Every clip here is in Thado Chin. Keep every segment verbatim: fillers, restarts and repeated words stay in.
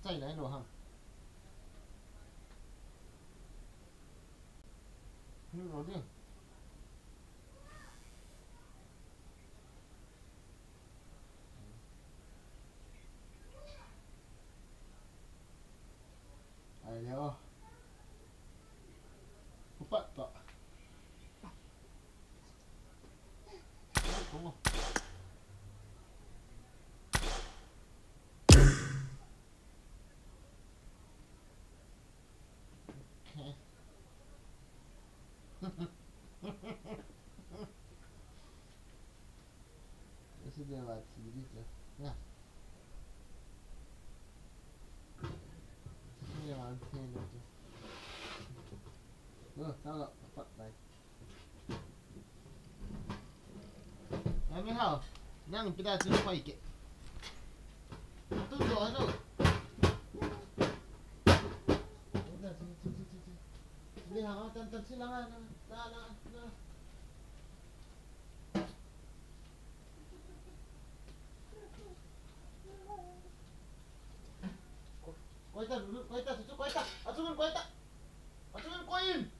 Sai lai lo hang. Ni lo ding. Ai leo. Upat to. Ai, komo. Esse dia vai decidir, né? Esse dia vai decidir, né? Não, tá lá, tá, tá. Ai, mi hao. Nang pida chu khoi ke. Tu do hanu. Ni ha, tan tan sila nga na. Na na na. Koi ta, koi ta, koi ta. Achu koi ta. Achu koi in.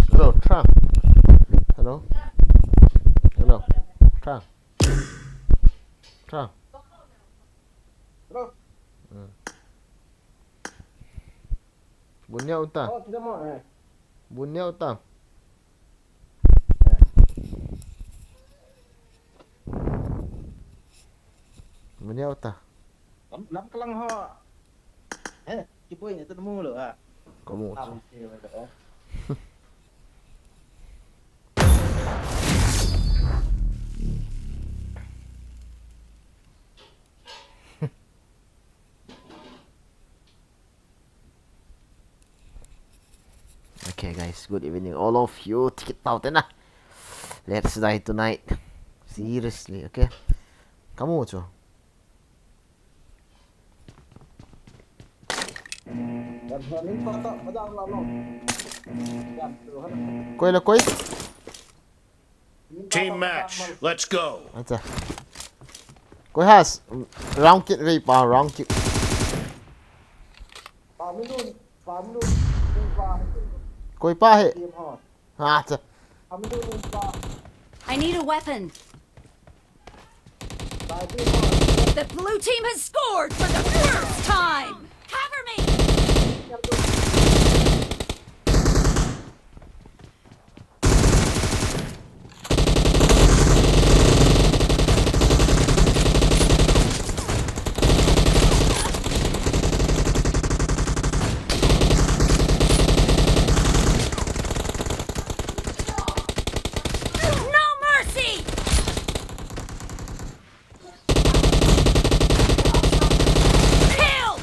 Hello, Trump. Hello. Hello. Trump. Trump. Hello. Hmm. Bun neo ta. Oh, tidak mau, eh. Bun neo ta. Bun neo ta. Lam, lam kalang ho. Eh, kipoi ni tu mu lo ha. Kamu. Ah, okay, okay. Okay, guys, good evening, all of you. Tikit tau tena. Let's die tonight. Seriously, okay? Kamu chu. Koi la koi. Team match, let's go. Acha. Koi has, round kick rei pa, round kick. Koi pa he. Acha. I need a weapon. The blue team has scored for the first time. Cover me. No mercy! Kill!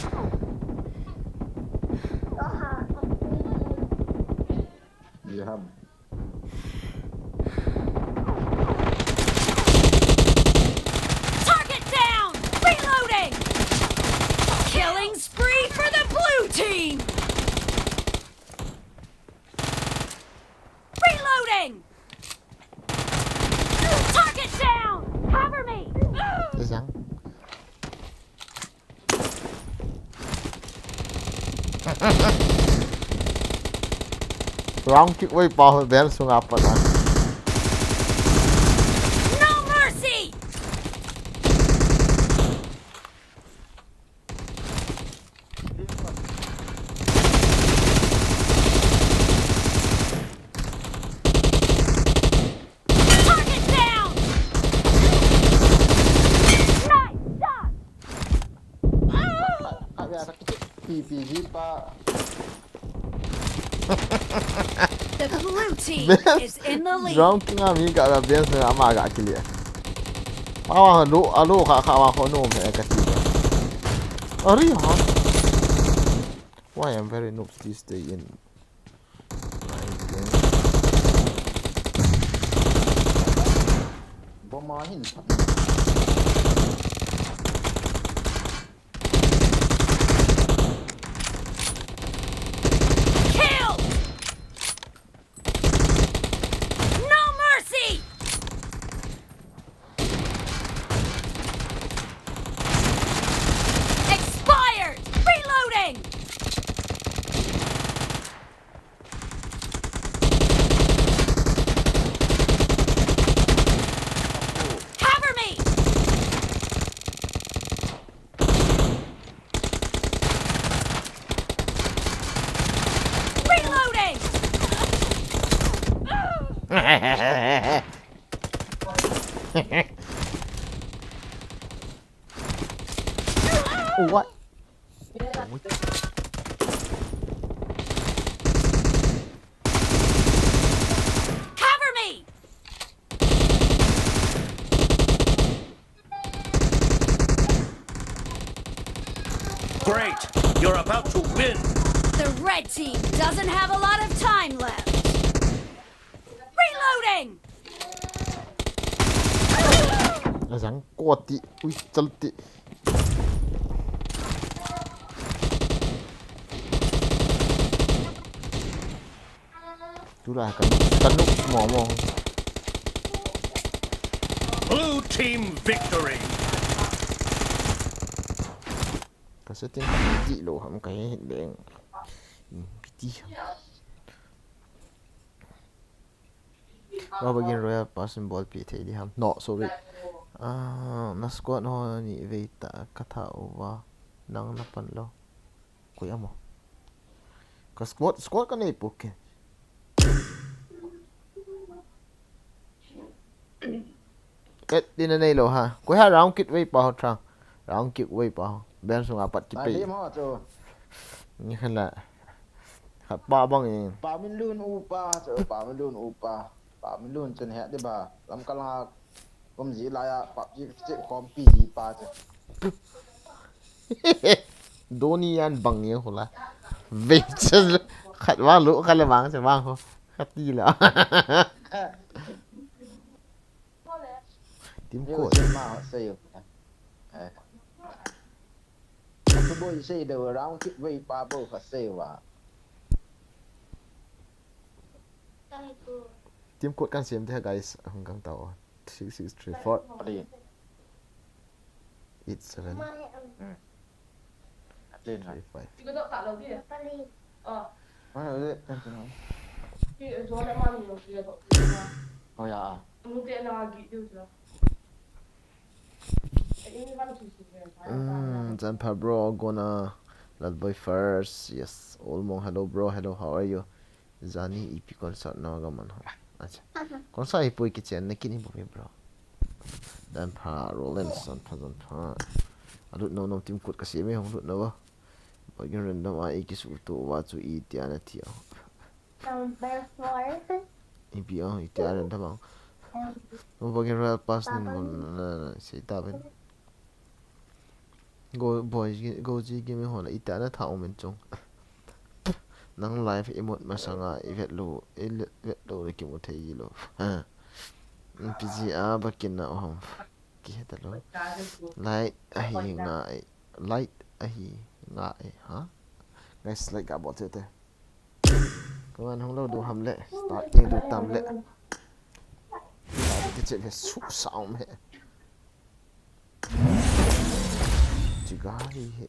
Target down! Reloading! Killing spree for the blue team! Reloading! Target down! Cover me! Round kick vei pa ho bel sunga pat a. No mercy! Target down! Nice shot! Easy pa. The blue team is in the lead. Round kinga mi ga la Benz na ama ga kill e. Awa lo alo kha kha wa ho no me ka ti. Ari ha. Why I'm very noobs this day in. Bomb a hin. Kill! No mercy! Expired! Reloading! Cover me! Reloading! What? Cover me! Great! You're about to win! The red team doesn't have a lot of time left. Reloading! Azang koti. Ui, chalti. Tula kan kan mo mo. Blue team victory! Ka setting di lo ham ka he leng. Piti. Baba gin Royal Pass in ball pi thei di ham. No, sorry. Ah, na squad ho ni vei ta ka tha uva. Nang na pan lo. Koi amo. Ka squad, squad ka nei puke. Et din na nei lo ha. Koi ha round kick vei pa ho tha. Round kick vei pa ho. Ben sunga pat ki Ai pe. Lim ho chu. Ni khan la. Khat pa bang e. Pa Min Lun upa chu, Pa Min Lun upa. Pa Min Lun chun he di ba. Lam kal nga kum ji la ya PUBG chip khom pi ji pa chu. Doni yan bang ye ho la. Vei chu khat wa lo khat le bang chu bang ho. Khat ti la. Team Yo, code. Sim ma sei yo. Eh. Atu boy sei de round kick vei pa bo kha sei wa. Team code kan sem te guys. Hung gang tao. Six six three four Pali. eight seven Len la. three five. Mana le kan tu. Oh ya. Mm, Janpha bro, gonna Lalboi first. Yes, Olmong, hello bro, hello, how are you? Jani ipi concert na ga man ho. Acha. Concert hi poi kichen na kini bo bro. Janpha, Roland, Janpha, Janpha. Alut no no team code kasi me hong lut no ba. Bagin random a iki su to wa chu i tia na tia. Number four. Ipi ang iti a ren tabang. Mo bagin Royal Pass nin mo na na sei ta ben. Go boys go ji game ho la ita na tha umen chung. Nang live imut masanga i vet lo i vet lo le kimu thei lo. Ha. P G a bakin na oham. Ki heta lo. Light ahi ngai. Light ahi ngai ha. Guys, like ga bol te te. Kaman hung lo du ham le, start ding du tam le. Start ti che le su sound he. Chiga hi he.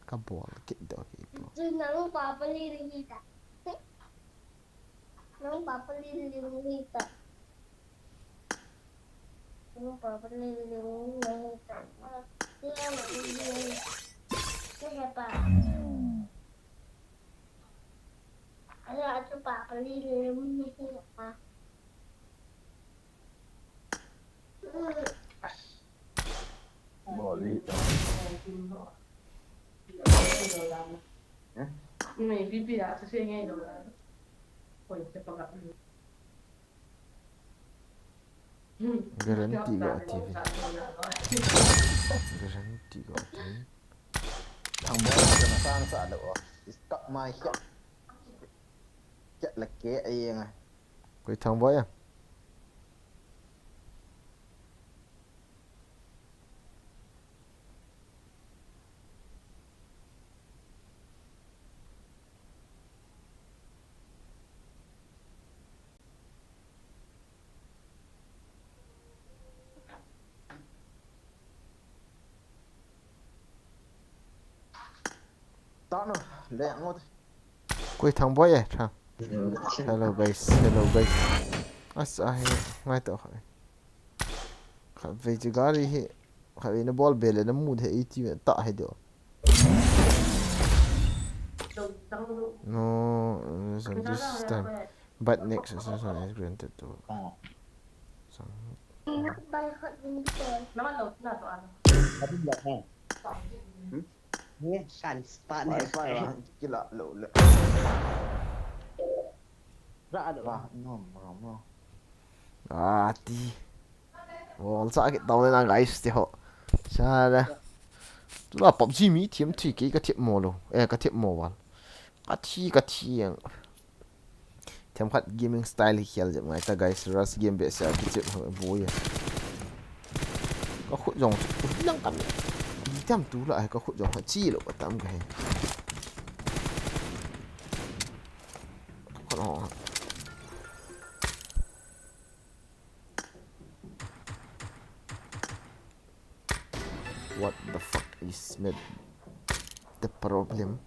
Ka bol kit do hi po. Nang papa lili hita. Nang papa lili hita. Nang papa lili hita. Nang papa lili hita. Ano ato papa lili hita. Boli. Guarantee go ati ve. Guarantee go ati. Thang bol na kana san sa lo. Is tak mai kya. Kya lake ayeng. Koi Thang bol ya. Koi Thang bol e, Thang. Hello guys, hello guys. Asa hi, ngai to hai. Khatvei chi gari hi, khatvei na bol bele na mu the iti ta hai do. No, this time. But next session is granted to. Oh. Some. Kan spot ne. Kila lo le. Ra lo. Ra, no, no, no. Ati. Wall sa ki tau na guys ti ho. Sa le. Tu la PUBG mi thiam thi ki ka thiam mo lo. Eh, ka thiam mo wal. Ka thi, ka thi ang. Themkhat gaming style hi khel jep ngai ta guys, rush game behseh a kichep ho boi a. Ka khut jong chu lang tam. Tam tu la ka khut jong ha chi lo ka tam ka he. Ka lo. What the fuck is made the problem?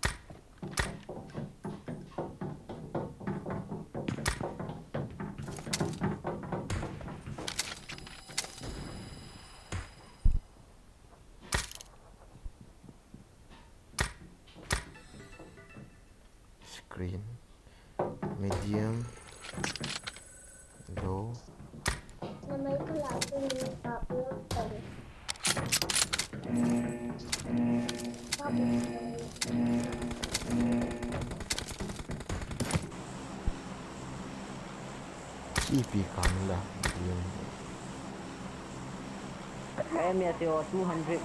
Screen. Medium. Low. Ipi kang la. Medium. Kaya mi ate o two hundred.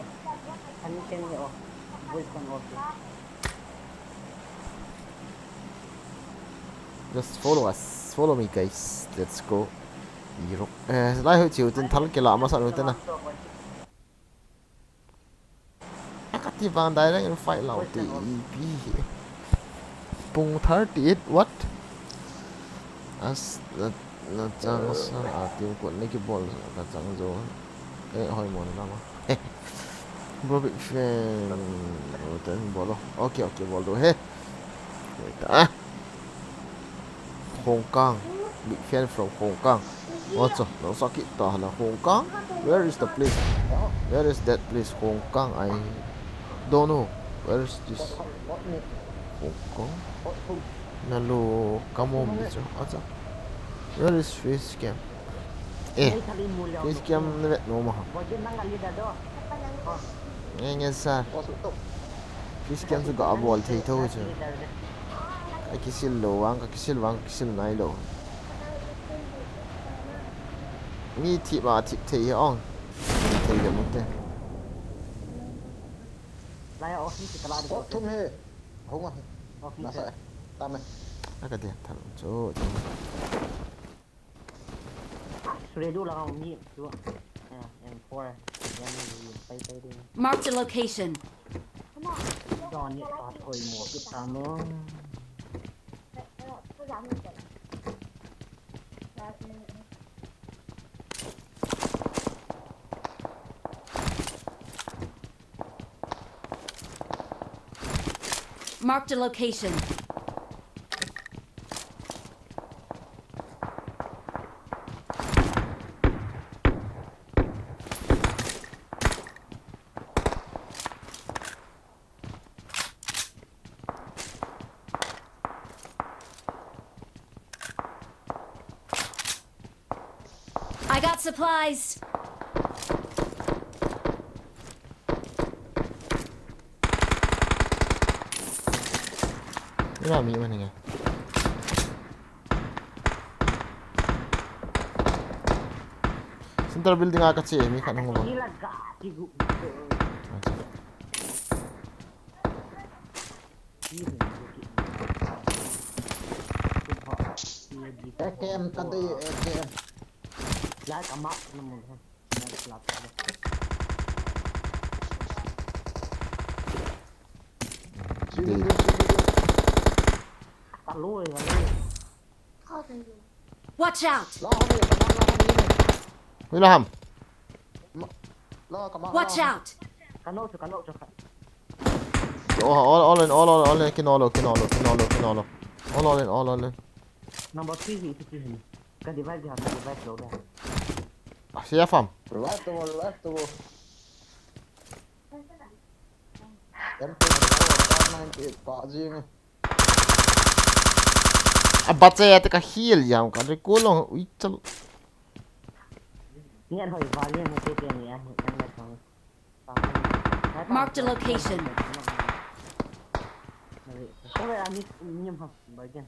Hundred ten o. Voice con off. Just follow us. Follow me, guys. Let's go. Iruk. Eh, lai ho chiu tin thal kila masa lo tin na. Akati vang direct in fight lau ti ipi hi. Pung thirty-eight, what? As na, na chang sa a team kot na kibol ka chang jo. Eh, hoi mo na ma. Bro, big fan. Bro, ten bol lo. Okay, okay, bol do he. Wait, ah. Hong Kong. Big fan from Hong Kong. What's up? Nang sakit tah na Hong Kong? Where is the place? Where is that place? Hong Kong. I don't know. Where is this? Hong Kong? Nalu kamu bicho. What's up? Where is face cam? Eh, face cam na vet no ma. Nge nge sa. Face cam chu ga bol thei tho chu. Ka kisil lo vang, ka kisil vang, ka kisil nai lo. Mi thip a thip thei hi ong. Thei le mute. Lai a office ka la de. Thum he. Hong a. Office. Nasa. Tame. Aka de thal chu. Sure do la mi chu. Yeah, M four. Pai pai de. Marked a location. Don ni ta thoi mo ki ta mo. Marked a location. I got supplies. Kya mi man nge. Center building a kache mi khat hung ba. Ni la ga ti gu. A K M ka dei, A K M. Lai ka ma na mun ha. Lai ka la. Dei. Ka lo, ka lo. Watch out! Ui la ham. Watch out! Kano chu, kano chu. Oh, all, all in, all, all, all in, kin all, kin all, kin all, kin all. All, all in, all, all in. Number three hi, three hi. Ka device ha, ka device lo da. Ah, siya fam. Last of all, last of all. M P four, ninety-eight, pa jing. A bache ate ka heal jam ka de ko long ui chal. Ni an hoi valian ni te te ni an hoi an na chang. Marked a location. Ore ani ni ma ba gen.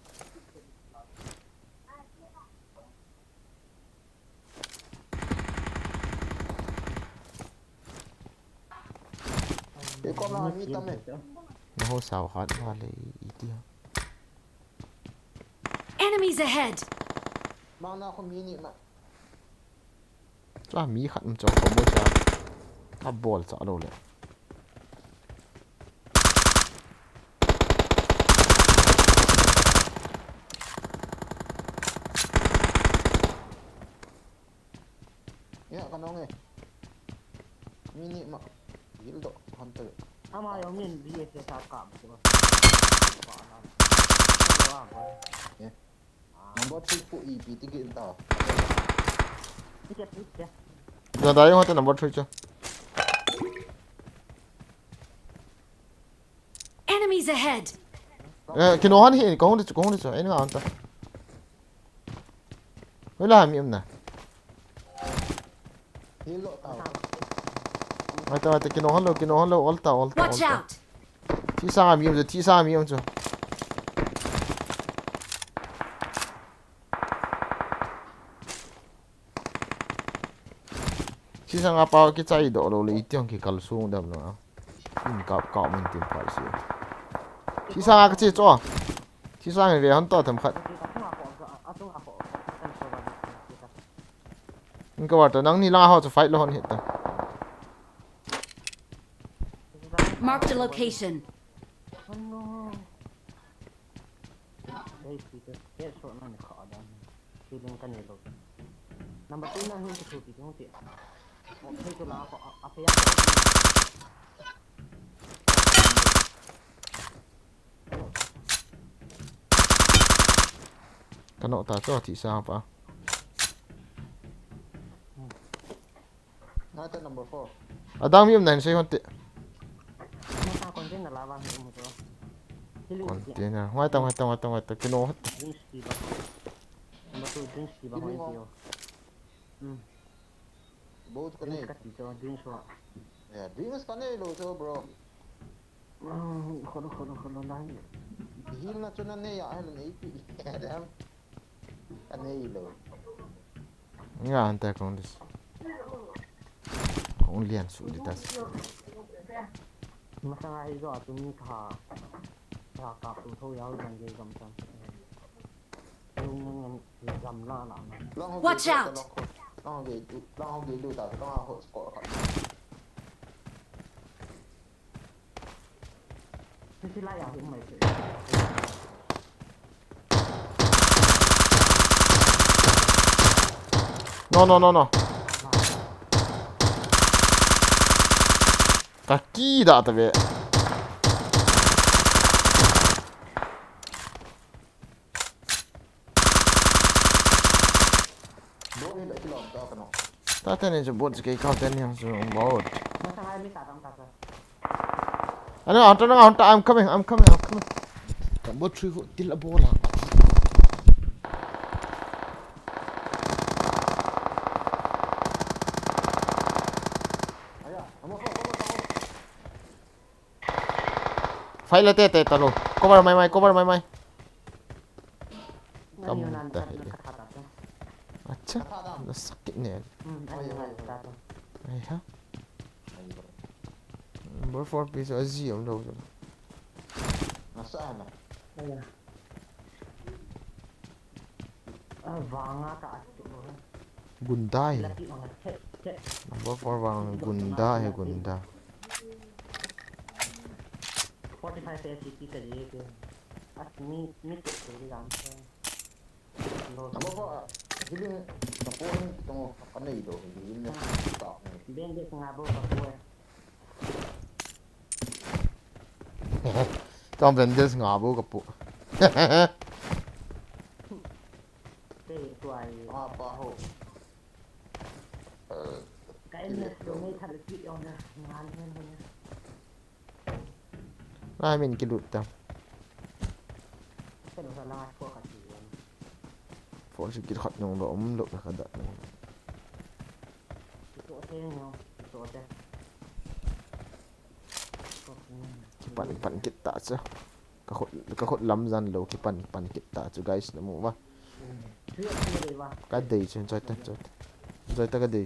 Iko na mi tam e. Na ho sao hat vale iti ha. Enemies ahead! Mang na ko mi ni ma. Chua mi khat um chong ko mo cha. Ka bol cha lo le. Ya, ka nong e. Mi ni ma. Hil do, hunter. Ama yo min B S S a ka bu. Yeah. Number three pu ipi ti gin ta. Ni ke pu ke. Da da yung hata number three cha. Enemies ahead! Eh, kino han hi, kong de, kong de, ina anta. Wala mi um na. Hilo ta. Wait, wait, kino halo, kino halo, olta, olta, Watch olta. Out! Thi sa mi um chu, thi sa mi um chu. Thi sanga pa kichai doh lou le, iti hong kikal sung dem lo. In kap kap min tin pai si. Thi sanga kache cho. Thi sanga ve hon to them khat. In ka war to nang ni la ho chu fight lo hon hit ta. Marked a location. Hey, Peter, headshot na ni kha da. Feeling ka nei lo. Number two na hin ki thu ki thu ti. Oh, hey, tu la ko, a, a, pe ya. Ka no ta cho thi sa pa. Ngai ta number four. Adang mi um na hin sei hon te. Masa container la vang um to. Hili container. Ngai ta, ngai ta, ngai ta, ngai ta. Kino hot. Drinks ki ba. Number two drinks ki ba. Hili hoi ngo. Ti yo. Hmm. Boat ka Drinks nei. Ka ti to, drinks wa. Yeah, drinks ka nei lo to, bro. Kholo, kholo, kholo, lai. Hil na chu na nei a, hil nei pi. Damn. Ka nei lo. Nga ante kong dis. Kong lian su di tas. Masanga hi jo a tu mi kha. Kha ka tu tho yau jang ge gam chang. Watch out! No, no, no, no. Ka ki da ta ve. Boat hi la kilom ta ka no. Ta ta ne jo boat ke ka ta ne jo boat. Ano, hunter, hunter, I'm coming, I'm coming, I'm coming. Ka boat three ko til a bola. Fight la te te ta lo. Cover mai mai, cover mai mai. Cha, nasakit ne. Hmm, ai, ai, ai, ai. Ai ha. Number four piece aji umlou. Nasa na. Ai ya. Ah, vanga ka atu. Gunda hi. Laki ma che, che. Number four vang gunda hi gunda. Forty-five A C P ka je ke. At mi, mi ke ke lam. Number four, healing, ka point tong, ka nei do, healing na ta. Bandage nga bo ka point. Tong bandage nga bo ka pu. Te tuai. Ah, pa ho. Ka en na so me thal ki on na ngan hen hen. Lai min kilut ta. Four si kit khat nung lo um lo na ka da. Kipan, kipan kit ta cha. Ka khut, ka khut lam jan lo kipan, pan kit ta chu guys na mu va. Ka dei chu, enjoy ta, enjoy ta. Enjoy ta ka dei.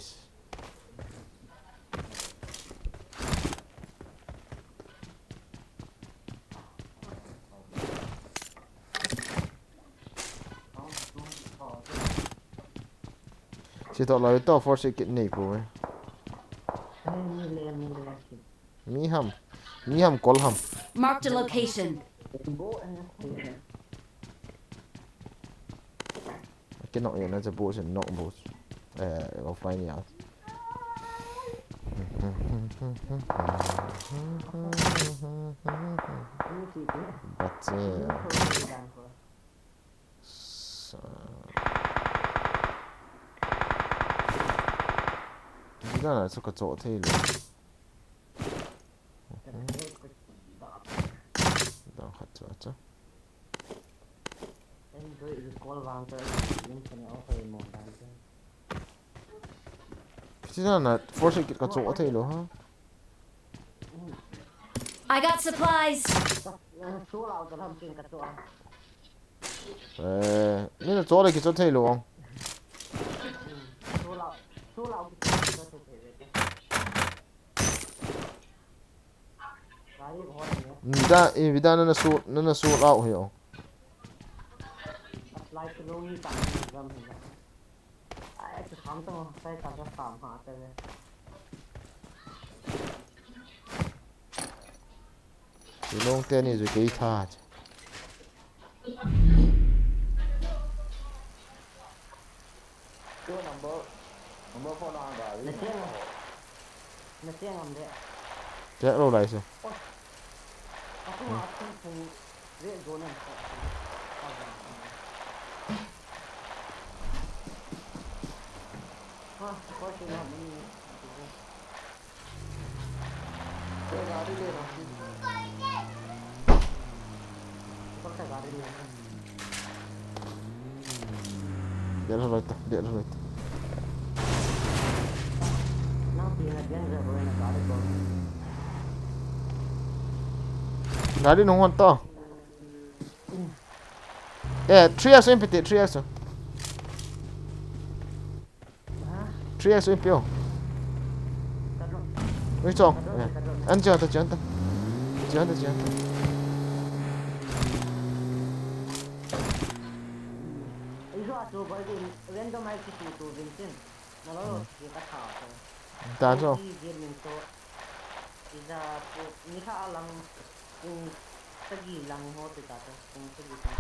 Si to lo to four si kit nei pu e. Mi ham. Mi ham kol ham. Marked a location. Cái nọ này nó sẽ bố sẽ nọ bố. Eh, offline ya. But uh, sa Jida na chu ka cho thei lo. Dang khat chu acha. Kiti na na four si kit ka cho thei lo ha. I got supplies. Eh, ni na cho le ki cho thei lo ong. Nda, eh, vida na na su, na na su lao hi ong. Shillong te ni ju kei tha. Number, number four na gari. Na cheng am de. Cheng lo lai se. Deh lo ta, deh lo ta. Gari nung hon to. Eh, three X in piti, three X. Three X in pio. Ui chong. Eh. An chong ta, chong ta. Chong ta, chong ta. Ta chong. Ija pu, ni kha alang, pung sagi lang ho te ta ta, pung sagi ta.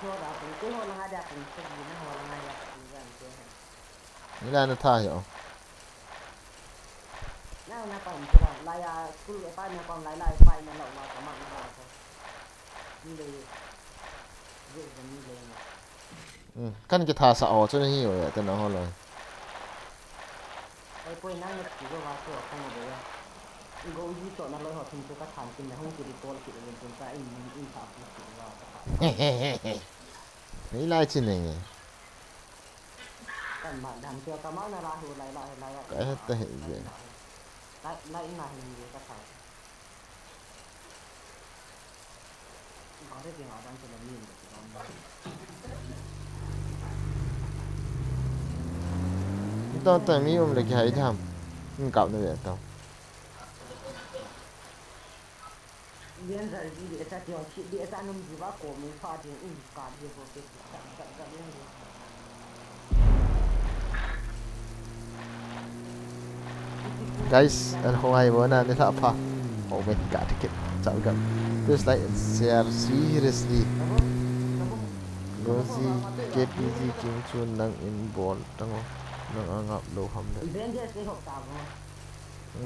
Ho da, pung, pung ho lang a da, pung sagi na ho lang a da, pung sagi ta. Ni la na tha yo. Na na pa, la ya, school pa na pa, la la pa na la, la pa ma na la pa. Ni le, ye ni le. Hmm, kan kithasa ho chu nahi o ya, tana ho loi. Ai poi nang na ki go va chu a khong de ya. Go ji to na loi ho thum chu ka than kin na hung ki recall ki le kin ka in in in tha pu ki va ka tha. Nei lai chi nei. Kan ma dam chu ka ma na la hu lai lai lai. Ka he ta he je. Lai lai na hin je ka tha. Gari ding a dang chu la min. Tao tao mi um le kihai tham. Min kap na ve tao. Guys, an khongai bo na ni la pha. Oh my God, kit. Chao gam. Please like and share seriously. Rosie, K P G King chu nang in bol tango. Nang angap lo ham le.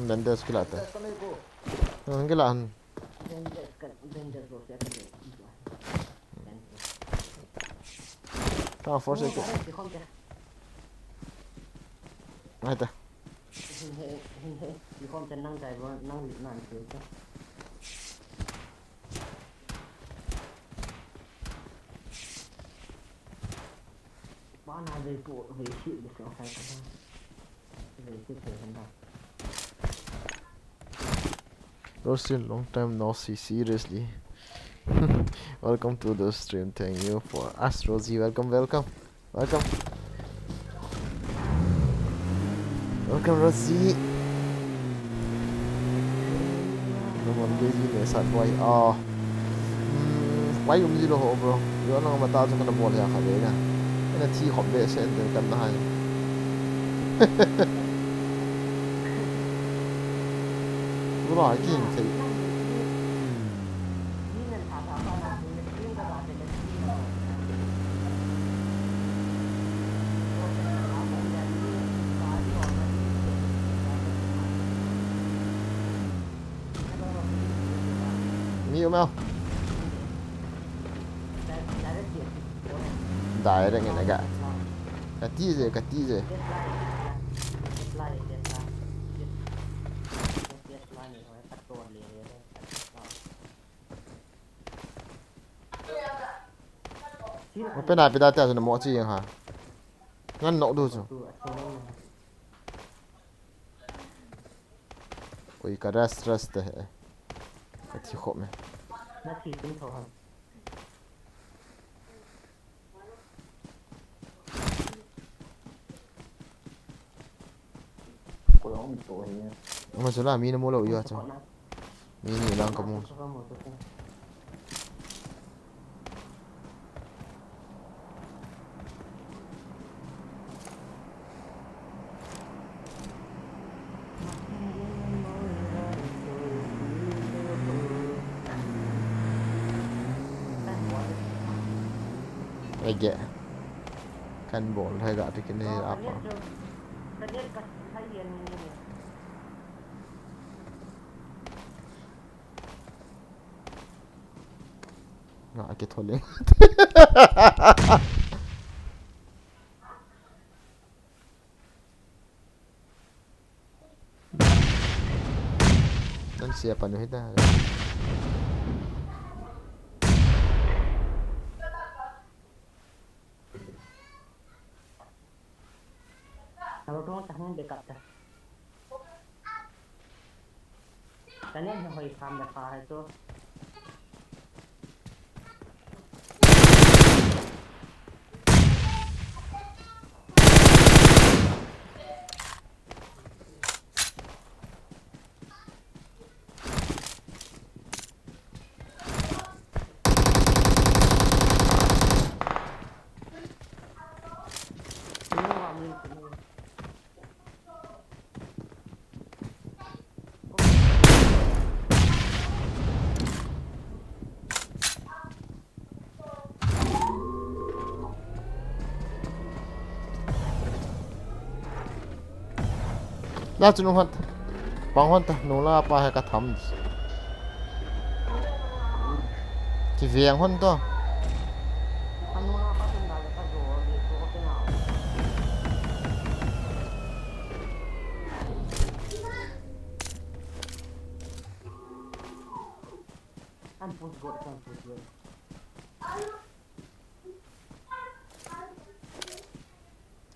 Vendors kila ta. Nang kila han. Tao force ko. Hai ta. Rosie, long time no see, seriously. Welcome to the stream. Thank you for us, Rosie. Welcome, welcome, welcome. Welcome, Rosie. Naman busy le, sad boy. Oh. Hmm, why um zero ho, bro? Yo nang mata chu kana bol ya kha le na. Ina thi khop be sen den kan na hai. Bro, I can't take. Mi um e. Direct nge na ga. Ka ti je, ka ti je. Open a pida ta na mo chi ha. Ngan nok du chu. Ui, ka rest, rest te he. Ka thi khop me. Na thi tum tho ha. Ko lo mi to he. Ma chu la mi na mo lo yo chu. Mi ni lang ka mu. Ege. Kan bol hai ga te kine apa. Nga ke thole. Nan sia panu hita. Alo, tu ta hung backup ta. Tane na hoi kam da pa hai to. La chu nung hon ta. Pang hon ta, nung la pa he ka tham. Ki veng hon to. An push go, an push go.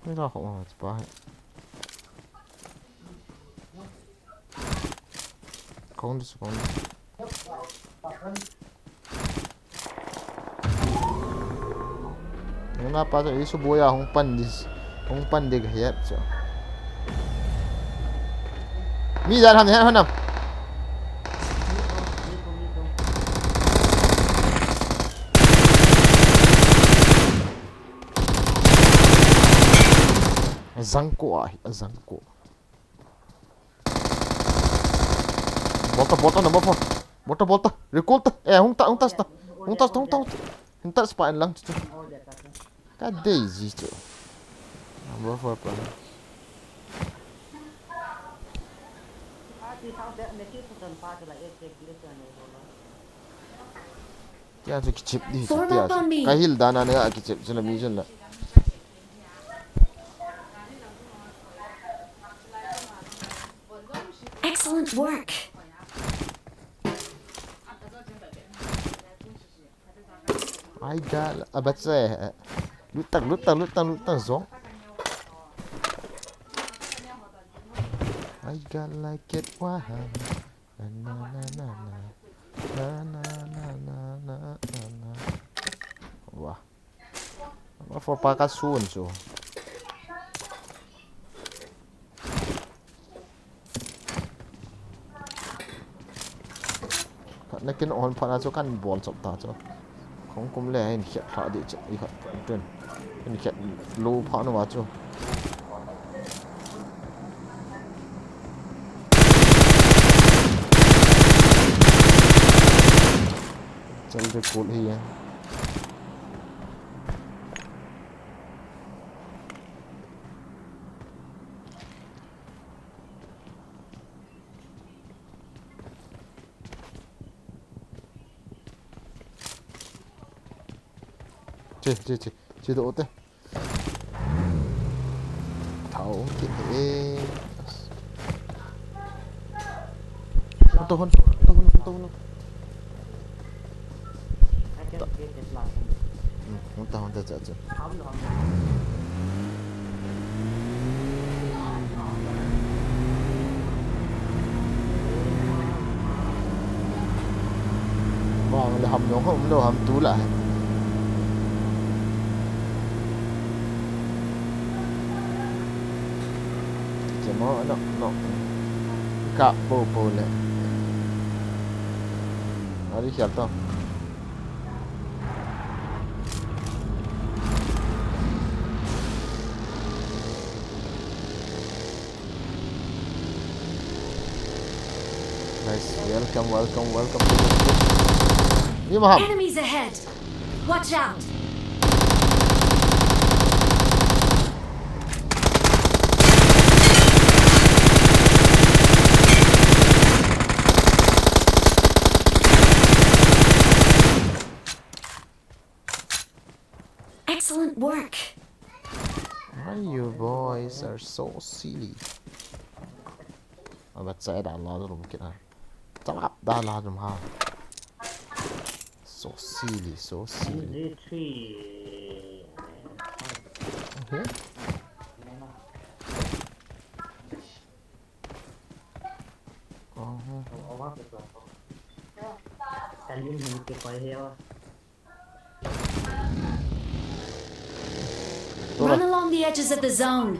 Ui, la khop ma chu pa he. Kong du su, kong du. Nuna pa chu isu boya hung pan dis, hung pan de ga hiat chu. Mi dan ham, han ham. Zangko a, zangko. Bolta, bolta, number four. Bolta, bolta. Recall ta. Eh, hung ta, hung ta, hung ta. Hung ta, hung ta, hung ta. Hung ta spy lang tu. Ka dei ji chu. Number four pa. Tia chu kichep di chu tia chu. Ka hil dan a na kichep chu na mi chu na. Excellent work. Ai ga a ba che. Lut tak, lut tak, lut tak, lut tak zong. Ai ga like it wa ha. Na na na na na. Na na na na na na. Wah. Ma for pa ka sun chu. Khat na kin on phat na chu kan bol chop ta chu. Khong kum le hin khiat pha di chu i khat tun. Hin khiat lu pha nu wa chu. Chal de kul hi ya. Che, che, che, che do te. Thao ki e. Hon to hon, hon to hon, hon to hon. Hon ta, hon ta, cha, cha. Vang le ham jong hom lo ham tu la. Chemo no no. Ka po po le. Ari khial to. Nice, welcome, welcome, welcome to the stage. Ni maham. Enemies ahead! Watch out! Excellent work. Why you boys are so silly? Abat sa da la rum kit ha. Talap da la rum ha. So silly, so silly. G three. Okay. Uh-huh. Kalim hin ke koi he o. Run along the edges of the zone.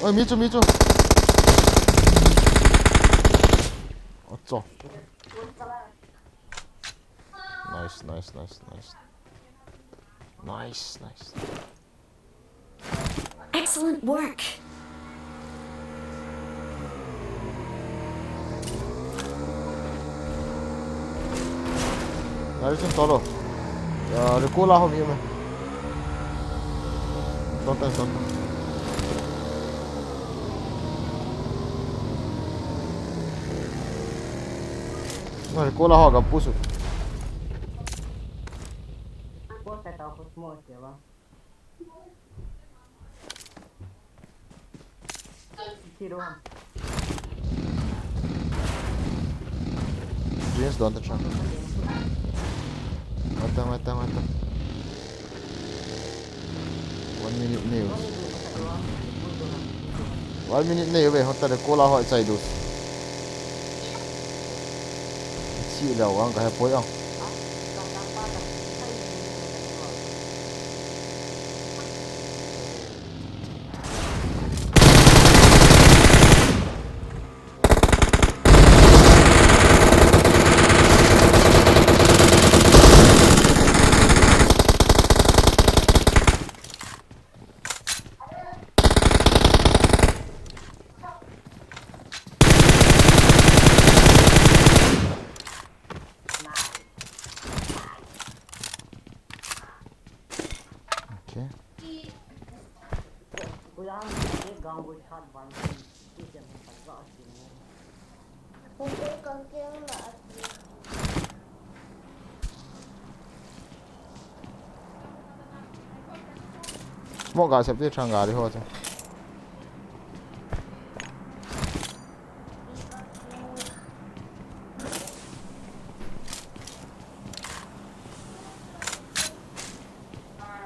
Oi, mi chu, mi chu. Acha. Nice, nice, nice, nice. Nice, nice. Excellent work. Nice, tolo. Ya, recall a ho mi me. Tonta, tonta. No, recall a ho ga push u. Ko sa ta ko mo se wa. Tiro. Dreams don't touch. Mata, mata, mata. One minute ne. One minute ne, ve, hota de cola ho chai dus. Kile ang kahe poi ang. Okay. Mo ga sep te thang gari ho te.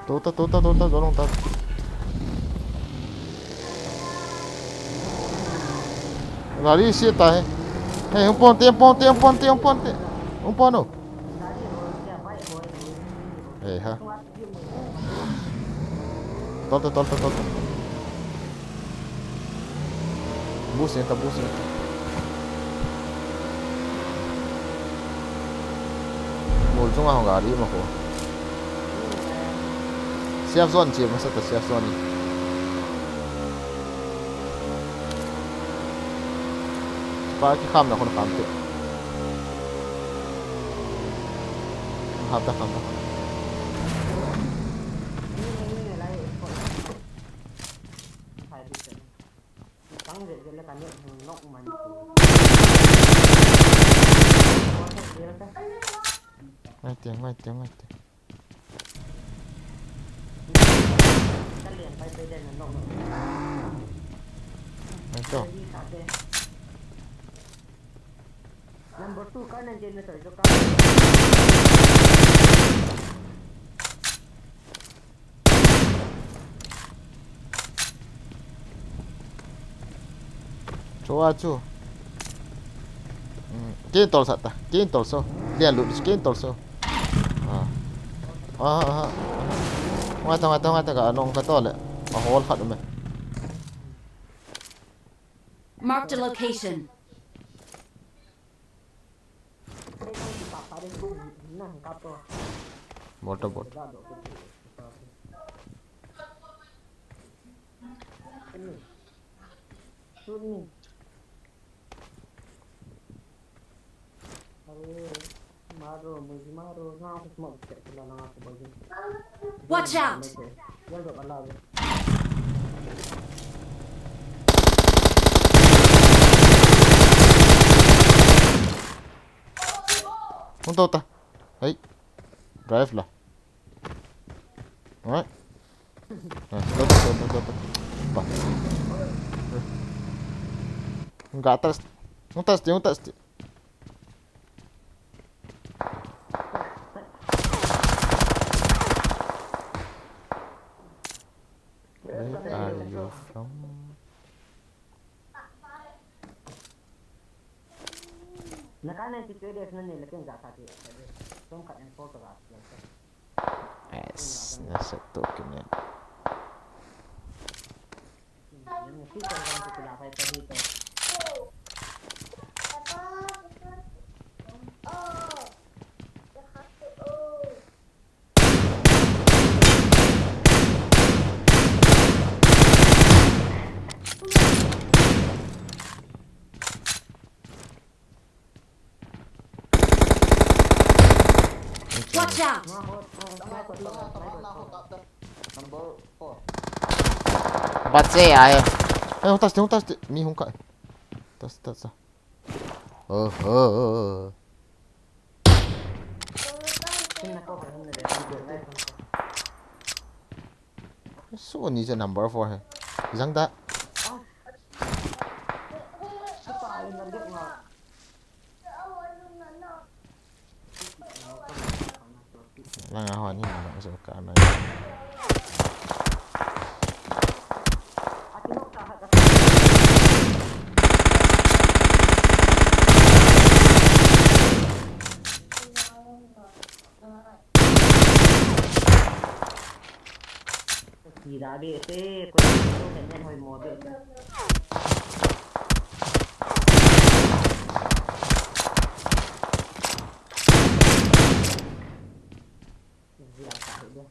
Tuta, tuta, tuta, jolong ta. Gari si ta he. He, hung pon te, hung pon te, hung pon te, hung pon te. Hung pon o. He ha. Tolta, tolta, tolta. Busi ta, busi ta. Mol chunga hung gari ma ko. Safe zone che masa ta, safe zone. Pa ki kham na kon kham te. Kham ta, kham ta. Ngai te, ngai te, ngai te. Ngai to. Number two ka nan je na to ka. Chu a chu. Hmm, kin tol sah ta, kin tol so. Lian lut kin tol so. Ah. Ah, ah, ah. Ngai ta, ngai ta, ngai ta, ka nong ka tol le. A hol khat um e. Marked a location. Bot, bot. Watch out! Hung to ta. Hey. Drive la. Alright. Eh, to, to, to, to, to. Ba. Hung ga tas. Hung tas ti, hung tas ti. Where are you from? Naka ninety-two days na ni, lekin ja sa ti. Tum ka and four ka. Yes, nasa to kanya. Watch out! Number four. Bat se ae. Eh, hung tas te, hung tas te. Mi hung kai. Tas, tas, tas. Oh, oh, oh. So ni je number four he. Jang da. Langa ho ni na so ka na. Ida be se, ko ko ke ne hoi mo be se. Zia ka hi de.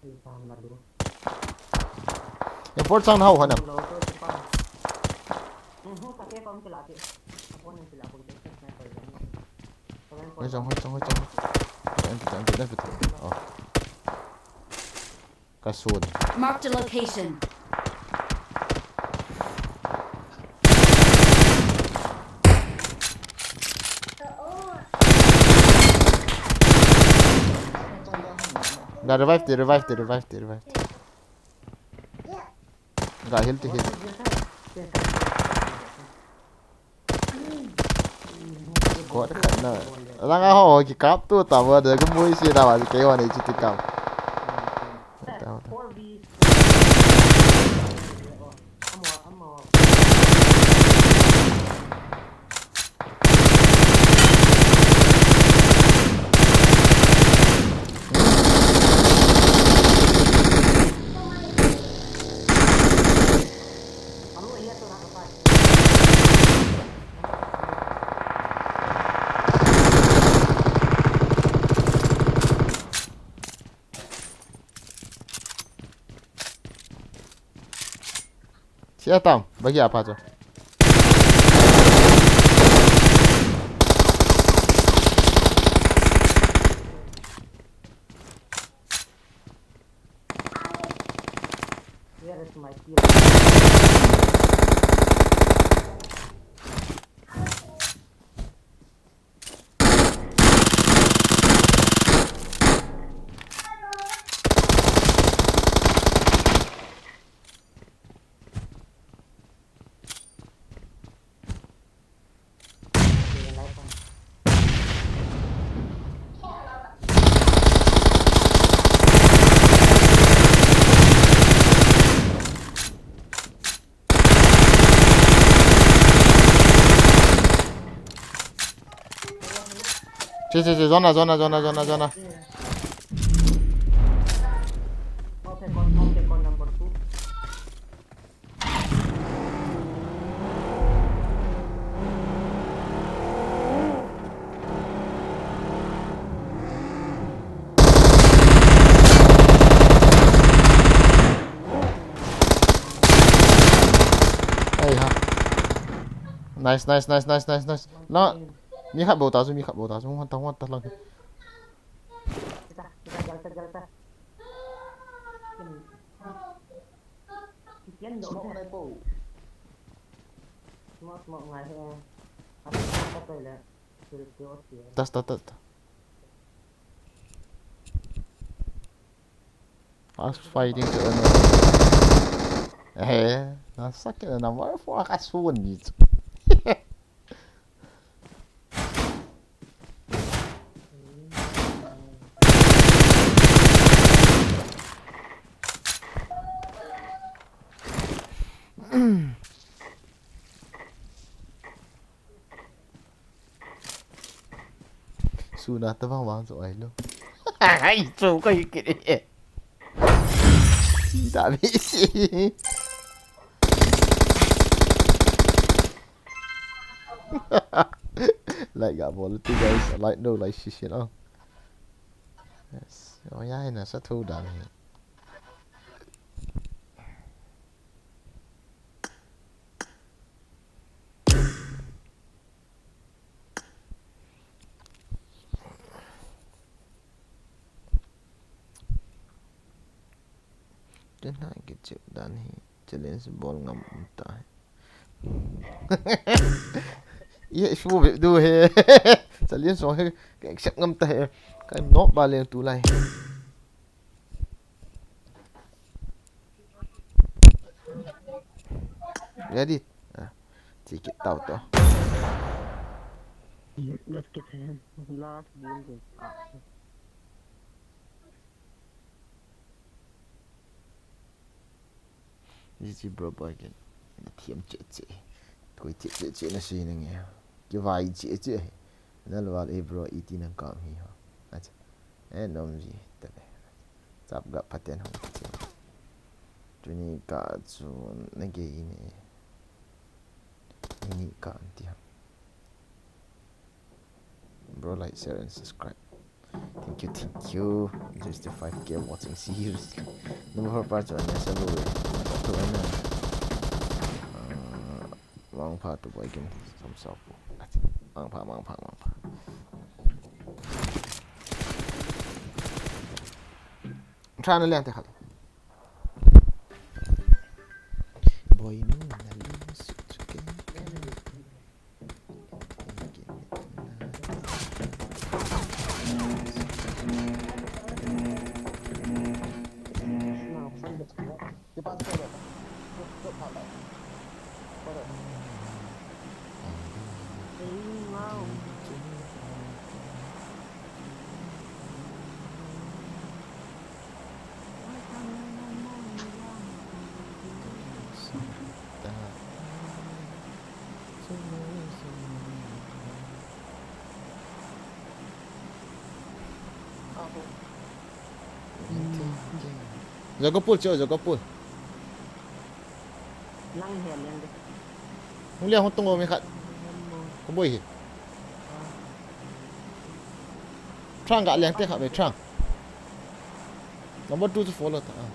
Ida ma du. Import sang hau hana. Lo to si pa. Mhm, ka ke kom kila ke. Ako ne kila ko ke sniper. Hoi chang, hoi chang, hoi chang. Enter, enter, enter, enter. Oh. Kasun. Marked a location. Ga revive te, revive te, revive te, revive te. Ga heal te, heal. Squad khat na. Langa ho kikap tu ta ba de ko mui si ta ba kei wan ei chi kikap. Ta ba. Sia tam, bagi apa tu? Where is my kill? Che, che, che, zona, zona, zona, zona, zona. Ai ha. Nice, nice, nice, nice, nice, nice. Na, mi khat bou ta chu, mi khat bou ta chu. Hung han ta, hung han ta lang. Smoke ngai po. Smoke, smoke ngai he. Apa apa tu le. Tas, tas, tas, tas. Fast fighting to earn. Eh, na sakit na number four kasun ni. Suna ta vang vang chu ai lo. Ai chu kai kit e. Si ta mi si. Like ga bol tu guys, like no like si si no. Yes. Oh ya na sa thu dan hi. Tena kichep dan hi challenge bol ngam um ta. Ye shu be du he. Challenge so he accept ngam ta he. Ka nok ba leng tu lai. Ready? Ah, check it out to. Let's get him. Last game. G G bro boy ken. Thiam che che. Koi che che che na si nang ya. Kivai che che. Na lwal e bro iti nang kam hi ho. Acha. Eh nom ji ta le. Sap ga paten hong ti. Tuni ka chu na gei ni. Ni ka an ti ha. Bro, like, share and subscribe. Thank you, thank you. Just the five K watching. Seriously. Number four pa chu na sa bu. Ka tu na. Ah, mangpha tu boy game. Som sa pu. Mangpha, mangpha, mangpha. Try na leng te khat. Boy nu na lose. Jogopul, cho, Jogopul. Nang he liang de. Hung liang hung tung o mi khat. Ka boi hi. Trang ga liang te khat me trang. Number two chu follow ta. Ah.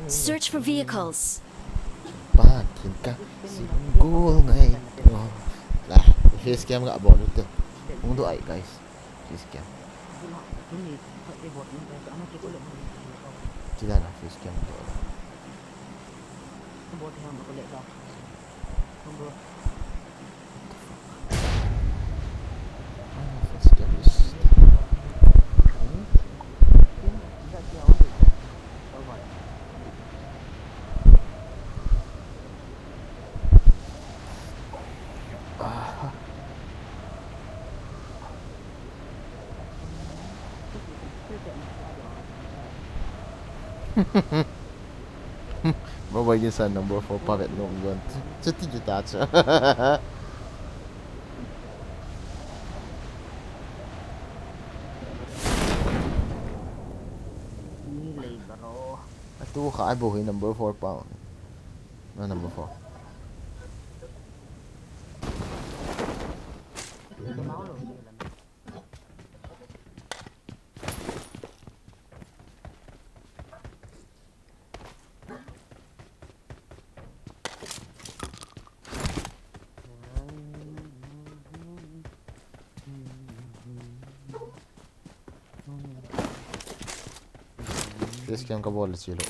Search for vehicles. Pa, thin ka, single ngai. Oh. La, face cam ga bol te. Hung do ai, guys. Face cam. Ti da na face cam do. Mobile game sa number four pa vet nom gon. Chuti kita chu. Ni lei bro. Atu kha ai bo hi number four pa. Na number four. Face cam ka bol le chi lo.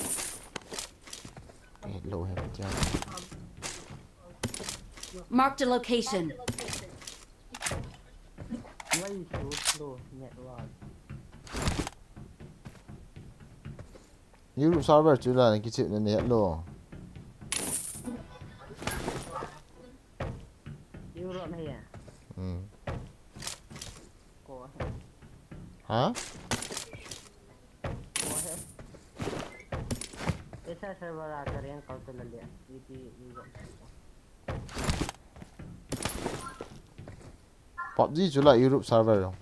Eh, lo he tia. Marked a location. Why is so slow network? Europe server chu la na kichep na ne lo. Europe na ya. Hmm. Ko he. Ha? Ko he. Asia server a ka rank kal to la le. Iti Europe. PUBG chu la Europe server lo.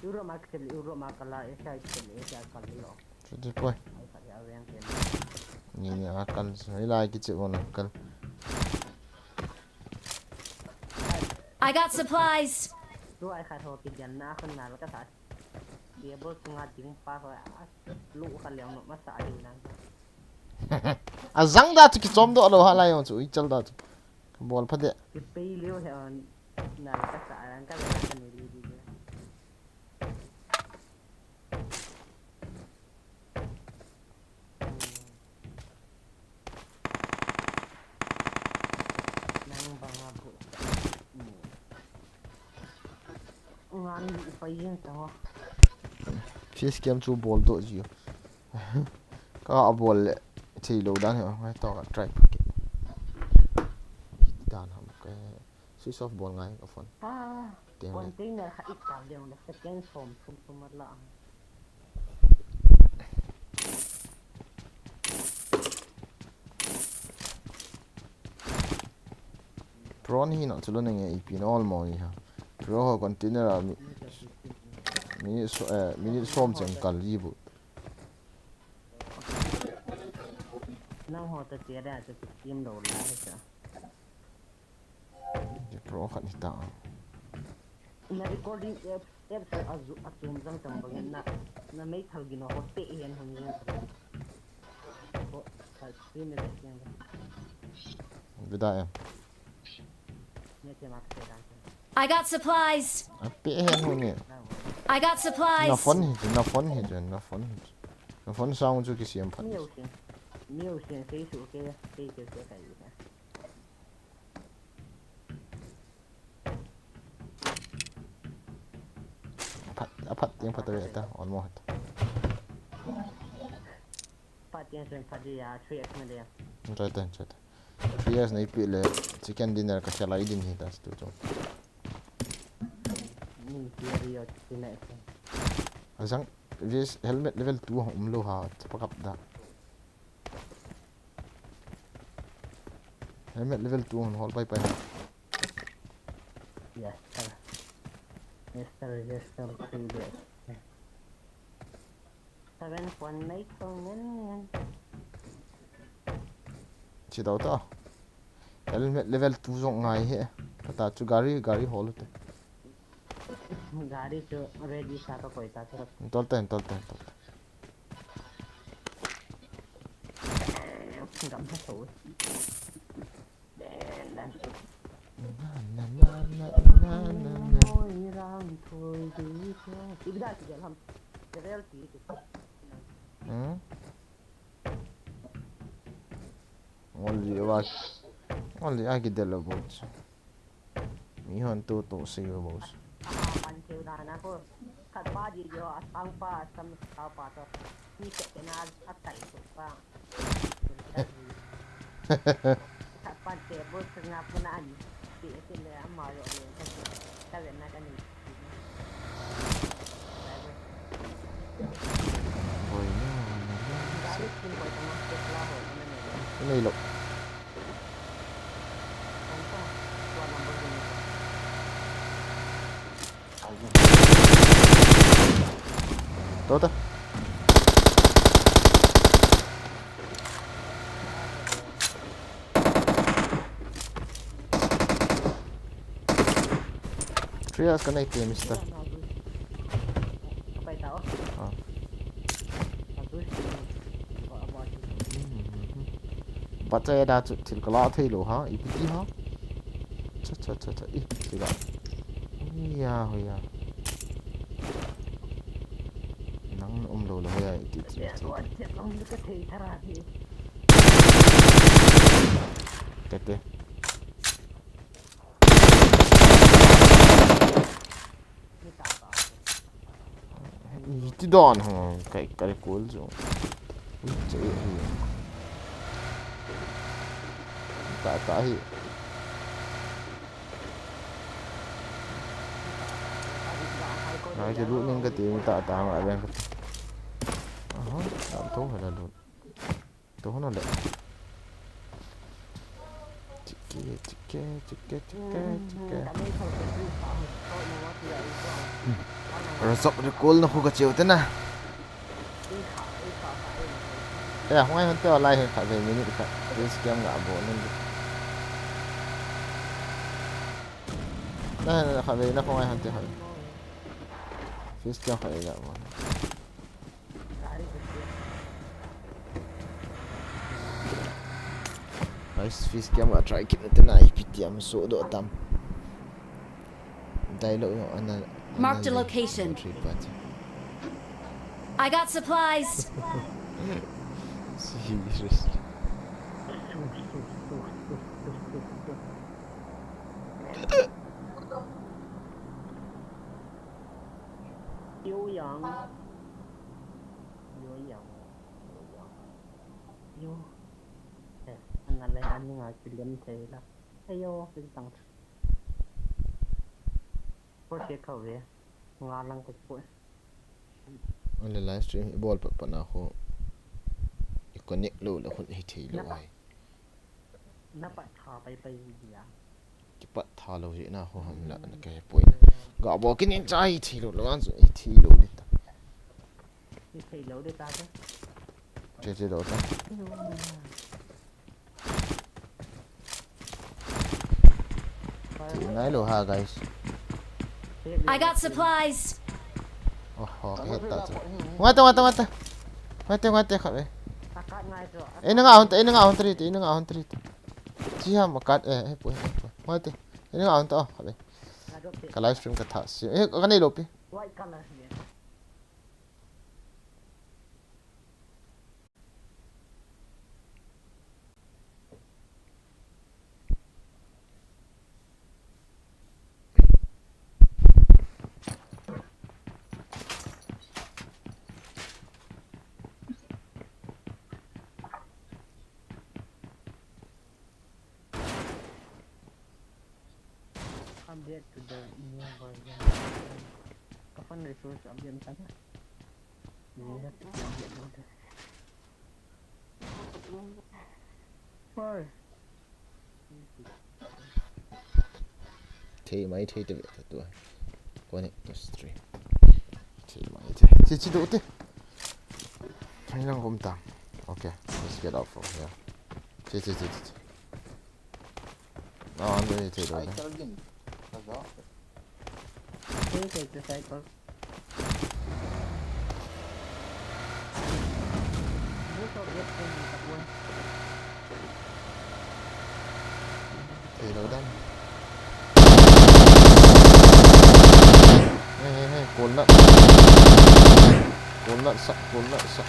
Europe ma kal, Europe ma kal, Asia kal, Asia kal lo. Chuti poi. Ai kal ya rank ke. Ni ni a kal, ilai kichep mo na kal. I got supplies. Tu ai khat ho kijen na khun na ka sa. Table sunga ding pa ho a. Lu kha leng no ma sa diu na. A jang da chu kichom doh lo ha lai jong chu, i chal da chu. Ka bol pha de. Ki pei liu he on. Na ka sa ran ka le ka ni li di de. Nang banga bu. Ngan lu pa yin ta ho. Face cam chu bol doh ji. Ka bol le thei lo dan he, ngai to ka try pha ke. Dan ham ke. Switch off bol ngai ka phone. Ah, teng le. Container kha ik ta ding le second som som som la. Drone hi na chulo nenge ipi na all mo ni ha. Drone ho container a mi, minute so, eh, minute som cheng kal ji bu. Nang ho ta che da chu team lo la ha sa. Di pro khat ni ta. Na recording app, app sa azu, azu jang jang bang na, na mei thal gi no ho te hen hon ni. Ho, sa screen le yang. Vida em. Ne te mak te dan. I got supplies. A pe hen hon ni. I got supplies. Na phone hi, na phone hi, na phone hi. Na phone sound chu kisiam phat. Music. Music sei su ke, sei ke ke kai. Aphat, aphat tiang phat ve ta, almost. Phat tiang sen phat dia, three X na dia. Enjoy ta, enjoy ta. Three X na ipi le, chicken dinner ka khelai din hi ta stu chu. Ni dia rio, chicken. Azang, this helmet level two ha umlo ha, chapa kap da. Helmet level two hon hol pai pai. Yes, sir. Yes, sir. Yes, sir. Three days. Seven point nine thousand. Chi dau ta. Helmet level two jong ngai he. Kata chu gari, gari hol te. Gari chu ready sa ka koi ta chu. Tol te, tol te, tol te. Gam ta so. Na, na, na, na, na, na, na. Hmm? Only was, only I get the boat. Mi hon tu tu si boss. Ah, pan cheu da na ko. Khat pa di jo, asang pa, asam pa pa to. Ni ke ke na atai tu pa. Khat pa te boss na puna ani. Ti ti le ama yo le. Ka ve na ka ni. Oi, no, no, no. Nei lo. Tota. Trias ka nei te, mister. Ah. Bacha ya da chu thil ka la thei lo ha, ipi ti ha. Cha, cha, cha, cha, ipi ti la. Hoya, hoya. Nang um lo lo hoya, iti ti ti. Tete. Iti don ha, kai, kai kol jo. Ui, che hi. Ta, ta hi. Ai, ke lut ning kati, ta, ta, nga ben kati. Aha, ta, to, hala lut. To hon le. Chike, chike, chike, chike, chike. Result recall na khu ka cheu te na. Eh, hung ai hon te lai he kha ve minute kha. Face cam nga bo ning. Na, na, kha ve na hung ai hon te kha. Face cam kha ve ga mo. Nice, face cam a try kit na te na, ipi ti am so do tam. Dai lo yo, ana, Marked a ana location. Three party. I got supplies. Seriously. Yo yang. Yo yang. Yo yang. Yo. Eh, ana le ani nga kilim thei la. Ayo, kin tang. Ko che kau ve. Nga lang ko ko. Ole live stream i bol pat pat na khu. I connect lo le khun hi thei lo ai. Na pat kha pai pai dia. Pat tha lou jeh na ho ham la na ka he poi na. Ga bo kin in chai thi lou lou an chu i thi lou di ta. Ni thei lou de ta ka. Che che lou ta. Thi nai lou ha, guys. I got supplies. Oh, okay, ta ta. Ngai ta, ngai ta, ngai ta. Ngai ta, ngai ta, kha ve. Akat ngai chu. Eh, na nga hon ta, eh, na nga hon ta ri ta, eh, na nga hon ta ri ta. Chi ham akat, eh, eh, poi, poi, poi. Ngai ta. Eh, na nga hon ta, oh, kha ve. Nga drop te. Ka live stream ka tha si. Eh, ka nei lou pi. White color hi. Update to the new version. Kapan resource update sana. New update. Why? Thei mai thei te ve ta tua. Connect to stream. Thei mai thei. Chi chi do te. Thei lang gom ta. Okay, let's get out from here. Chi chi chi chi. Ah, ando ni thei do. Ai, chal gin. Kaza. Thei thei te cycle. Thei lou dan. Hey, hey, hey, kol nat. Kol nat sa, kol nat sa.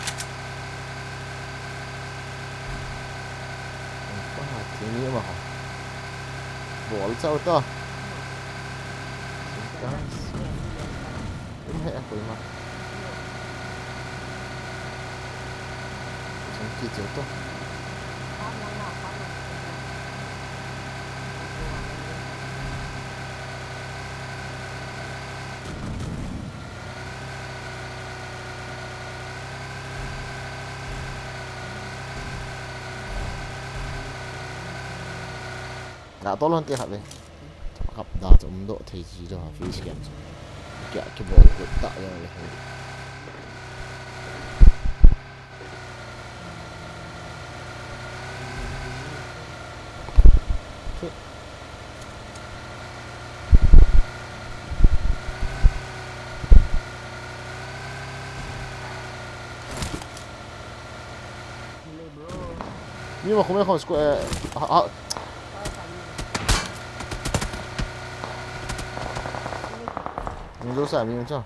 Ba, thei ni ma ha. Bol chau ta. Guys. Tum he a koima. Chang ki cheu to. Ga tol hon te khat ve. Kap da chu um doh thei ji doh ha, face cam chu. Kya ki bol kut ta jong le. Mi ma khume khom squad, eh, ha, ha. Mi lo sa mi un cha.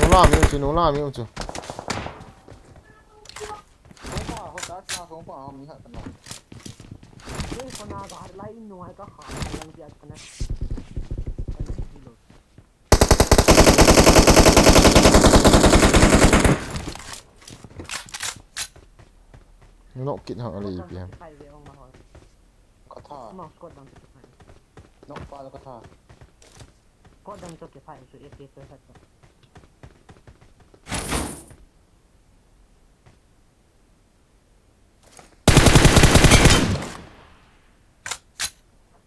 Nula mi un chu, nula mi un chu. Songpa, ho ta na songpa, mi ha ta na. Ei, kona ga lai nu ai ka kha, lang dia kana. Nok kit hang ali pi ham. Ka tha. Nok pa ka tha. Ko dang cho ke phai su e ke so hat.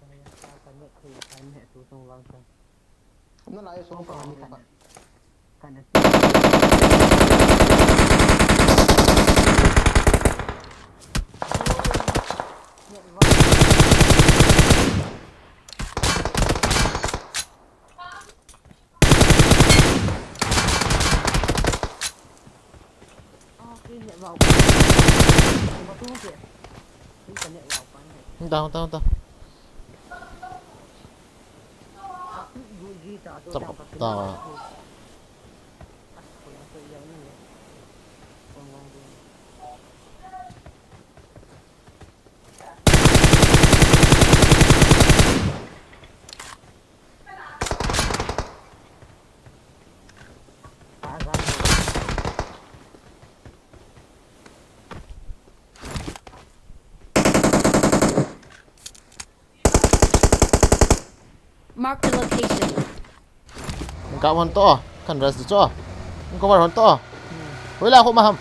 Ka ne khu ka ne tu song wang sa. Kumna lai song pa ni ka. Ka ne. Down, down, down. Chop, chop, chop. Mark the location. Ka hon to, kan rest cho. Ko var hon to. Hoila ko ma ham.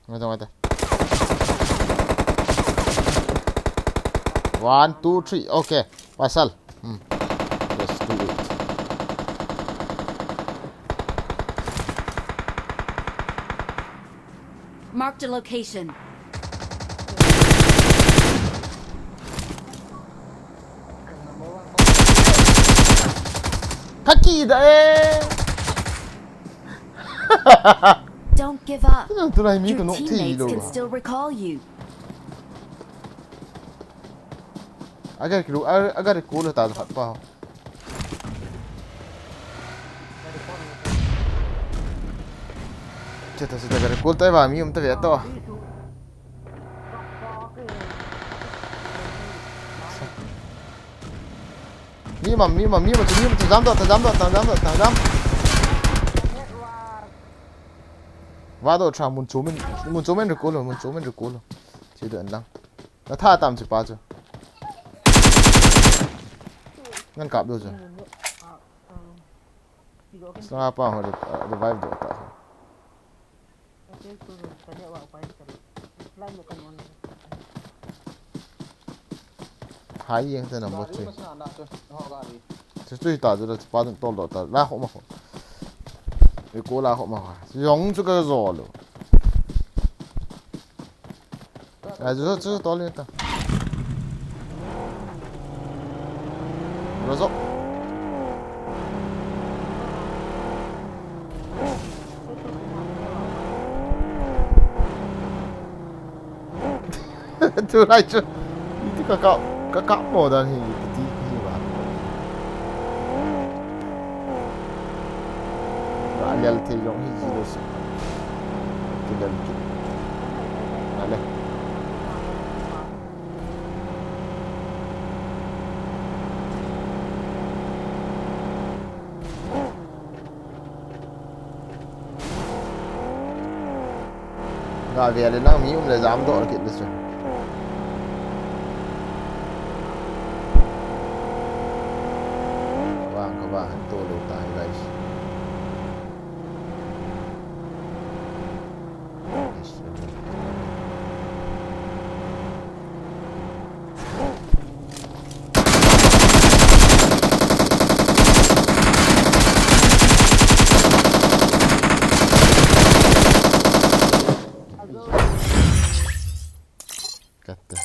Wait, wait. One, two, three. Okay. Pasal. Hmm. Let's do it. Marked a location. Kaki da eh. Don't give up. Tulai mi. Your teammates can still recall you. Agar kilu, agar kilu ta hat pa. Cheta, cheta, agar kilu ta va mi um ta ve to. Mi ma, mi ma, mi ma, mi ma, jam do, jam do, jam do, jam do, jam. Va do cha mun chu min, mun chu min recall, mun chu min recall. Chi do lang. Na tha tam chi pa chu. Ngan kap do chu. Sniper ho revive do ta. Hai yeng te number three. Chu chu ta chu pa dun tol do ta. La ho ma ho. Recall la ho ma ho. Jong chu ka zo lo. Ai, zo, zo, zo, tol ta. Rozo. Tulai chu. Iti ka ka, ka ka mo dan hi, iti hi ba. Ba lel te jong hi ji lo si. Ti lel ki. Ale. Ga ve le nang mi um le jam doh kit le chu. Vang ka vang han to lo ta hi guys. Katte.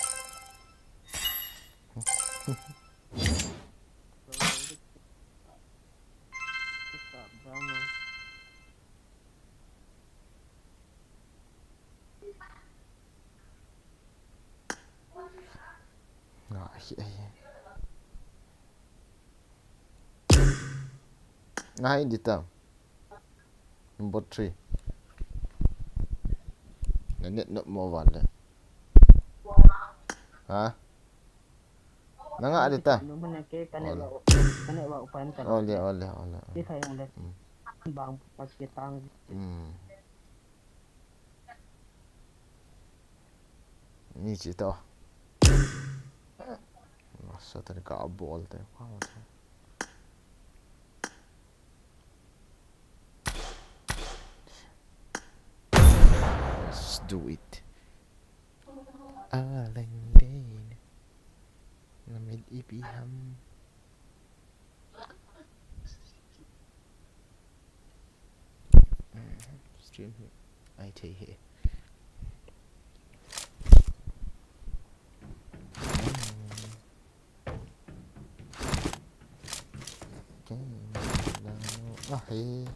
Nga hi ai. Nga hi di ta. Number three. Na net not mo van le. Ha? Na nga di ta. Ole, ole, ole. Hmm. Ni chi to. Sa ta ni ka bol te. Let's do it. Aleng den. Namit ipi ham. Stream hi. Ai thei hi. Ah, hi.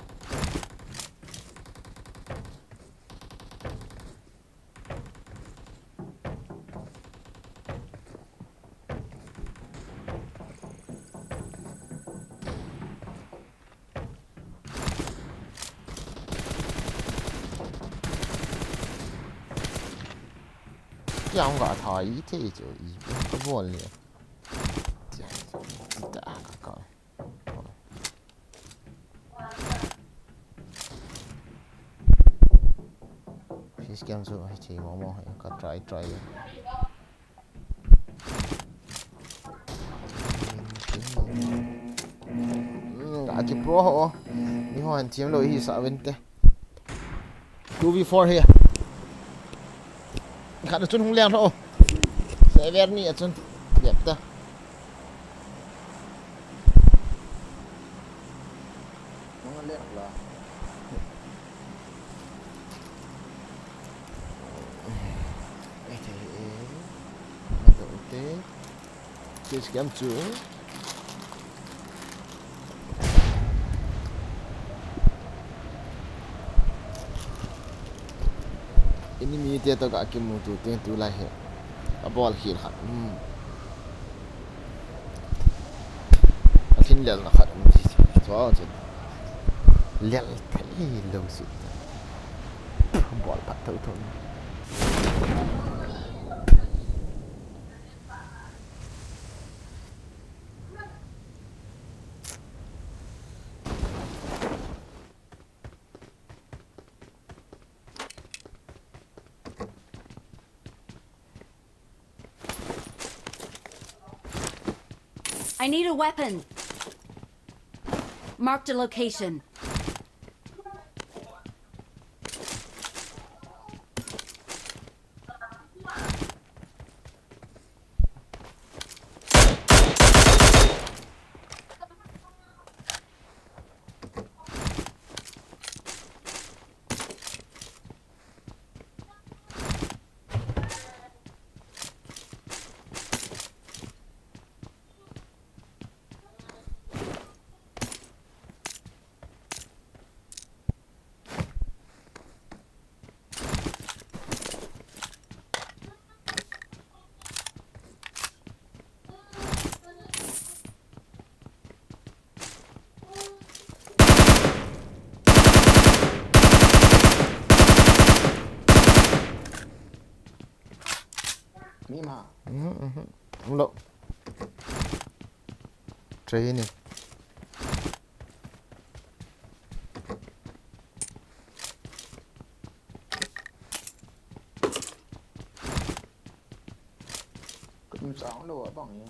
Yang ga tha i te chu i ka bol le. Ti ta ka ka. Face cam chu ai che mo mo ka try try. Ki pro ho. Ni ho han team lo hi sa vente. Two v four hi. Khat a chun hung leng tho. Sever ni a chun. Dep ta. Hung leng la. Ete, ete. Ete, ete. Chase camp chu. Enemy te toh ka kimuto teng tulai hi. Ka bol khel khat. Hmm. A thin lel na khat. Hmm. Chua chu. Lel thei lo si. Bol phat tho tho. I need a weapon. Marked a location. Mi ma. Mhm, mhm. Lo. Training. Kum chang lo abang ni.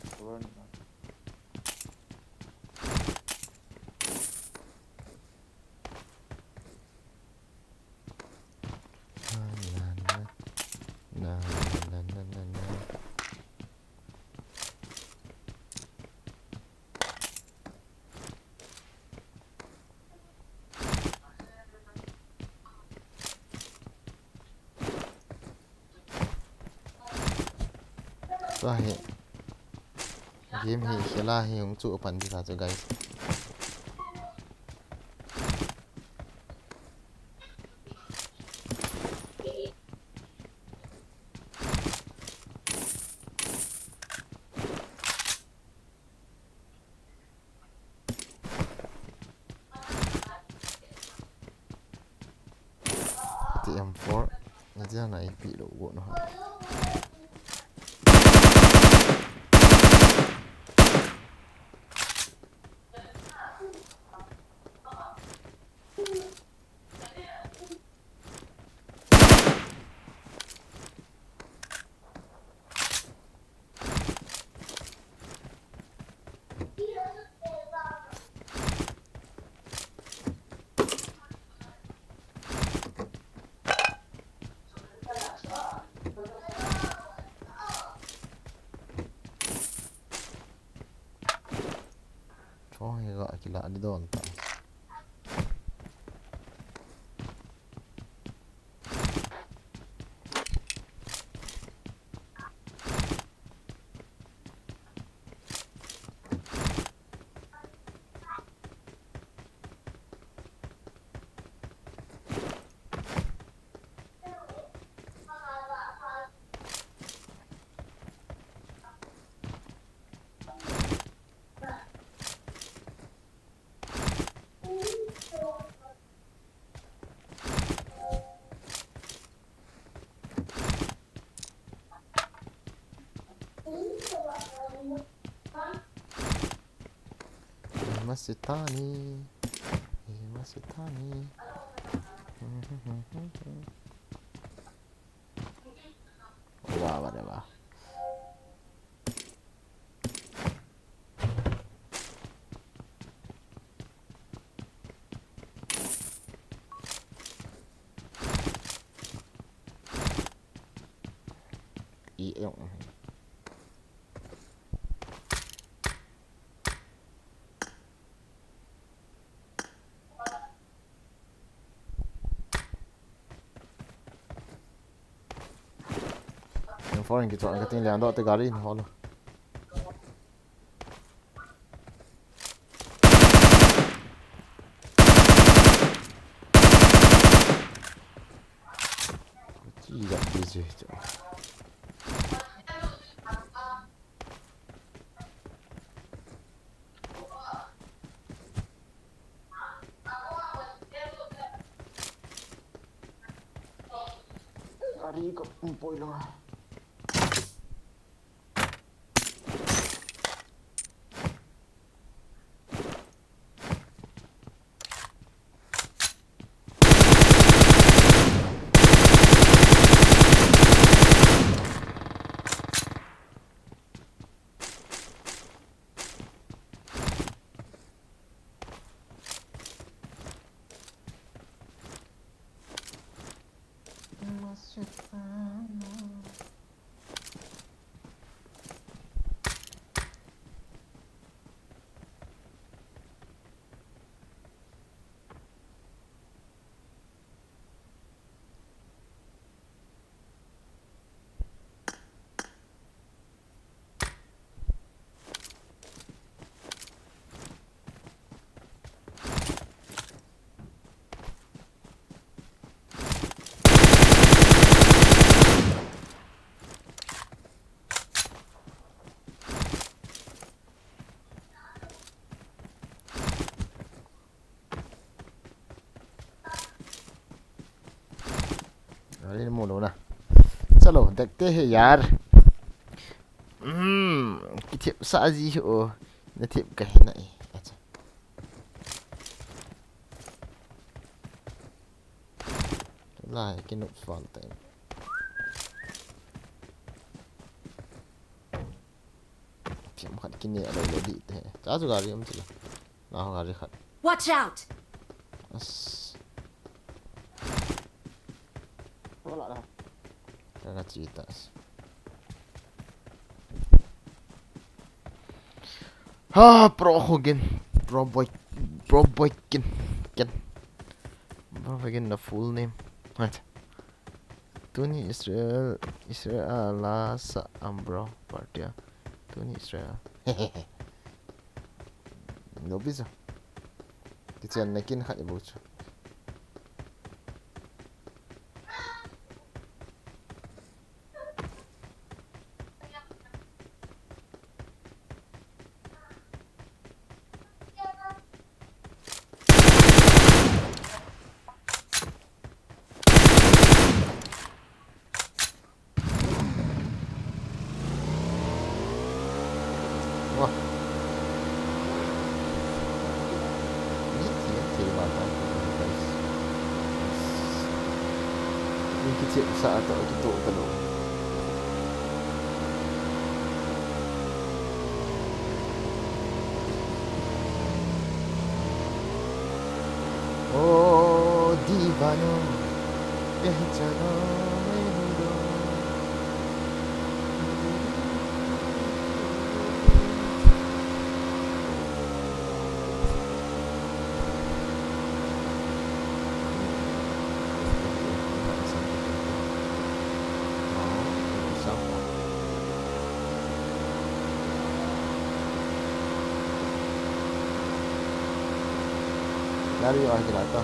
Tua hi game hi khela hi hung chu pan di ta chu, guys. Ti M four, na jana ipi lo go no ha. Chong hi ga kila ni don ta. Masitani. Masitani. Wow, whatever. jong. Foreign kichon ka ting lian doh te gari in hol. Chi yak di je chu. Gari ko poi lo. अरे, मुंह ना। चलो, देखते हैं यार। हम्म, किथे साजी हो, नथे कहना है। अच्छा। Lai, kinu fal tai. Thiam khat kine a lo le di te. Cha chu gari um chu la. Na ho gari khat. Watch out! As. Wala la. Ka ka chi ta as. Ha, pro ho gin. Pro boy. Pro boy kin. Kin. Pro boy kin the full name. Right. Tuni Israel, Israel a la sa am bro, party a. Tuni Israel. No bisa. Kichen na kin khat ibu chu. Wah. Ni ti, ni ti, wah, wah, guys. Ni kiti sa ato, kito talo. O divano, pehchano nahi ho. Dari wah gila to.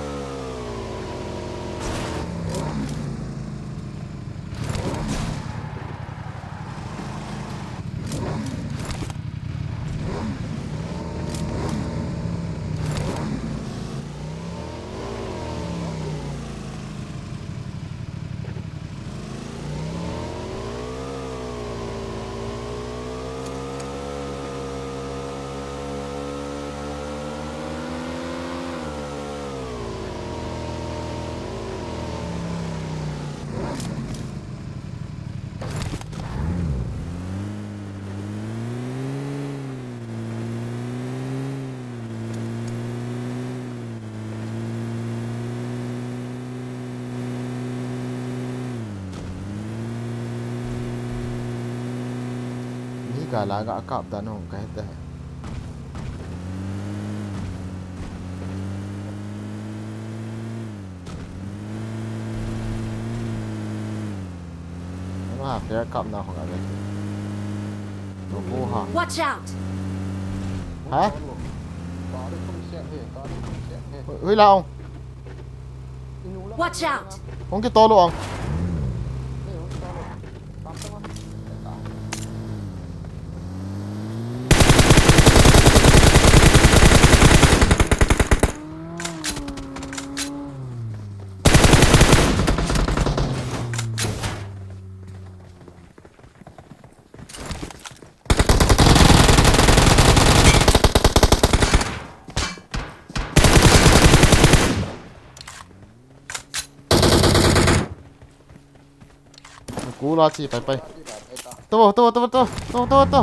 Gala ga kap dan hong ka hete. Ano ha, flare kap na hong ka hete. Ano ha? Watch out! Ha? Hui, hui la ong. Watch out! Hong ki tolo ong. Kula chi, pai, pai. To, to, to, to, to, to, to.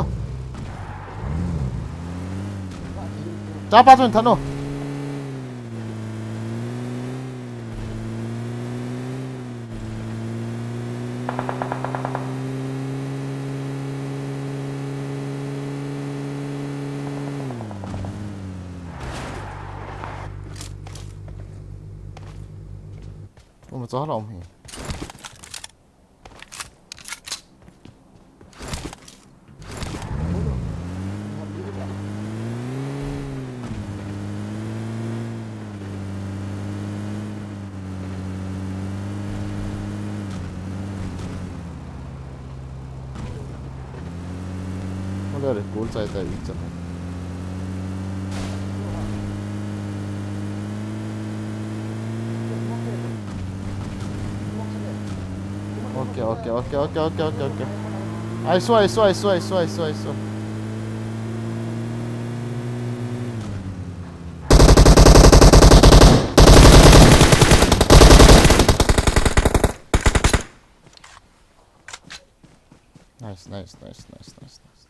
Chapa chun thano. Tum cho lom hi. Ole re, kul chai tai i chan. Okay, okay, okay, okay, okay, okay, okay. Ai sua, ai sua, ai sua, ai sua, ai sua, ai sua. Nice, nice, nice, nice, nice, nice.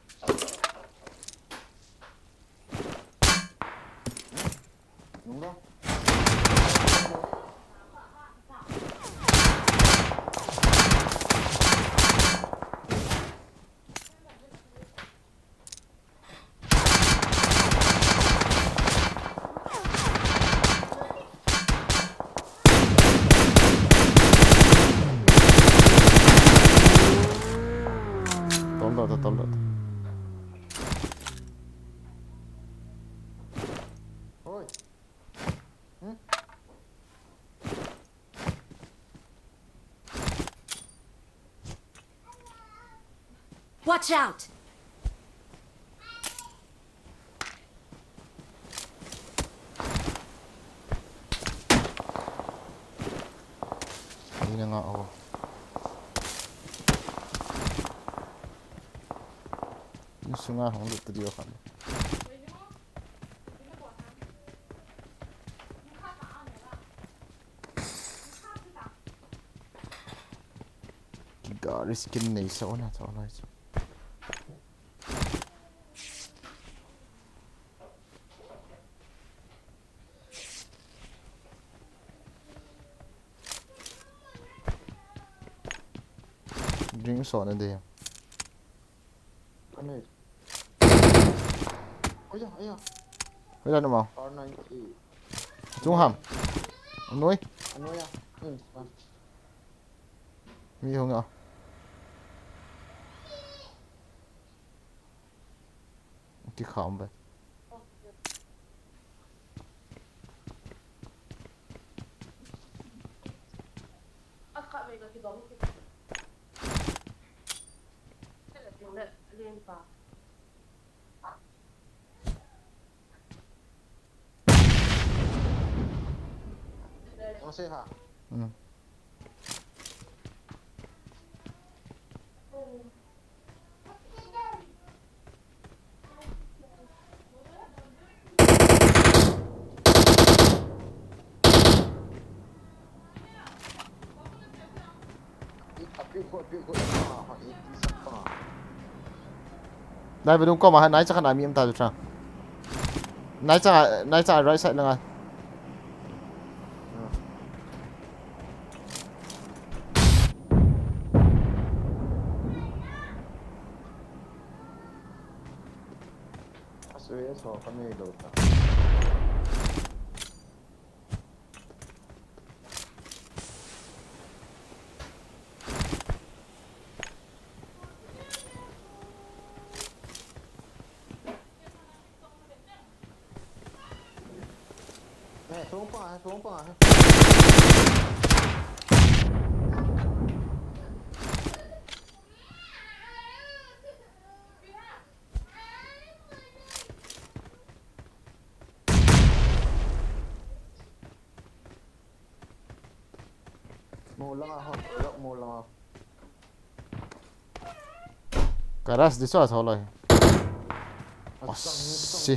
Tol da, tol da. Oi. Hmm? Watch out! Ina nga o. Insunga hong lut ta diu khan. Gari skin nei sa ona ta ona. Drink so na de. Ane. Aya, aya. Hui la nu mau. R ninety. Chung ham. Anoi. Anoi ya. Hmm. Mi hung a. Ki kham ve. Ang safe ha. Hmm. Nai bedung koma, nai chakha na mi am ta ju cha. Nai cha, nai cha right side langa. Ui, so kami lo ta. Eh, sung pa nga, sung pa nga. Mo langa ho, lok mo langa. Ka rush di sa sa lai. Asang ni, asang ni. Asi.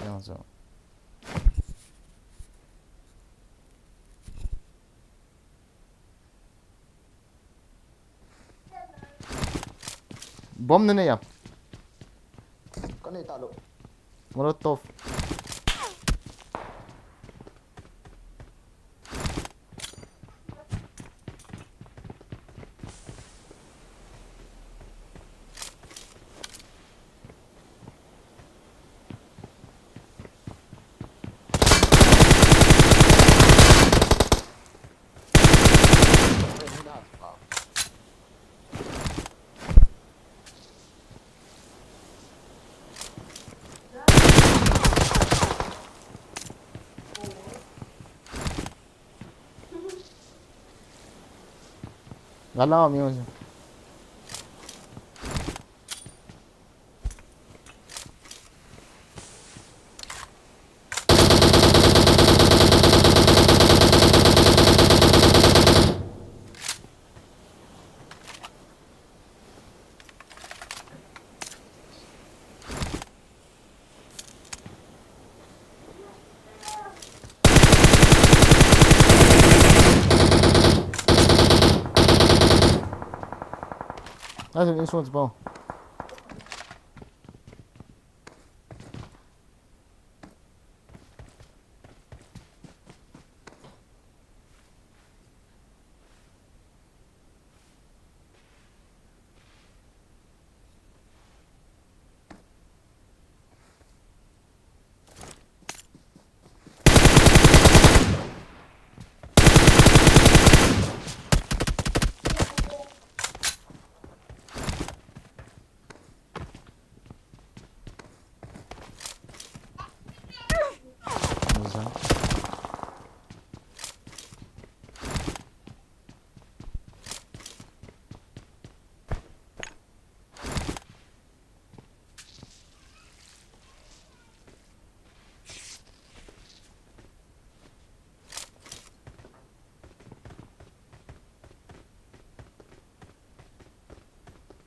Yang so. Bomb na nei a? Ka nei talou. Molotov. Gala mi ho. Ai, insung pa.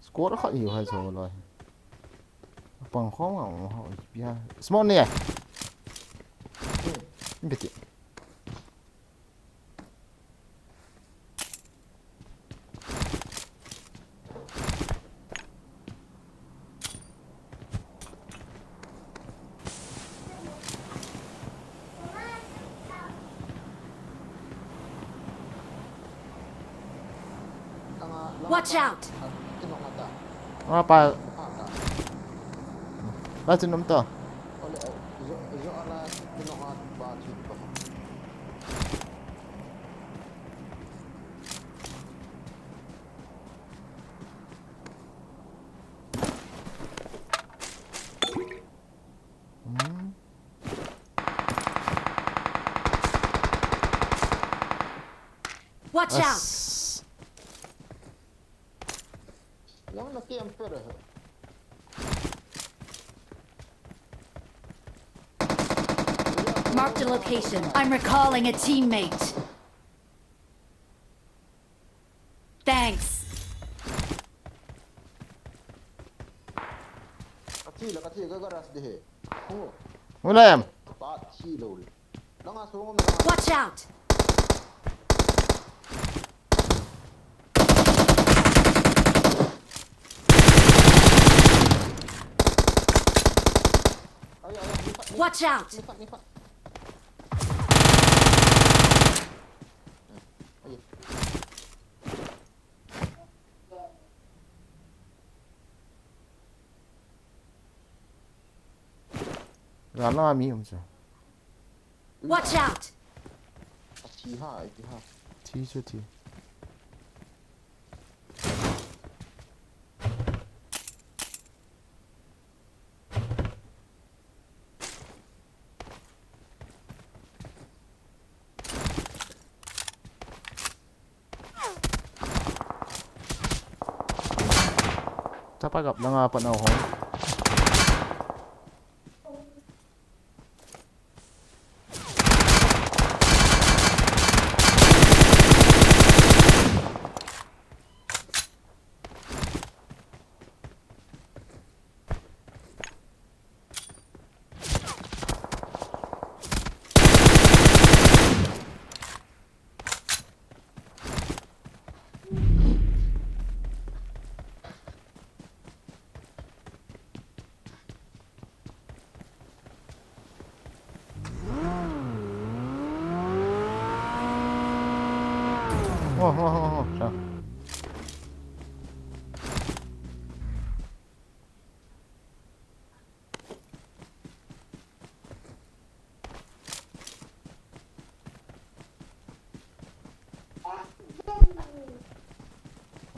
Squad khat hi hai so lai. Pang khom a mo ha pi ha. Smoke ni ai. Bit. Watch out! Nga pa. Ba chin um to. Hmm. Watch out! As- Yang na camper eh. Marked a location. I'm recalling a teammate. Thanks. Ka thi la, ka thi, ka, ka rush de he. Oh. Wala em. Ka thi lo le. Langa sung um na. Watch out! Ay, ay, ay, ni pa, ni, Watch out! Ni pa, ni pa. Ay. Gal langa mi um chu. Watch out! Athi ha, athi ha. Thi chu thi. Chapa gap langa pat nau hon. Oh, oh, oh, oh, sa.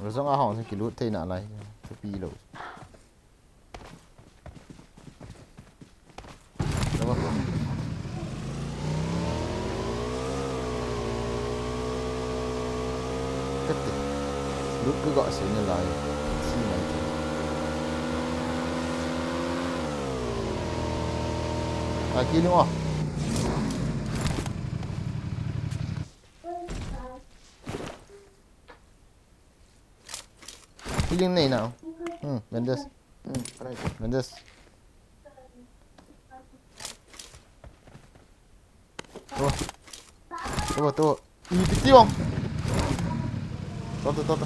Resong a hong se kilut thei nalai. Thupi lou. Tete. Lut ka ga se nalai. Si nai te. Ai, kill mo. Healing nei nau. Hmm, Mendes. Hmm, right. Mendes. Tu. Tu, tu. Ih, piti bang. Tu, tu, tu, tu.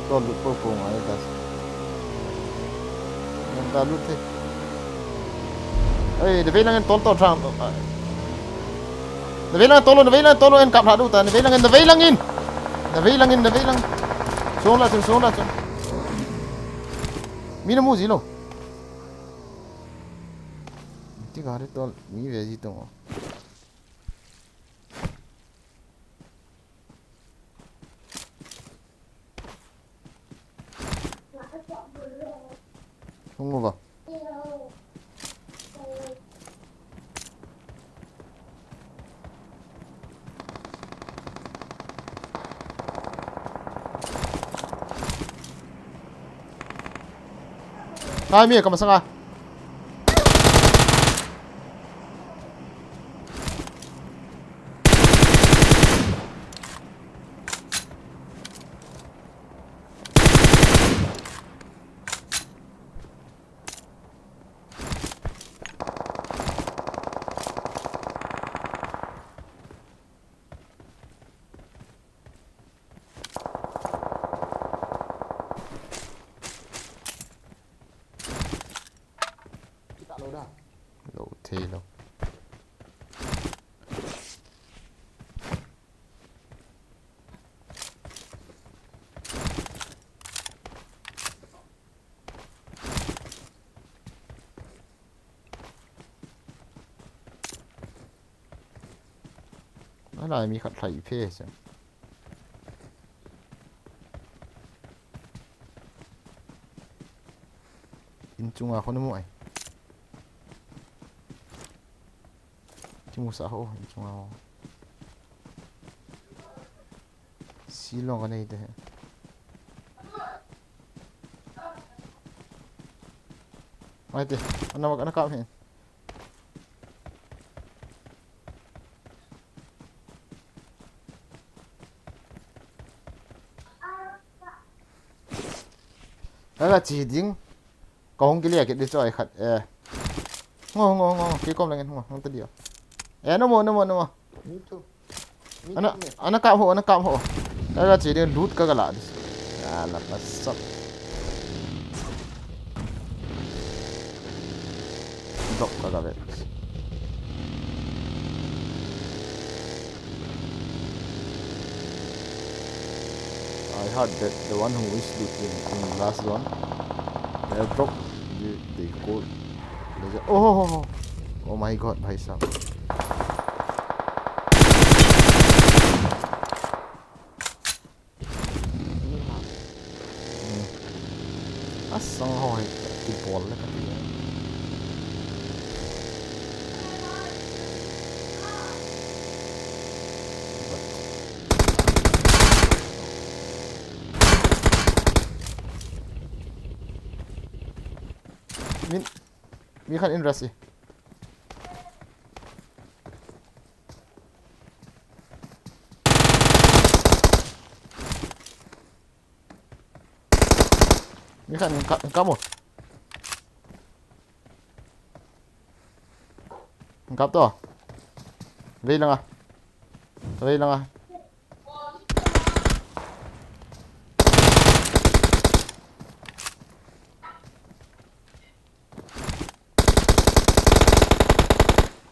Tu, lut po po ngai ta. Nang ta lut te. Ei, de vei langin tol tol thang. De vei langin tol, de vei langin tol, en kap lha du ta. De vei langin, de vei langin. De vei langin, de vei langin. Sung la chun, sung la chun. Mi na mu ji lou. Ti gari tol, mi ve ji tong. Hung uva. Ngai mi ka masanga. Lou thei lou. Alai mi khat lhai phe se. In chunga khon mu ai. Kimu sa ho, in chunga ho. Silong ka nei te. Mai te, ana, ana kap he. Ala chi ding. Ka hung kile kit di choi khat, eh. Ngo, ngo, ngo, ngo. Kei kom langin, ngo, ngo ta di o. Eh, no mo, no mo, no mo. Me too. Me Ana, too, mate. Ana kap ho, ana kap ho. Ka ga che ding loot ka ga la di. Ala pasap. Drop ka ga ve. I heard that the one who is looting in last zone. Airdrop. They, they call. Oh, oh, oh, oh. Oh my God, bhai sahab. Asang ho hi kibol le kati. Min, mi khat in rush e. Mi khat in kap, in kap mo. In kap to. Vei langa. Vei langa.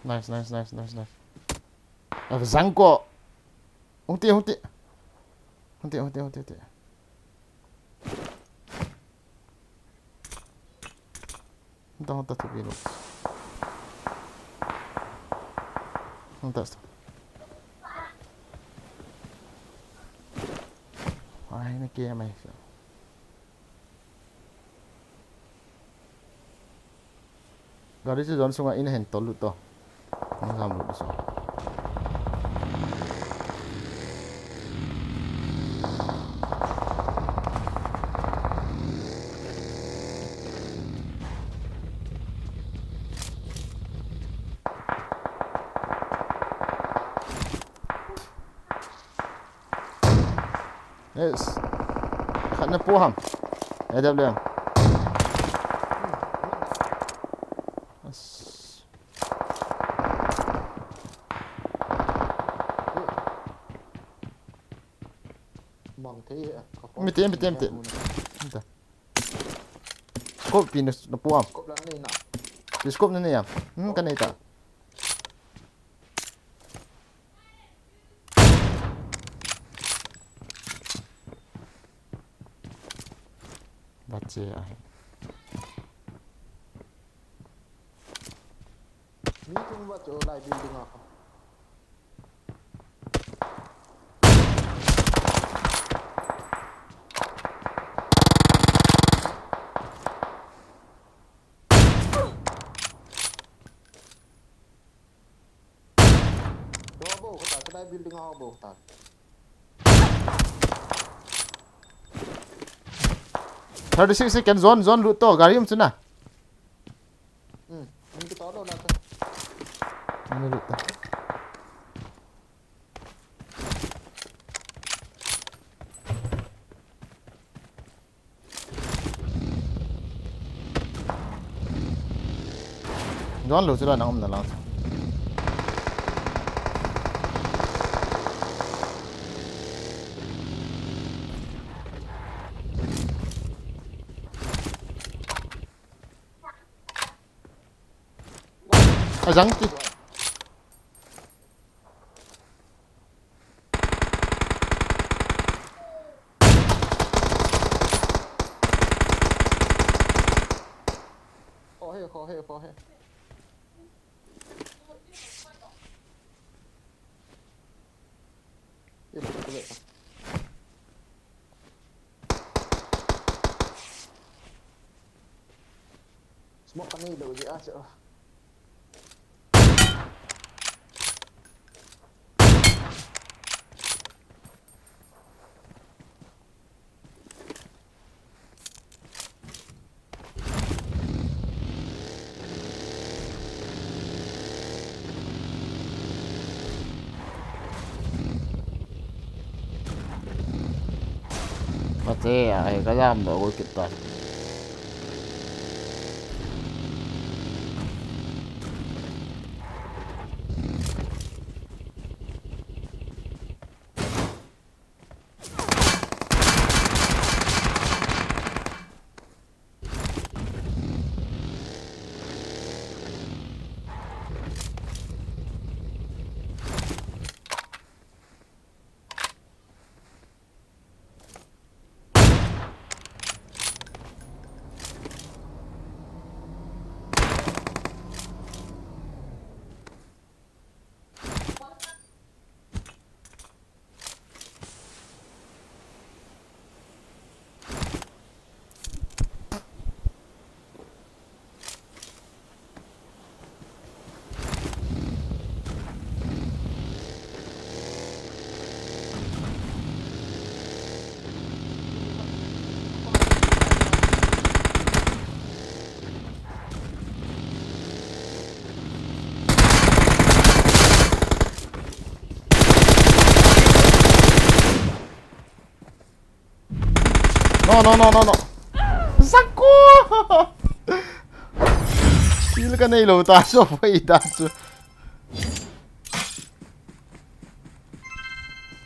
Nice, nice, nice, nice, nice. Ah, jangko. Hung ti, hung ti. Hung ti, hung ti, hung ti, hung ti. Hung ta, hung ta, tu bilo. Hung ta. Ai, na ke mai. Gari chu zone sunga in ahin tol lut to. Hung jam lut so. Yes. Khat na pu ham. A W M. Yes. Mang thei e, ka phone. Mi te, mi te, mi te. Mi te. Scope pi na, na pu am. Scope la nei na. Pi scope na nei am. Hmm, ka nei ta. Bache a. Mi tung bache o lai building a. Thirty six second, zone, zone lut to, gari um chu na. Hmm, min kitoh lou na ta. Min lut ta. Zone lou chu la nang umna lang. A jang ti. Kho he, kho he, kho he. Ye bol ko le. Smoke ka nei lou jeh a chu. Mate, ai ka jam doh gol kit ta. No, no, no, no, no. Zako! Kill ka nei lou ta, so foi ta chu.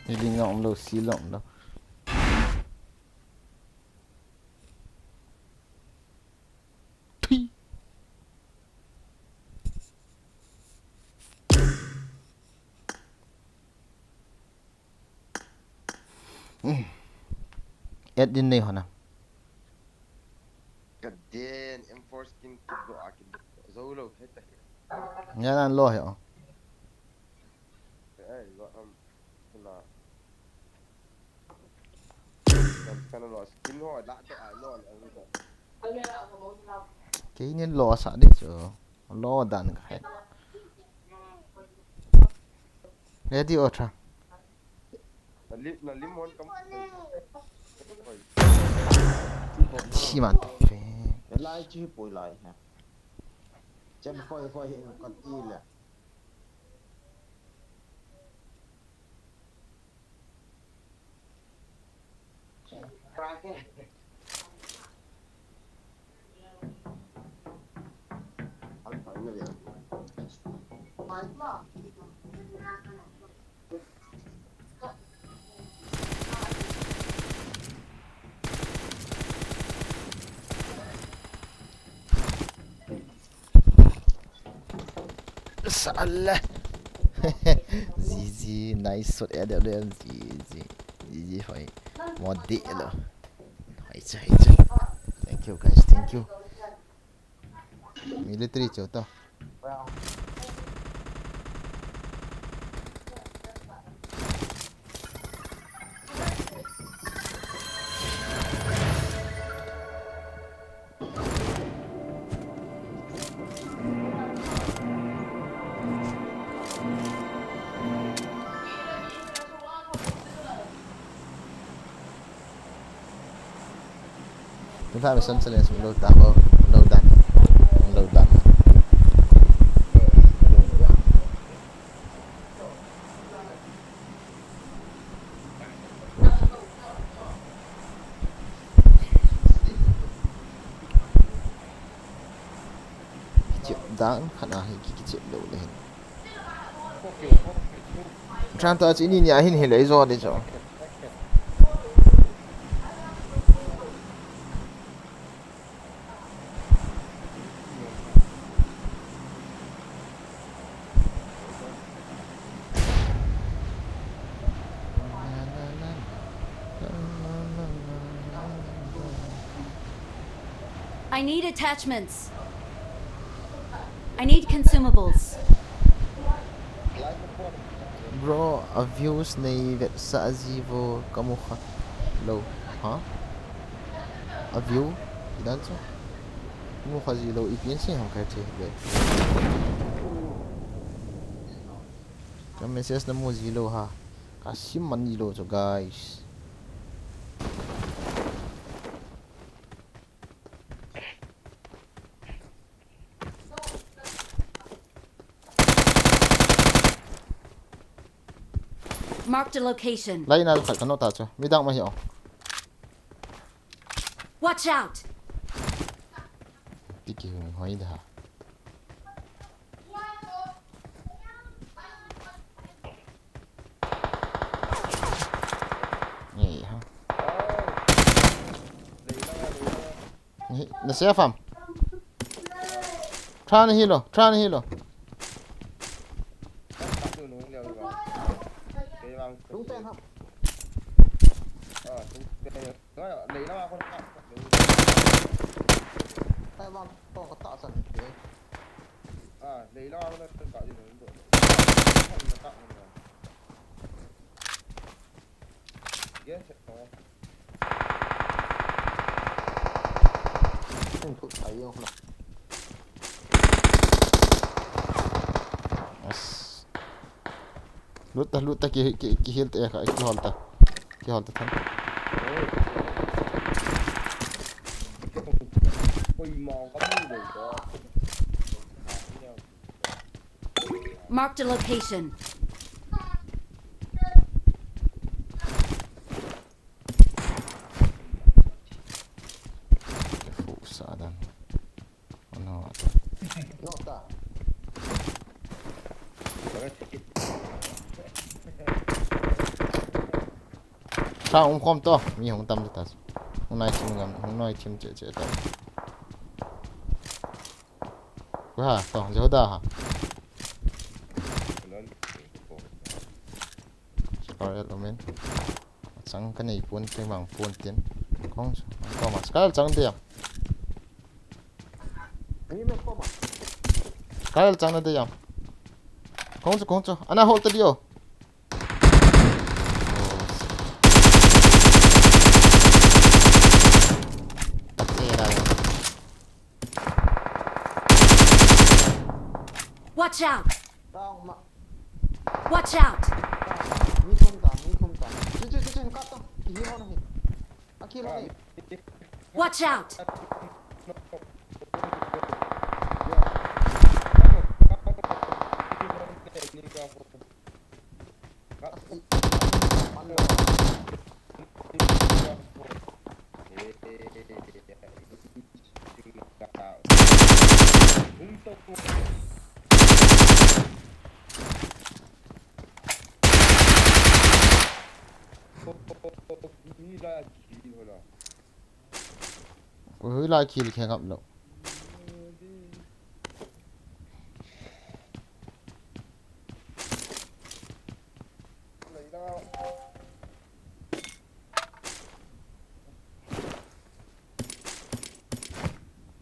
Healing na um lou, shield na um lou. Thui. Hmm. Add din nei hona. Ka den, M four skin kit do a kit do. Zo lo, heta hi. Nya nan lo he o. Eh, lo, um, na. Kan, kan lo skin ho, la to a lo, lo, lo. Kei nin lo sa di chu. Lo dan ka he. Ready o tha. Na lim, na lim hon kam. Chi man to fe. Lai chi poi lai ha. Chem khoi khoi hin ka ti le. Sala. Zizi, nice shot, A W M, Zizi. Zizi, hoi. Mo de lo. Hoi chu, hoi chu. Thank you, guys, thank you. Military chu to. Tun pha mission challenge lo ta ho, lo dan, lo dan. Kichep dan khat a hi ki, kichep lo le hin. Tran to chi ni ni a hin hi le zo de zo. I need attachments. I need consumables. Bro, a views nei vetsah ji vo ka mu kha lou. Ha? A view? Idan chu? Mu kha ji lou, ipi in sin ham kha che ve. Ka message na mu ji lou ha. Ka sim man ji lou chu, guys. Marked a location. Lai na khat ka no ta chu. Midang ma hi o. Watch out! Tiki hung hoi da. Ei ha. Ni, na se fam. Try na hilo, try na hilo. Tung ten ham. Tung ten. Lei na ko ta. Taiwan to ko ta san ke. Ah, lei na ko ta di no do. Yes, oh. Lut ta, lut ta, ki, ki, ki heal ta, ki hol ta. Ki hol ta than. Marked a location. Sa um khom to, mi hung tam ta. Hung nai thim ngam, hung nai thim che che ta. Ku ha, to, Jehuda ha. Scar el umin. Chang ka nei pon, te mang pon tin. Kong chu, kong ma. Scar el chang dia. Scar el chang na dia. Kong chu, kong chu. Ana hold ta dio. Watch out! Down ma. Watch out! Mi thum ta, mi thum ta. Chu, chu, chu, chu, kap ta. Hi ho na hi. Aki lo ni. Watch out! Ui, lai kill khe ngap lou.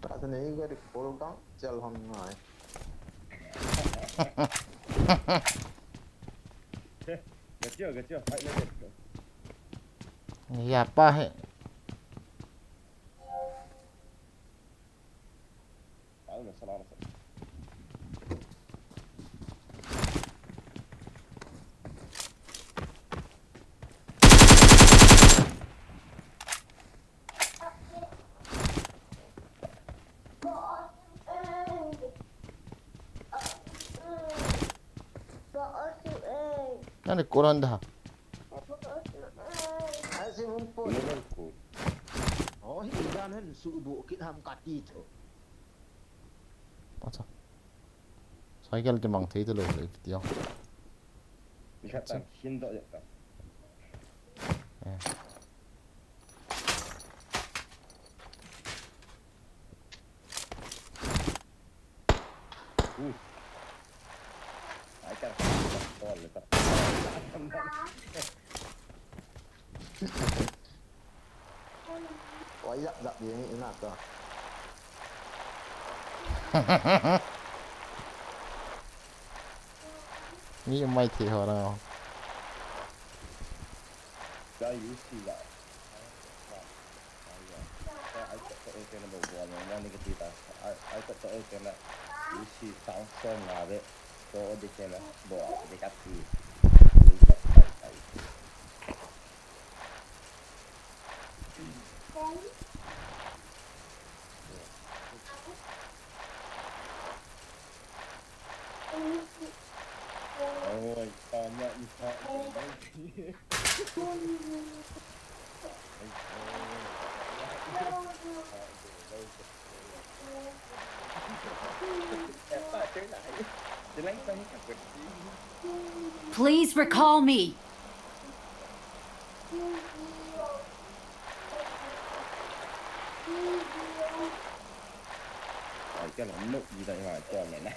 Ka sa nei ka dik pol kang chal hon ngai. Gachi o, gachi o, fight le gachi o. Ya pa he. Paulo, salamat. Nani koran daha. Ai, si hung pun. Eleven ko. Oh, hi dan han su bu kit ham kati cho. Acha. Cycle te mang thei te lo le ti ang. Ni khat ta hin do ya ta. Eh. Uh. Ai, ka, ka, ka, ka, ka. Oi, dak, dak, dia ni, ina, ka. Ni mai thei ho na. Ka U C la. Ai, ai, to, to, eh, kena bo, bo, mo, mo, ni ka ti ta. Ai, ai, to, to, eh, kena U C sang som nga ve. To, o, de kena bo, de ka ti. Ai, ai, ai. Oi, tama isa. Please recall me. Ai, ka lam no, di ta ma, to na na.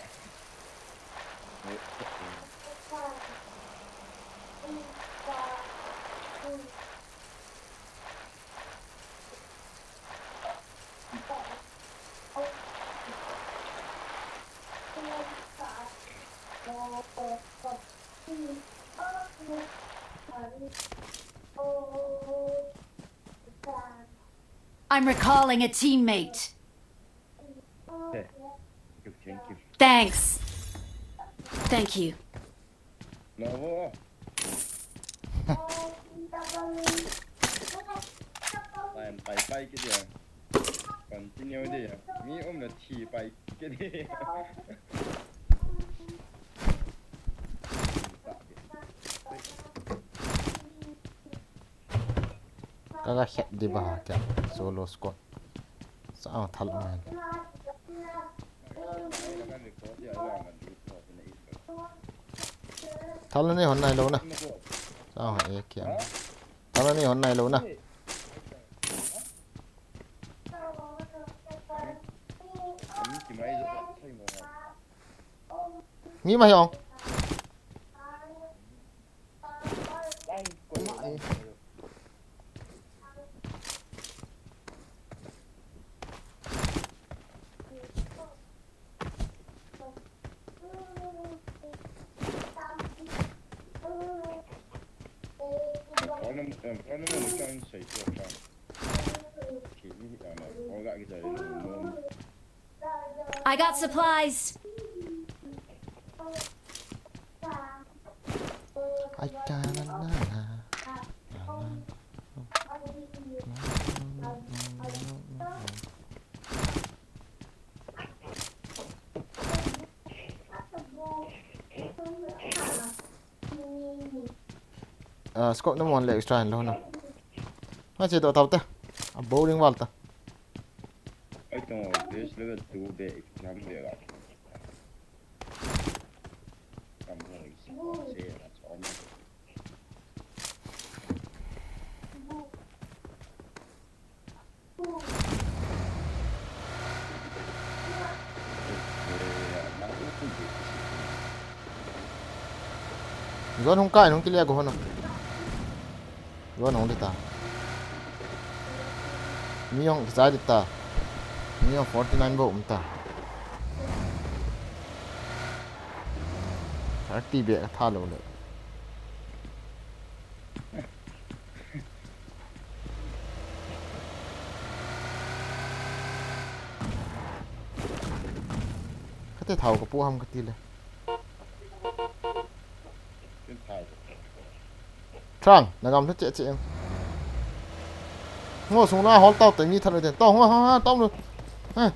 I'm recalling a teammate. Okay. Thank you, thank you. Thanks. Thank you. Bravo. Pai, pai, pai kit dia. Continue dia. Mi um le thi pai kit dia. Ka ga khet di ba ha kya? Solo squad. Sa ang thal ang. Thal nei hon nai lou na. Sa ang e kya? Tama ni hon nai lo na. Mi ma hi ong. I got supplies. Ai ka na na na. Ah, scope na mon le extra hin lo na. Ha che do tau ta. A bowling wall ta. Ai to, base level two be exam be ga. Kam ho isi ko se na chom. Zone hung kai, hung kile go hono. Zone hung dita. Mi jong kichai dita. Mi jong forty nine bou um ta. Thirty beh ka tha lou le. Kate thao ka pu ham kati le. Trang, na gam lha cheh cheh em. Ngo sung la hol tau te mi tha le den. Tau ngo ha ha tau lu. Ha.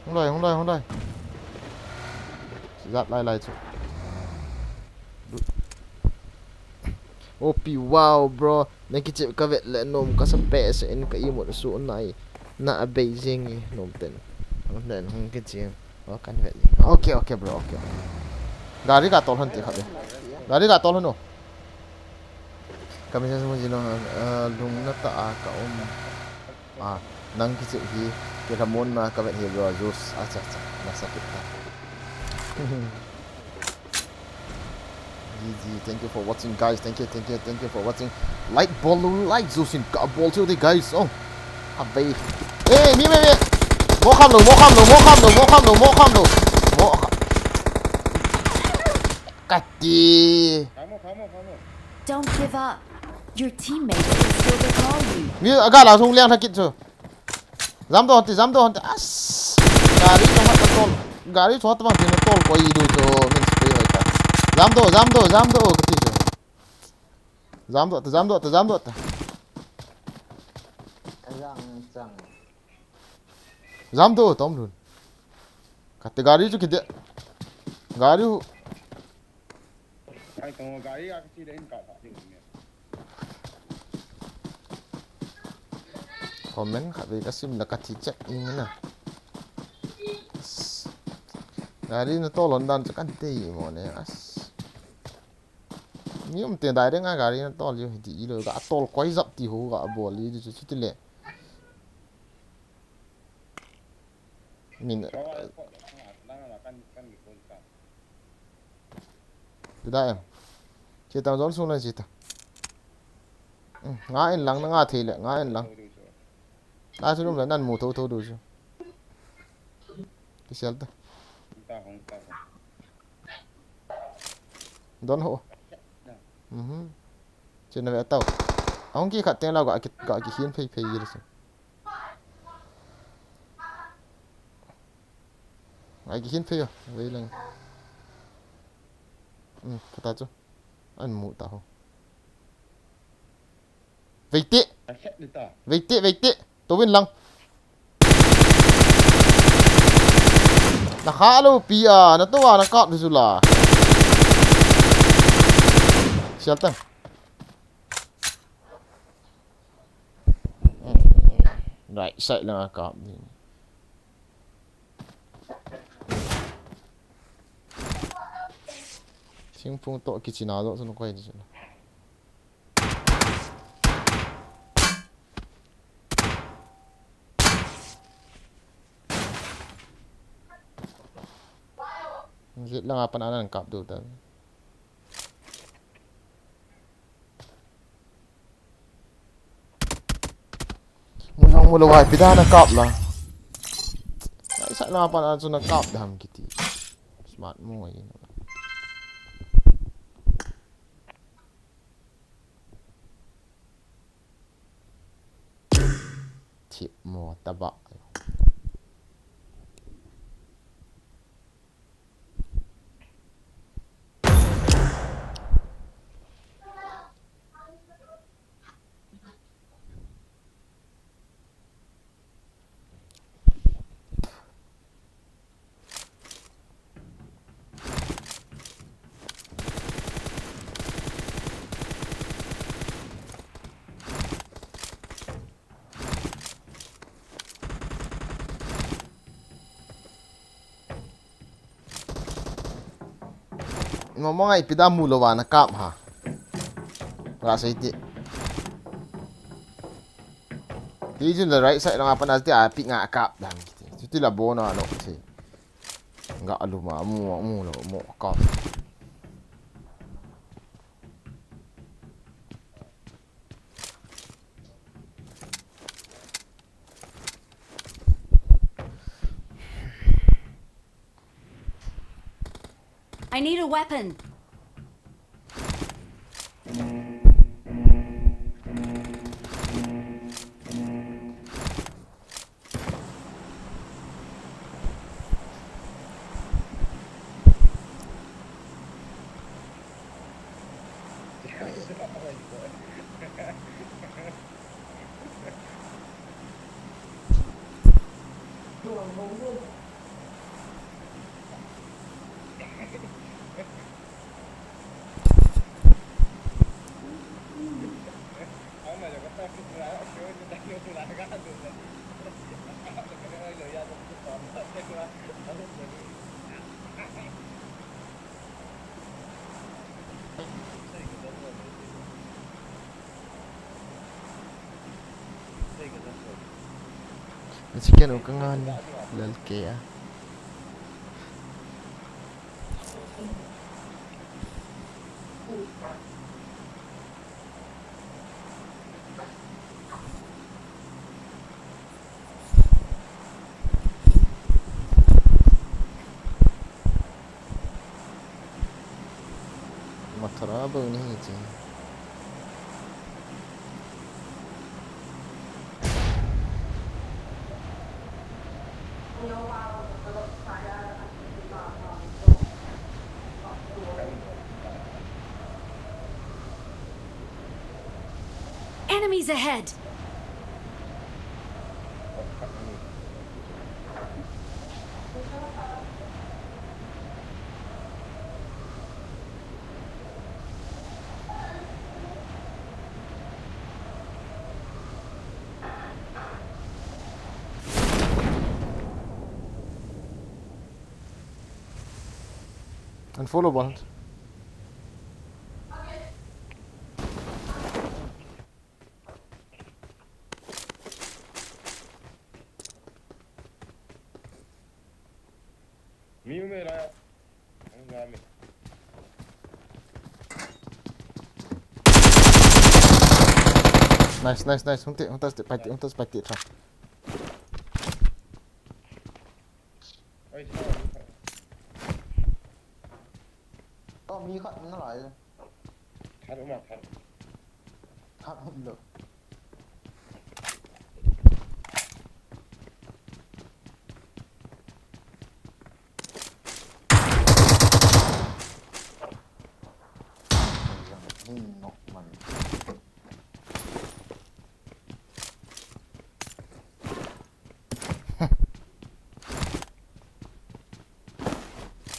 Hung loi, hung loi, hung loi. Zat lai lai chu. O P, wow, bro. Na kichep ka vet le nom ka sa pe se in ka imut su nai. Na a bei jing i nom ten. Ang nen hung kichep. O kan vet. Okay, okay, bro. Okay. Gari ka tol han ti khat le. Gari ka tol han o. Ka message mo jilong, eh, lungna tah a ka um. Ah, nang kichep hi, kilhamon na ka vet hi bro, juice. Acha, acha, na sakit ta. G G, thank you for watching, guys. Thank you, thank you, thank you for watching. Like bol, like juice in ka bol chu di, guys. Oh. Abai. Eh, mi, mi, mi. Mo kham lo, mo kham lo, mo kham lo, mo kham lo, mo kham lo. Mo kha- Kati. Khamo, khamo, khamo. Don't give up. Your teammates can still recall you. Mi aga la sung liang thakit chu. Jam do hon ti, jam do hon ti. As. Gari chu hat tol. Gari chu hat bang tin tol koi du chu min spray hoi ta. Jam do, jam do, jam do kati chu. Jam do ta, jam do ta, jam do ta. Chang, chang. Jam do tom lun. Kate gari chu kide. Gari u. Ai to gari a kasi da in ka sa ti ne. Comment khat vei ka sim la ka thi chek ing na. Gari na tol hon dan chu kan tei mo ne as. Ni um te dai de nga gari na tol yo ti ilo ga tol koi jap ti ho ga bol li chu chu ti le. Min. Ti da em. Che tang zon sung lai che ta. Nga in lang na nga thei le, nga in lang. La chu lum le nan mu tho tho du chu. Ki sel ta. Don ho. Mhm. Che na ve tau. Ahung ki khat teng la ga ki ga ki hin phei phei ye le chu. Ai ki hin phei yo, vei lang. Hmm, kata chu. An mu ta ho. Vei te. Vei te, vei te. To win lang. Na kha lo pi a, na to a na kap du chu la. Sial tang. Right side langa kap ding. Thingphung toh kichina joh chun koi ding chun. Jet langa pan anan kap diu ta. Mu jong mu lou vai, ipi dan a kap la. Ai, sa na pan a chu na kap dam kiti. Smart mo ai. Thip mo taba. Mama ngai ipi dan mu lou va na kap ha. Nga sei ti. Ti jun la right side langa pan a ti a pi nga kap dan. Ti la bo na no ti. Nga alu ma mu mu lou mu kap. I need a weapon. Na chicken u ka ngan lel ke a. Mathara bou ni hi chi. Enemies ahead! Unfollow bol. Mi um e la. Ang dami. Nice, nice, nice. Hung ti, hung tas ti, pai ti, hung tas pai ti, tra. Oi, sa. Oh, mi khat na lai. Khat um a, khat. Khat um lou. Hin nok man.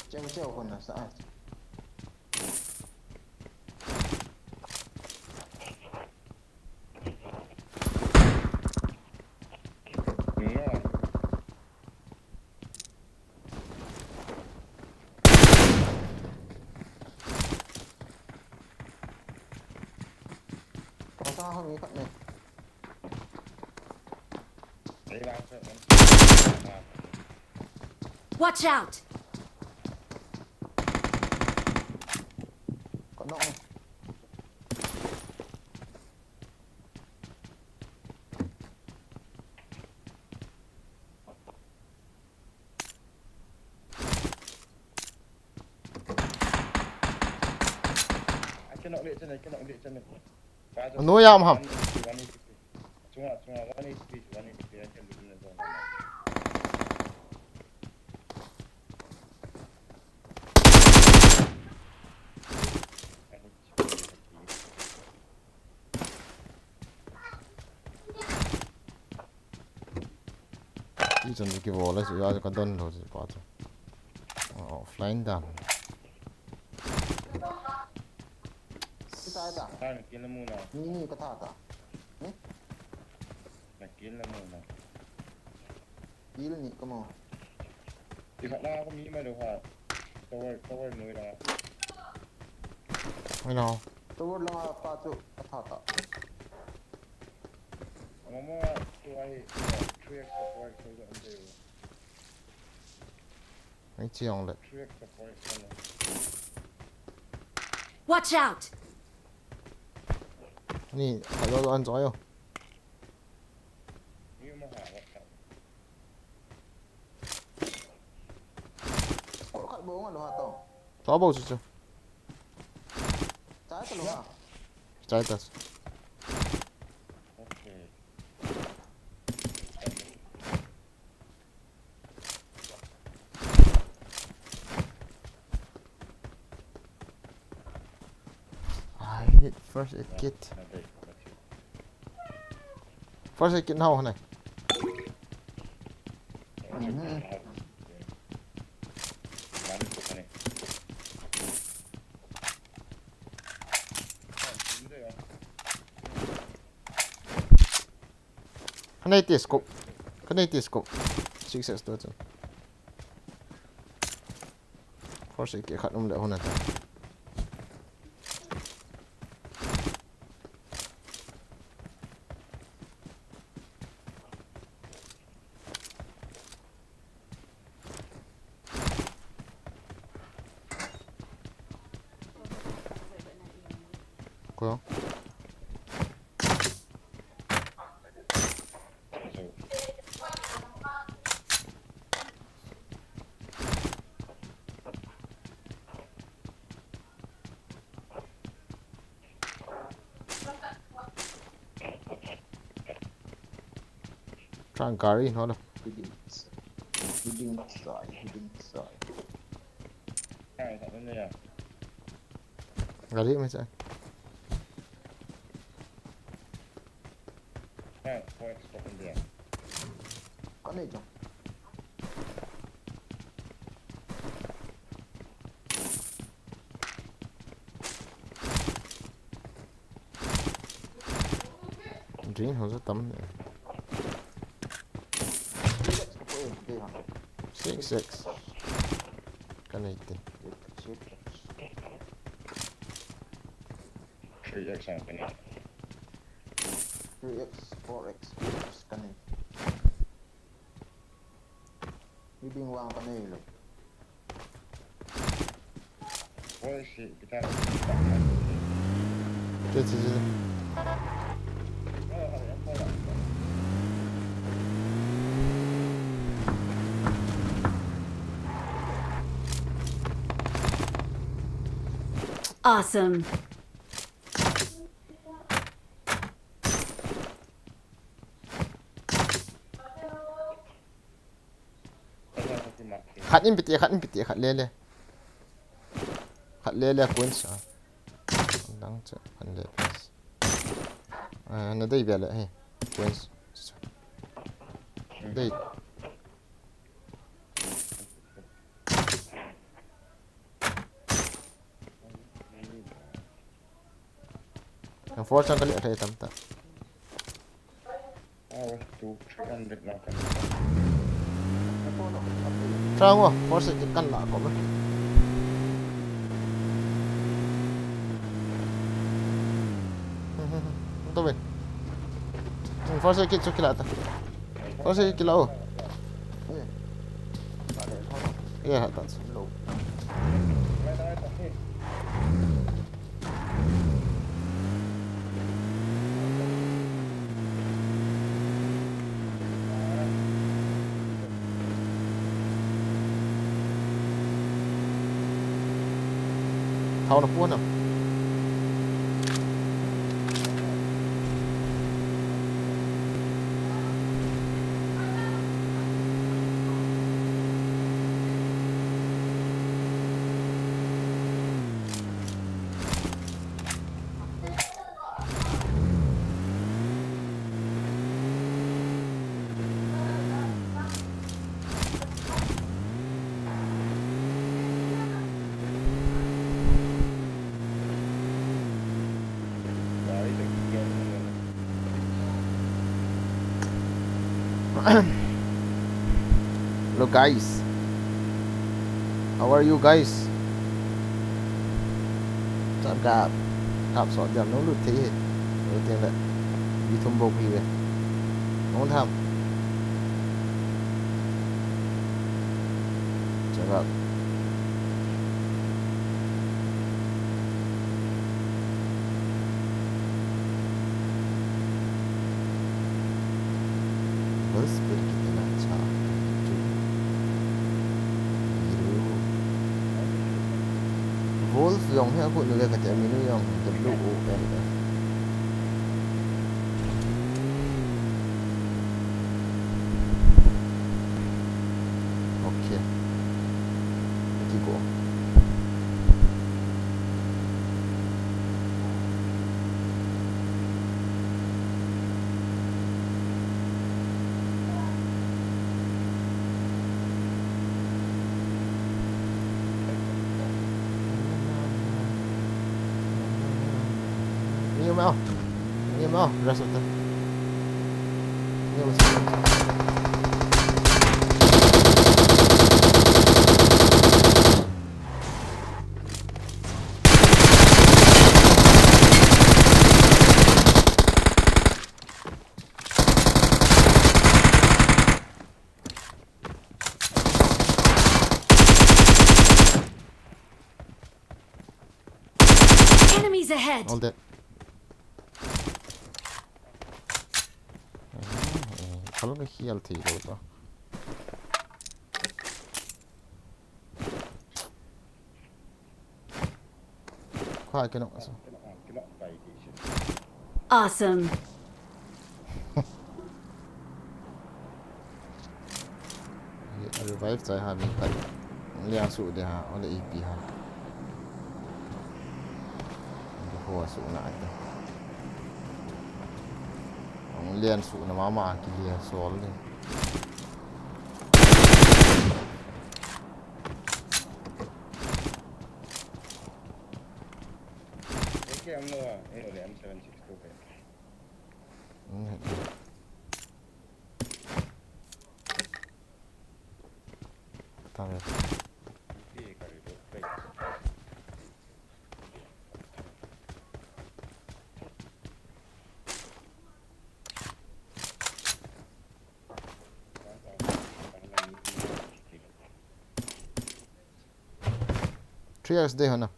Cheu cheu kon na sa. Khat ne. Ei lang se. Watch out! Kano. I cannot reach it, I cannot reach it. Anu yam ham. One H P, one H P. Chunga, chunga, one H P, one H P, I can do it. Ti chan ki vola si ya ka don lo si pa chu. Offline dan. Kita ta. Kan kila muna. Ni ni ka ta ta. Na kila muna. Il ni ka mo. Ikhat na ako mi ma do ha. Tower, tower no ira. Ai no. Tower lang pa chu ka ta ta. Mama, tu ai three X support ko do ante. Ai chiong le. Three X support ko. Watch out! Ni hai lo an joy. Ni ma ha wa ka. Ko khat bo nga lo ha to. To bo chu chu. Chai ta lo ha. Chai tas. Okay. I need first aid kit. Na dai. First aid kit nau hane. Hane ti scope. Hane ti scope. Six S tu chu. First aid kit khat um le hon ata. Ko. Try gari no lo. Hiding. Hiding sai, hiding sai. Ai, sa ne ya. Gari mai sa. Ai, ko export ne ya. Ka nei jong. Green ho sa tam ne. Ko e de ha. Six six. Ka nei te. Three X ang kani. Three X, four X, ka nei. Hiding vang ka nei lo. Four X kita. Te chi chi. Awesome. Khat in piti, khat in piti, khat le le. Khat le le coins a. Dang che, khat le. Ah, na dei be le he. Coins. Dei. Ang four chang kali athei tam ta. Oh, two, three hundred lang kan. Chang wa, four se kan la ko be. Ang to be. Force kit chu kila ta. Force kit kila o. Ye ha ta chu. Thao na pu na. Hello guys, how are you guys? Chang kap, kap so jam nung lut thei he. Lut thei le. Bi thum bok hi ve. Nung tham. Chang kap. Wolfsburg kiti na cha. Wolf jong hi a khu nu le kati a min u jong W O L F. Okay. Kiko. Ni umah. Ni umah. Rest of the. Ni umah. Enemies ahead! All dead. Khal ka hial thei lo ta. Kha kino aso. Awesome. Revive chai ha mi pat. Lian su de ha, ole ipi ha. Ho su na ate. Lian su na mama ki lian sol ni. Eke amlo a, eh, ole M seven six two pe. Tang. Three X de hona.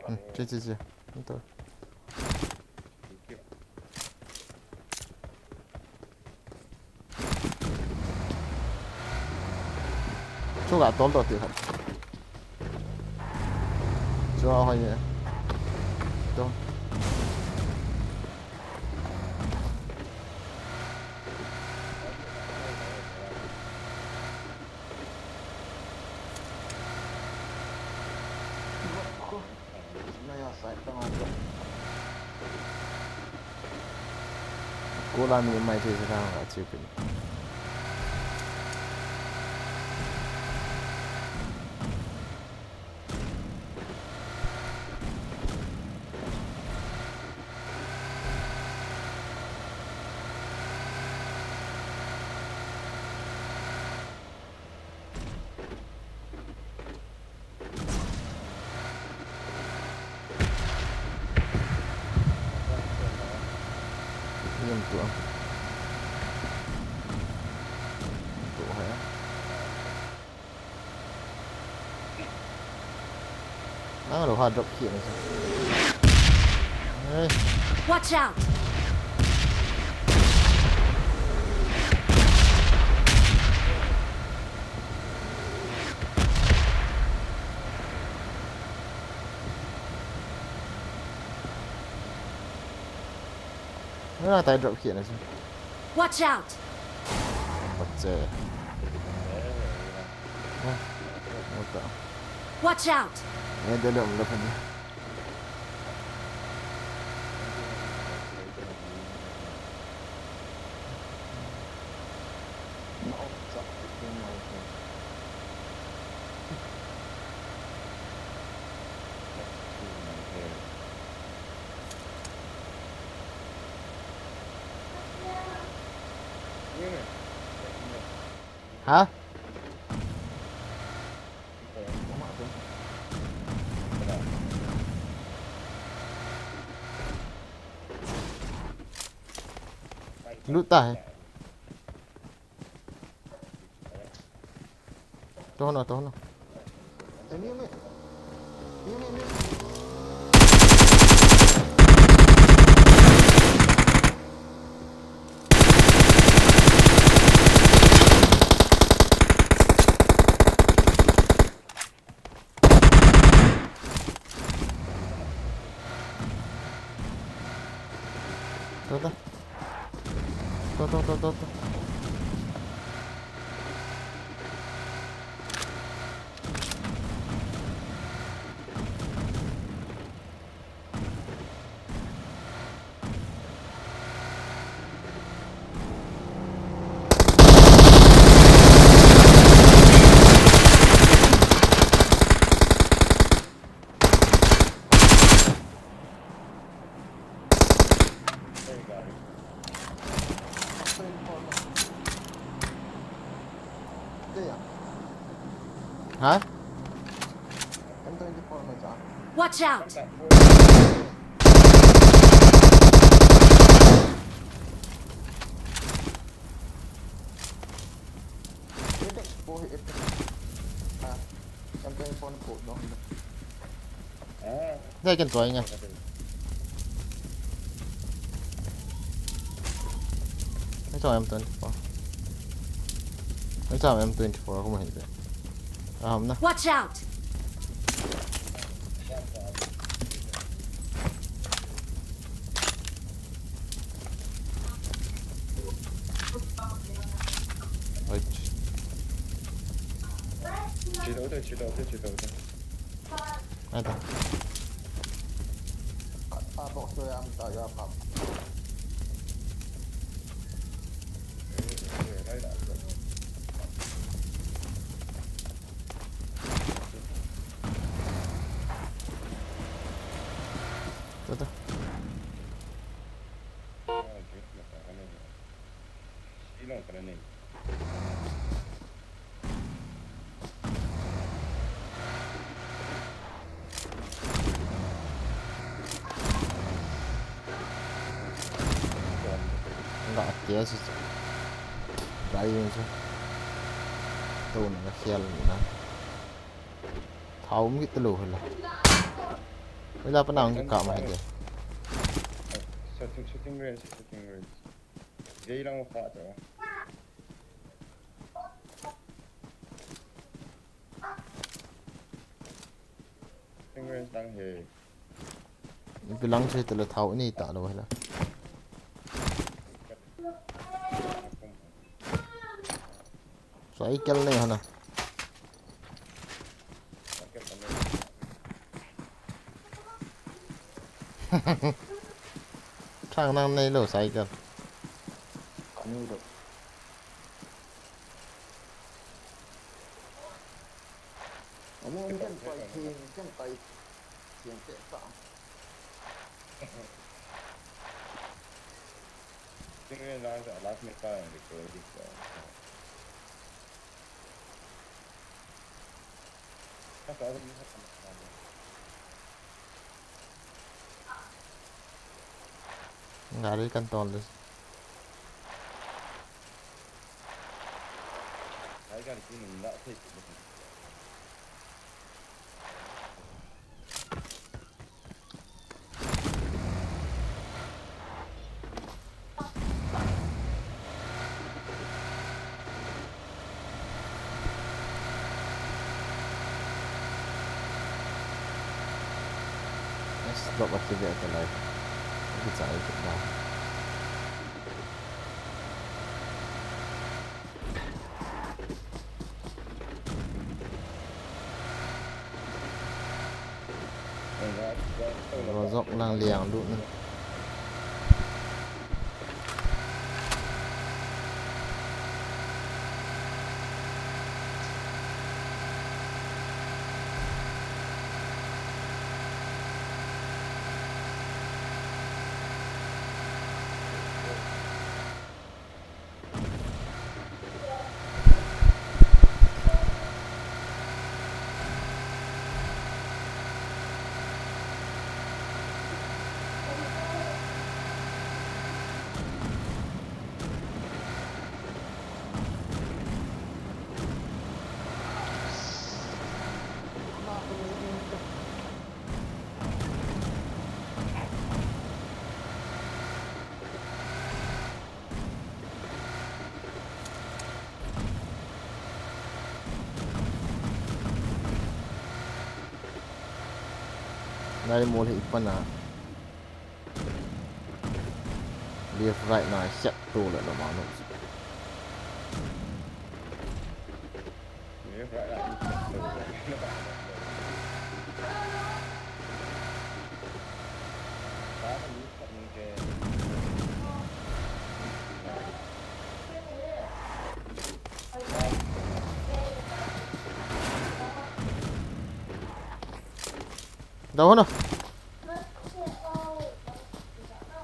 Hmm, che, che, che. Ito. Chu ga tol to ti khat. Chu a hoi ye. To. Kula mi mai thei se kang a chipin. Em tu. Tu hai. Nang lo ha drop khi na. Hey. Watch out! Nang tai drop khi na. Watch out! Patse. Watch out! Eh, de lom lo pani. Ha? Lut ta hai. Tohno, tohno. Toh, toh. Toh, toh, toh, toh, toh. Ha? Watch out! Dai ken toi nga. Ai chong M twenty-four. Ai chong M twenty-four ko ma hin de. Aham na. Watch out! Right. Cheat out, cheat out, cheat out. Ada. Tuh, tuh. Nga tia si. Dai yun si. Tuna nga khial na. Thao um kit lou hela. Hela pa nang ki kap ma hede. Shooting, shooting range, shooting range. Jai lang kha to. Shooting range lang he. Ipi lang se tele thao ni ta lou hela. Cycle nei hana. Thang nang nei lou cycle. Kani lou. Ani ken pai thing, ken pai thing te ta. Tingin lang sa last minute pa lang dito, dito. Nasa ako yung sa kamas namin. Gari kan ton des. Let's drop a kit there, the life. It's a, it's a, Rozok lang liang lut na. Nai mol hi ipan a. Left right na siat to le lo ma no. Down na.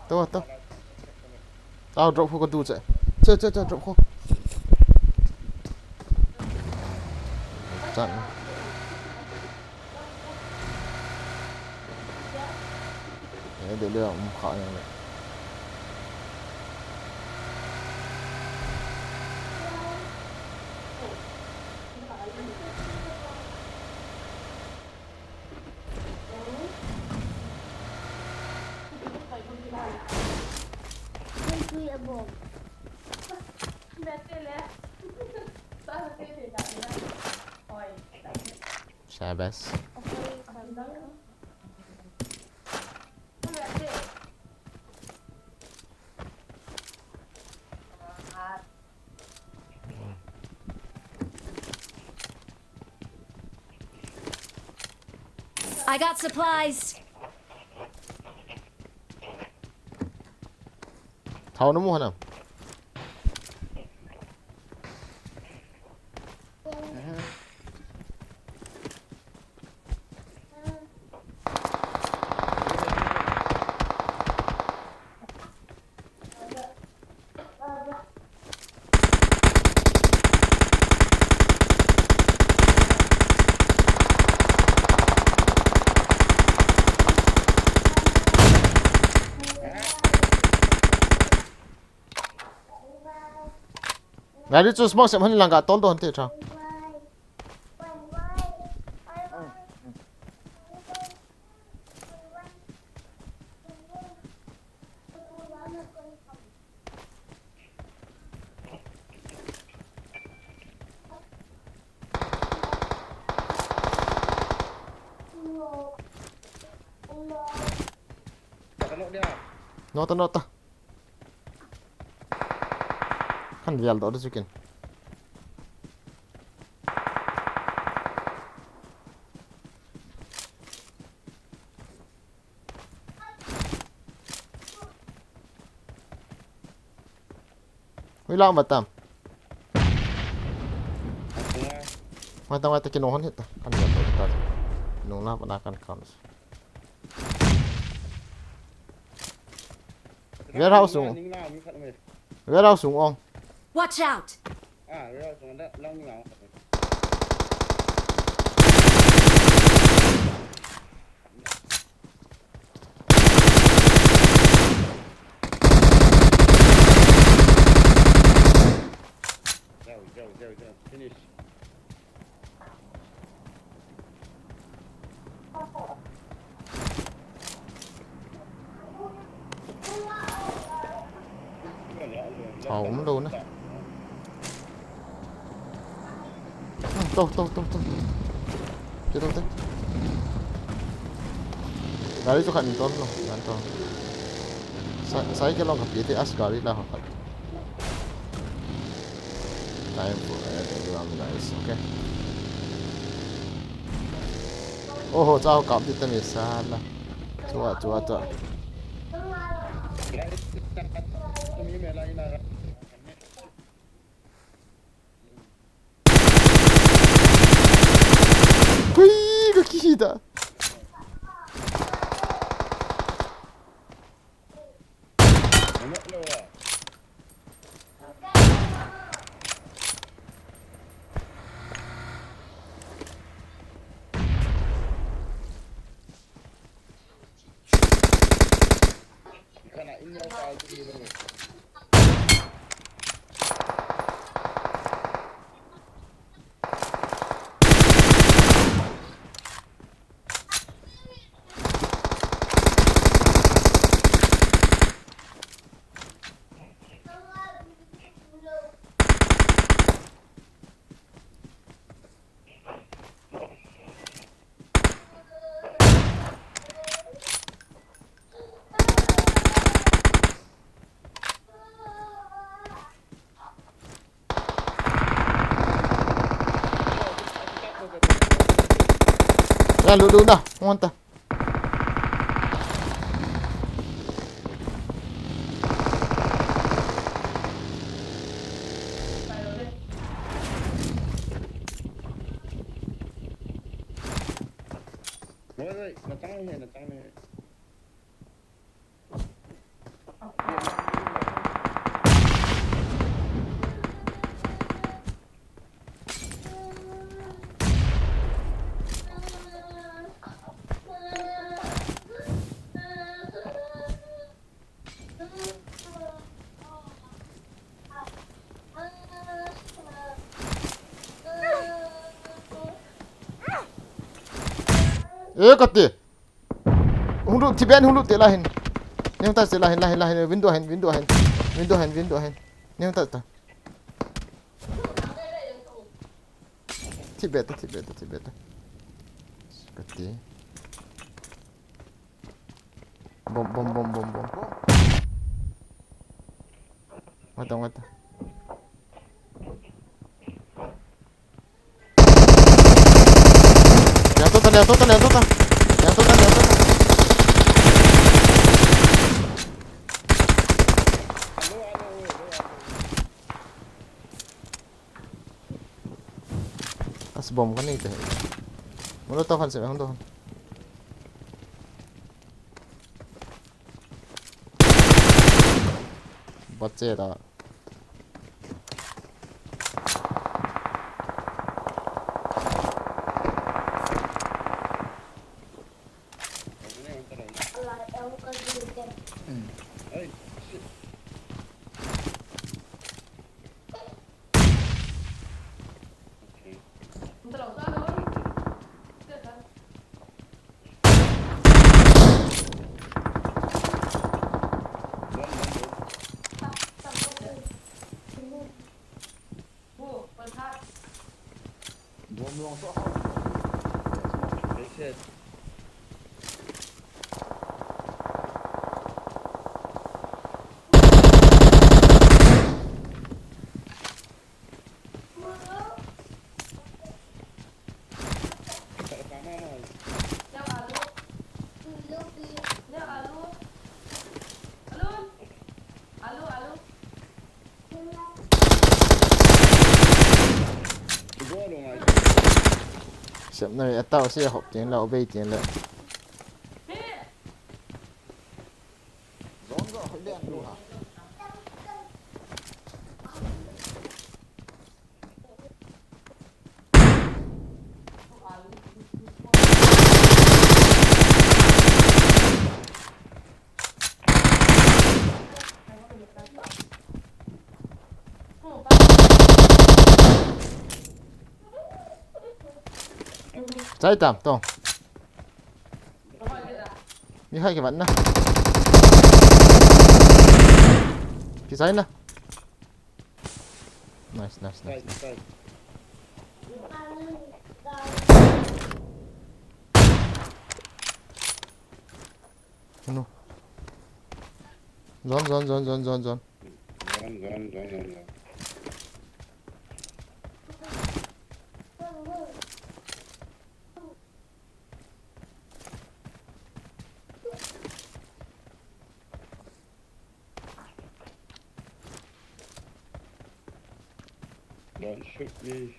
To, to. Tao drop kho ka du che. Che, che, che, drop kho. Chan. Eh, de le um kha yang le. Shabas. I got supplies. Thao na mu hana. Nari chu smoke sem han lang ka tol do han te tha. Nota, nota. Kan vial doh da chu kin. Hui lang matam. Matam, matam, kinong hon hita. Kan vial doh ta. Nung na pa na kan count. Warehouse sung. Warehouse sung ong. Watch out! Finish. Hao um lou na. Hmm, to, to, to, to. Che to te. Gari chu khat in ton lo, dan to. Sa, cycle long ka pe te, as gari la ho khat. Time for everyone, guys. Okay. Oho, chao kap di ta mi sa la. Chua, chua, chua. Hui, ka kihita. Ya, lut, lut na, ngon ta. Wait, wait, na chang le, na chang le. Eh, kati. Hung lut, thi ben hung lut te la hin. Neu ta se la hin, la hin, la hin, window hin, window hin. Window hin, window hin. Neu ta ta. Thi be ta, thi be ta, thi be ta. Kati. Bom, bom, bom, bom, bom. Ngata, ngata. Liang to ta, liang to ta, liang to ta. Liang to ta, liang to ta. As bom ka nei te. Molotov khan se hung do. Bot che ta. Sep na, a tao se hop tin la, obei tin la. Chai tam to. Mi hai ke ban na. Ki chai na. Nice, nice, nice, Side, nice. Side. No. Zone, zone, zone, zone, zone, zone. Zone, zone, zone, zone, zone. Don't shoot me.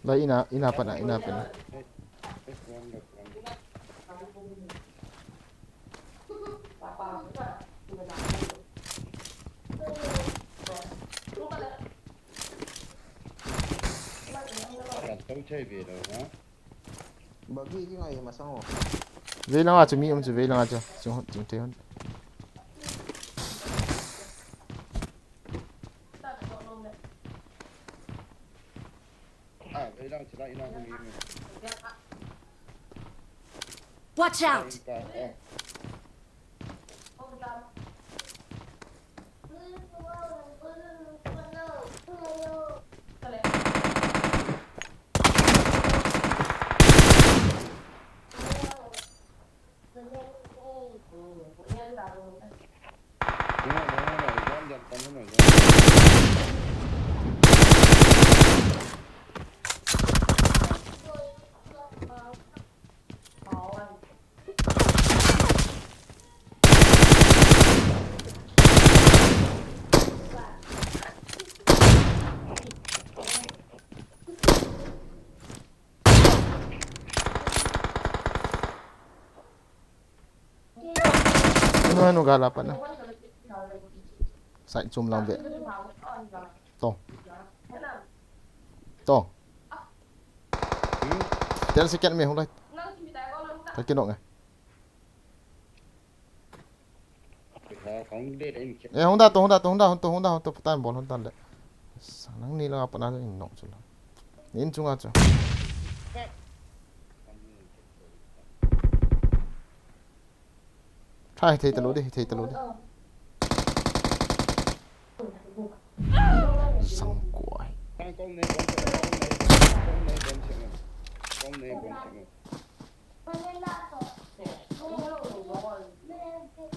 Lai, ina, ina pana, ina pana. That's one, that's one. Don't take it, huh? Bagi ki ngai masang o. Vei langa chu mi um chu, vei langa chu. Chung, chung te hon. Ah, vei lang chu la ina ko mi mi. Watch out! Ka, eh. No, no, gala pana. Sai chum lang ve. To. To. Tel second me hung lai. Ka kinong e. Eh, hung da to, hung da to, hung da, hung to, hung da, hung to, tan bol, hung tan le. Sang nang ni la pa na in nong chu la. Ni in chunga chu. Thai thei ta lo de, thei ta lo de. Sang kuai.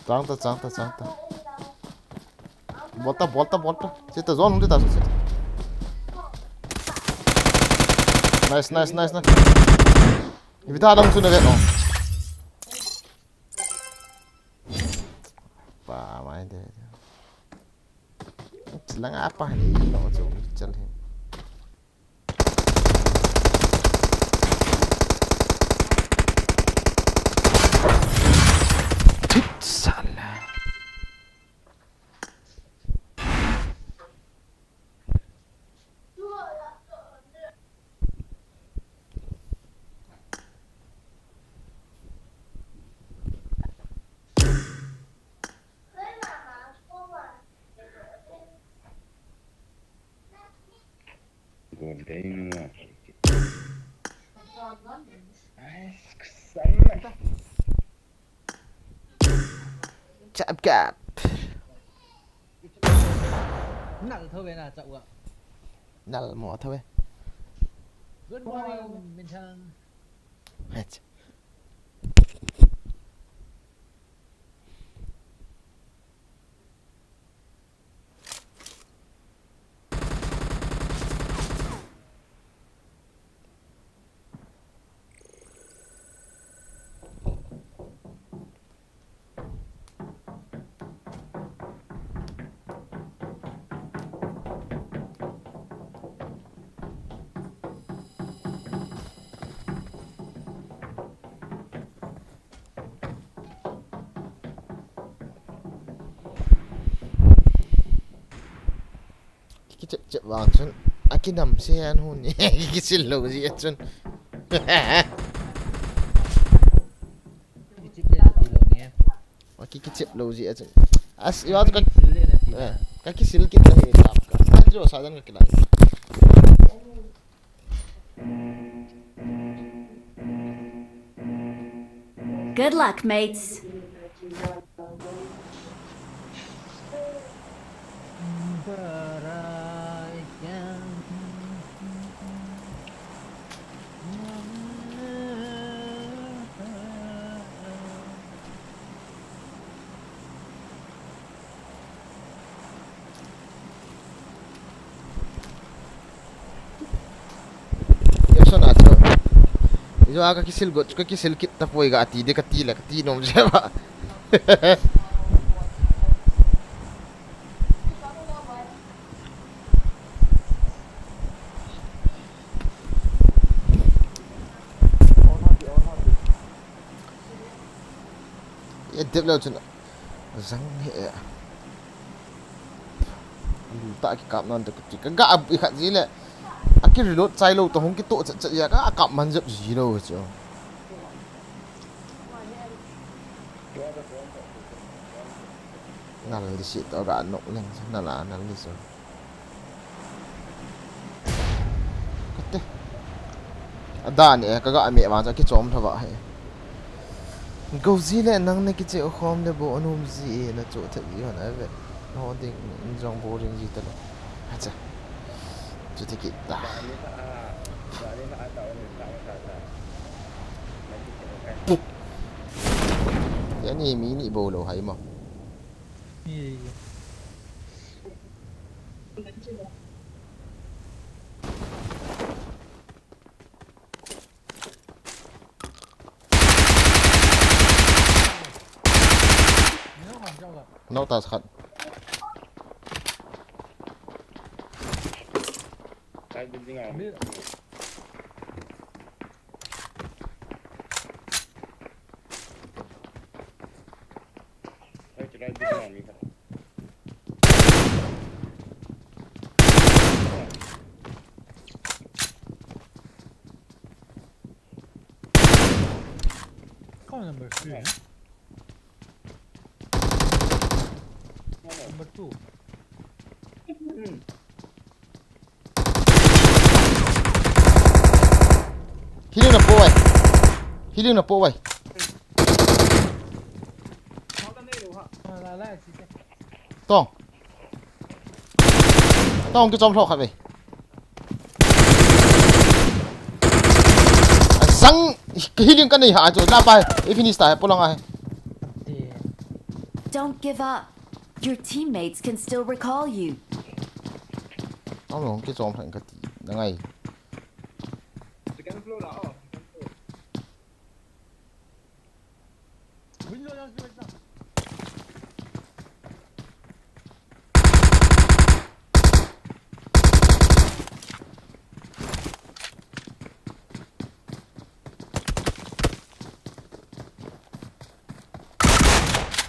Chang ta, chang ta, chang ta. Bol ta, bol ta, bol ta. Sita zone hung ta, sita. Nice, nice, nice, nice. Ivita dam su na ve no. Pa mai de. Chilang apa ni no chu chal hin. Sala. Chap chap. Nal tho ve na chak wa. Nal mo tho ve. Good morning, Minthang. Hech. Kichep chep vang chun. Akinam se an hun. Kichil lo ji a chun. Kichep le na ti lo ni. Wa ki kichep lo ji a chun. As iwa ka Kichep le na ti. Eh, ka kisil kit ta he tap ka. Ka jo sa dan ka kilai. Good luck, mates. Jua ka kisil got, ka kisil kit tapoi ga ti de ka ti le ka ti nom je ba. E dep leo chun. Zang he. Lu ta ki kap nan te ka ti. Ka ga i khat ji le. A ki reload chai lo to hung ki to chat chat ya ka kap man jep ji lo chu. Nal di si to ga nok leng sa nal a nal di so. Kate. Adan e, ka ga me vang cha kichom thava he. Goji le nang na kiche khom le bo anum ji e na chu the ji hon ave. No ding in jong bo ring ji ta lo. Acha. Chu te ki ta. Ani mi ni bo lo hai mo. Nau ta khat. Side building a. Side building a mi khat. Come on, number three. Number two. Healing na po vai. Healing na po vai. Tong. Tong kichom lhok khat ve. Azang, healing ka nei ha chu la pa. E finish ta he polang a he. Don't give up. Your teammates can still recall you. Tong kichom lhok ka ti na ngai. Second floor la, oh, second floor.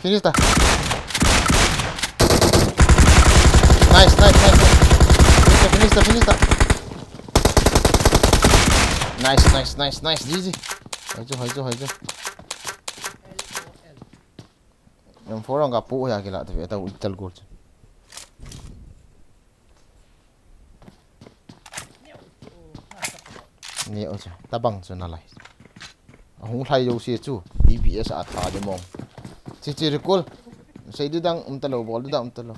Finish ta. Nice, nice, nice, nice. Finish ta, finish ta, finish ta. Nice, nice, nice, nice. G G. Hai chu, hai chu, hai chu. M four ang ka pu ya kila te ve ta u tal gol chu. Ni o chu, tabang chu nalai. Ahung lhai jo si chu, D P S a tha de mong. Chi chi recall. Sei di dang um ta lo, bol di dang um ta lo.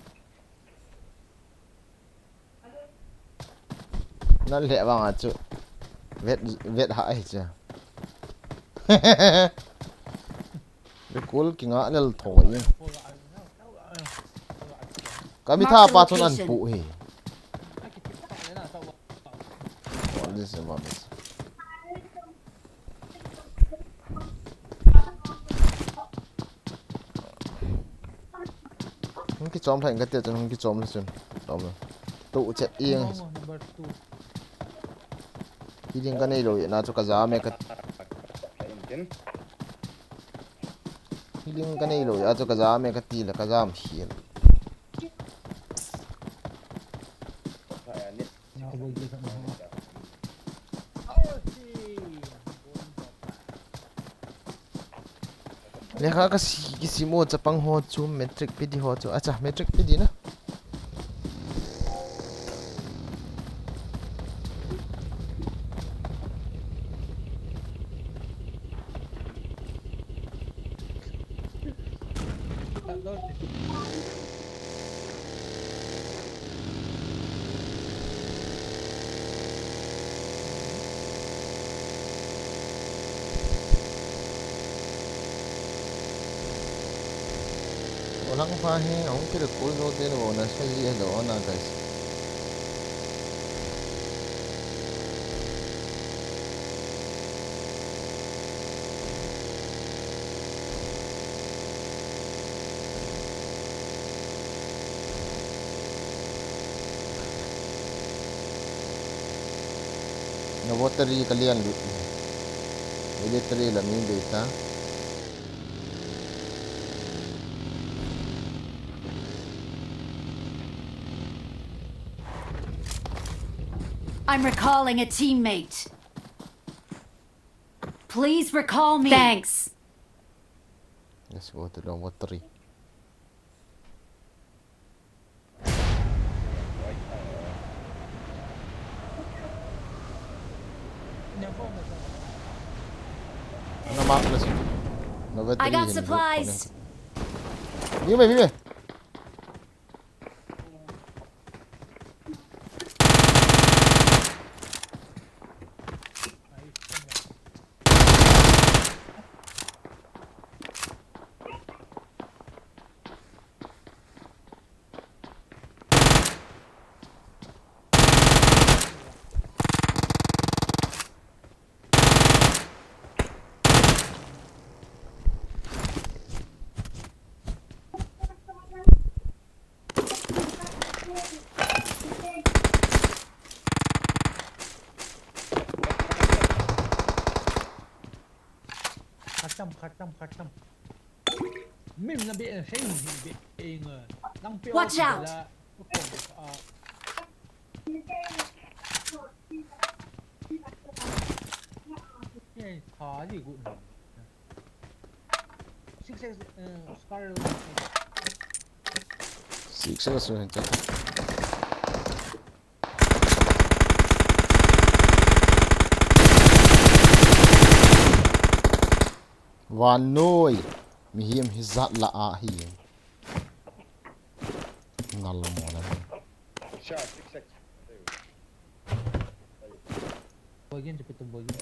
Nan le vang a chu. Vet, vet ha ai chu. Recall kinga lel tho ye. Kami tha pa chun an pu hi. All this is rubbish. Hung kichom lhai ka te chun hung kichom lhai chun. Tom. Tu chet ing. Number two. Healing ka nei lo na chu ka jam e ka. Healing ka nei lo ya chu ka jam e ka ti le ka jam hial. Lekha ka si, kisim o chapang ho chu matric pidi ho chu. Acha, matric pidi na. Olang pa hi, ahung kile kul zo den wo na sa ji hello na guys. Watery ka lian lut. Military la min bei ta. I'm recalling a teammate. Please recall me. Thanks. Let's go to the watery. Ana mark leh. No, I got supplies. Ni me, ni me. खत्म, खत्म, खत्म। Min na be, sei min be, eng, nang pe. Watch out! Six X, uh, Scarlet. Six X, uh, Vannoi. Mihem hi jat la ahi. Nal mo na. Sha, six X. Boy gin, jepit boy gin.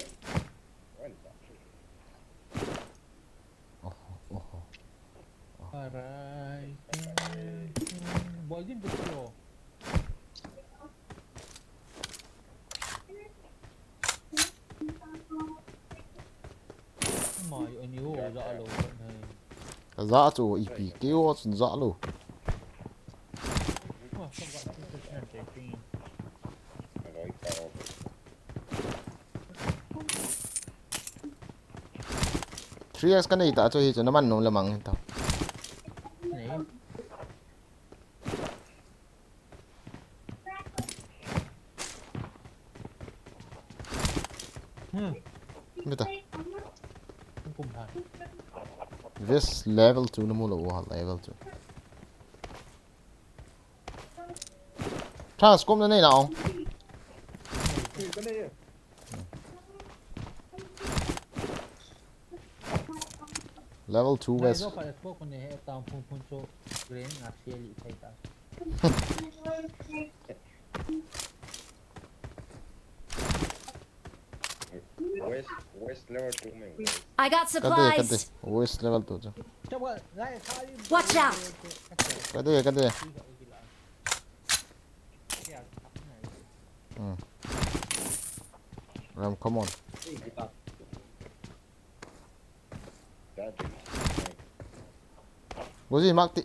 Oho, oho. Alright. Boy gin, jepit lo. Mai, ani ho, ja lo, nai. Ka ja chu ipi keo chun ja lo. Three X ka nei ta chu hi chu na man nom le mang hin ta. Nei. Hmm. Beta. Kum ha. This level two na mu lo wa level two. Transcom na nei na ong. Level two west. West, west level two में west. I got supplies. Kade, kade. West level two chu. Watch out. Kade, kade. Hmm. Ram, come on. Go ji, mark ti.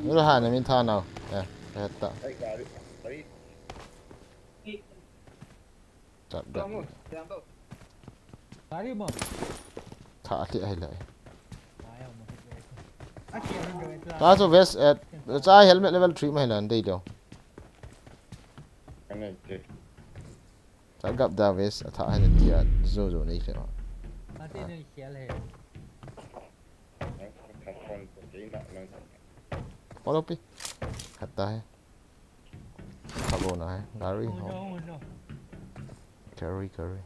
Ura ha, na min tha nau. Eh, heta. Chat dah. Gari mo. Tha ti ai lai. Ta chu vest, eh, cha helmet level three ma hilan dei do. Cha gap da vest, a tha hai ti a jo jo nei le. Follow pi. Khat ta hai. Kabo na hai. Gari ho. Carry, carry.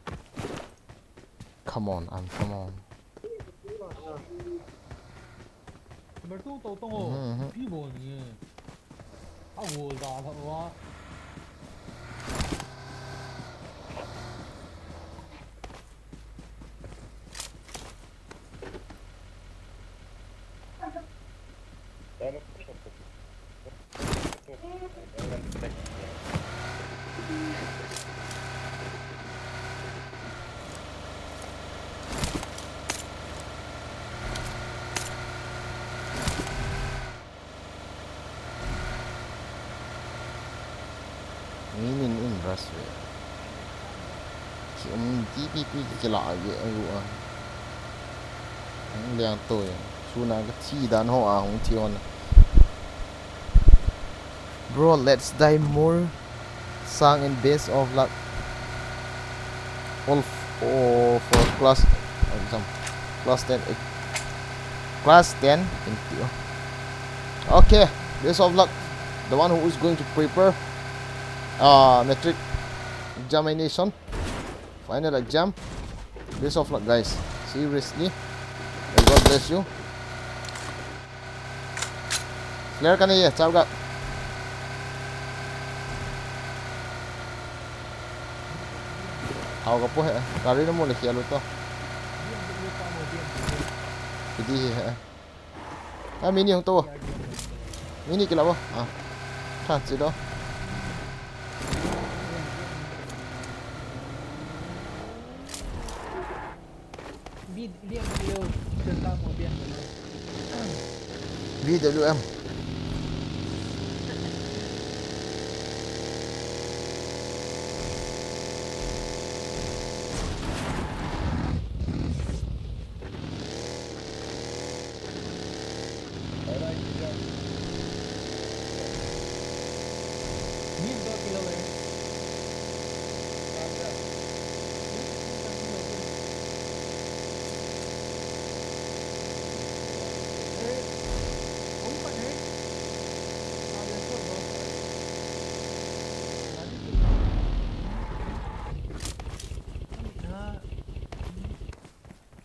Come on, I'm come on. Number two, to tong o. Mhm, mhm. Pi bo ni. A wo da la wa. Min in rush ve. Ki um T P P ki kila ve ayu a. Ang liang to ya. Suna ka chi dan ho a hung thi on. Bro, let's die more. Sang in best of luck. All f-, oh, for class exam. Class ten. Eh, class ten. Thank you. Okay. Best of luck. The one who is going to prepare, uh, matric examination, final exam. Best of luck, guys. Seriously. May God bless you. Clear ka nei e, chao ga. Hao ka po he. Gari na mo le khialo to. Kidi hi he. A, mini hung to. Mini kila bo. A. Tha chi do. V W M.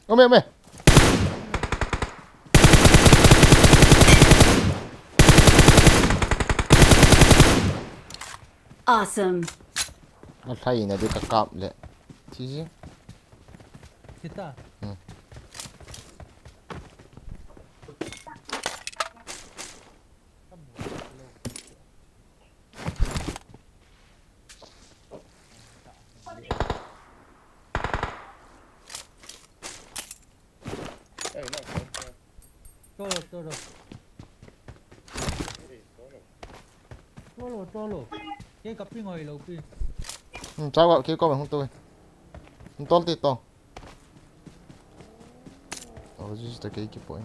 Ome, ome. Awesome. A hlai na di ka kap le. Chi chi. Kita. Hmm. Tolo, tolo. Tolo, tolo. Kei ka ping oi lo pi. Hmm, chao ga, kei ko hung to. Hung tol ti to. Oh, this is the kei ki point.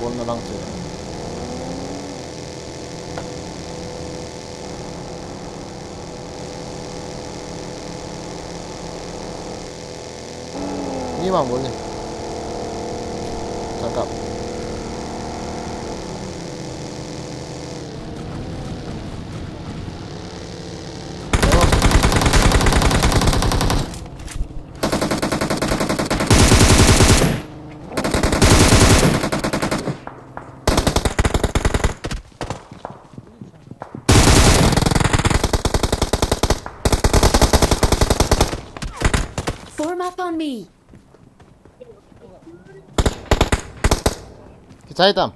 Bol na lang che. Ni bang bol ni. Cakap. Form up on me. Kichai tam.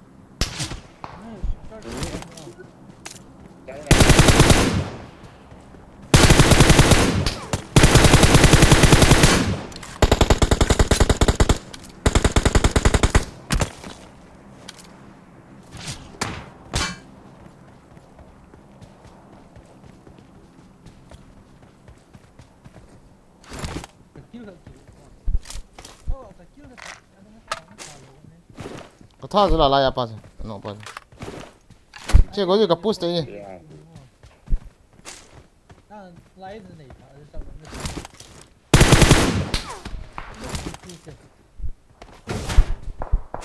Ka tha chu la la ya pa chu. No pa chu. Che go ju ka push te ni.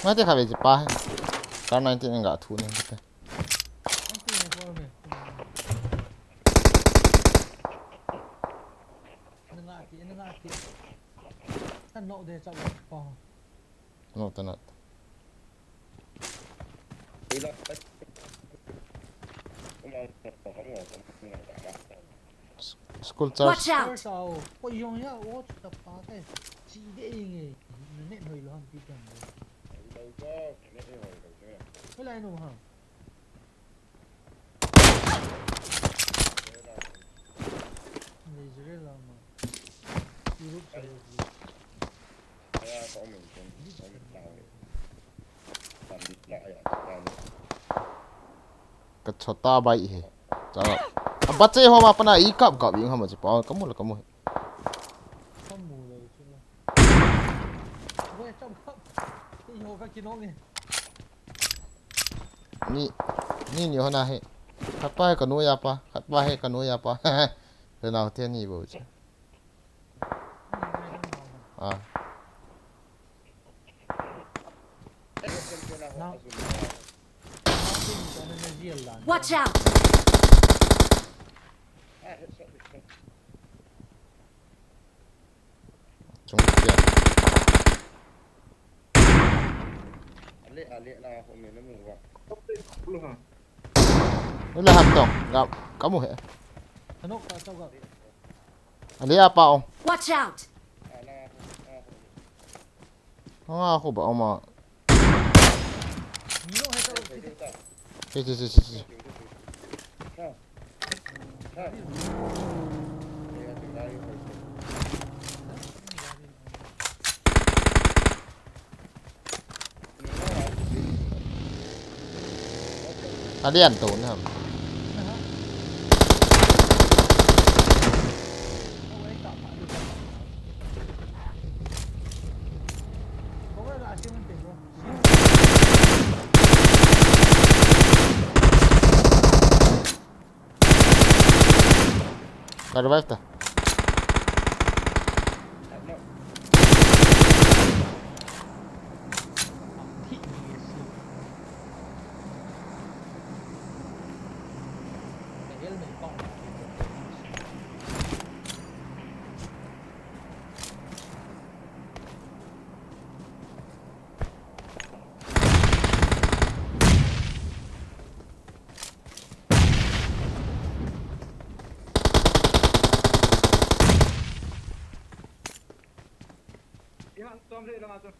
Nga te kha ve chi pa. Kar nineteen nga thu ni te. No, ta nat. School charge. Watch out! Charge sao. Ko yong ya, o chu ta pa te. Chi de nge. Net hoi lo ham pi kan. Hoi lai no ha. Israel lama. Europe sa. Ka chota bai he. Cha. Abache ho ma pana i kap kap ing hama chi pa. Kamu la kamu. Kamu la chi la. Wei cham kap. Ti ho ka kinong e. Ni, ni, ni hona he. Khat pa he kanu ya pa. Khat pa he kanu ya pa. Le nau te ni bo cha. Ah. Watch out! Chung kia. Ale, ale, na ko me na mu wa. Ula ham tong, ga, kamu he. Ano ka sa ga. Ali apa ong? Watch out! Nga ako ba ong ma? Ni no he ta. Si, si, si, si, si. Alian tu ni ham. Ka revive ta.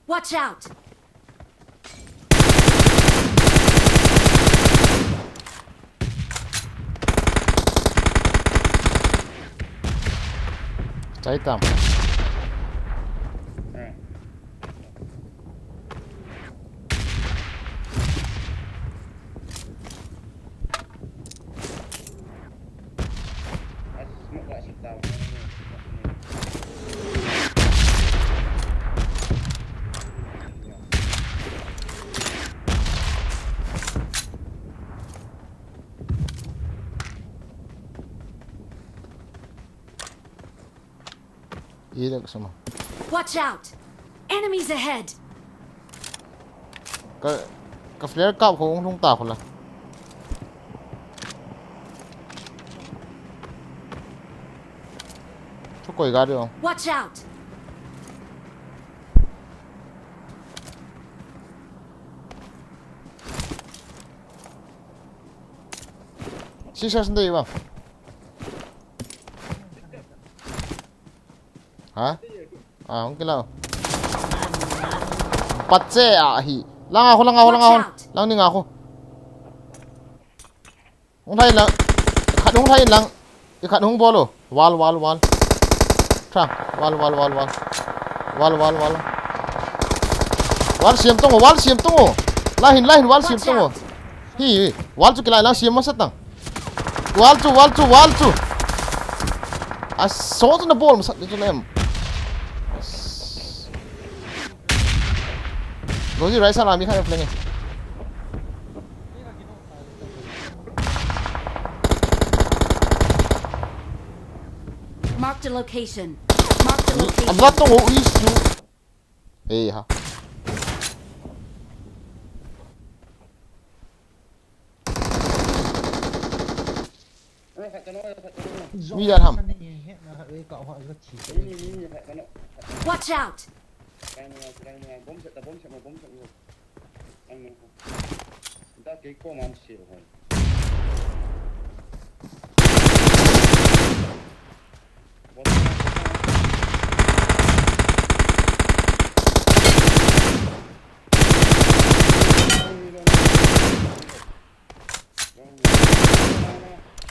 Watch out! Chai tam. Ilek sama. Watch out! Enemies ahead! Ka, ka flare kap ko ung lung ta ko la. Chu koi ga de ong. Watch out! Six seconds dei ba. Ha? Ah, hung kila. Patse a hi. Lang a ko, lang a ko, lang a ko. Watch out. Lang ni nga ko. Hung thai lang. Khat hung thai lang. I khat hung bol o. Wall, wall, wall. Tra. Wall, wall, wall, wall. Wall, wall, wall. Wall siam tong o, wall siam tong o. Lahin, lahin, wall siam tong o. Watch out. Hi, wall chu kilai lang siam masat tang. Wall chu, wall chu, wall chu. A so chu na bol masat ni chu na em. Go ji right side a mi khat flank e. Marked a location. Marked a location. Abla to ho isu. Ei ha. Mi dan ham. Watch out!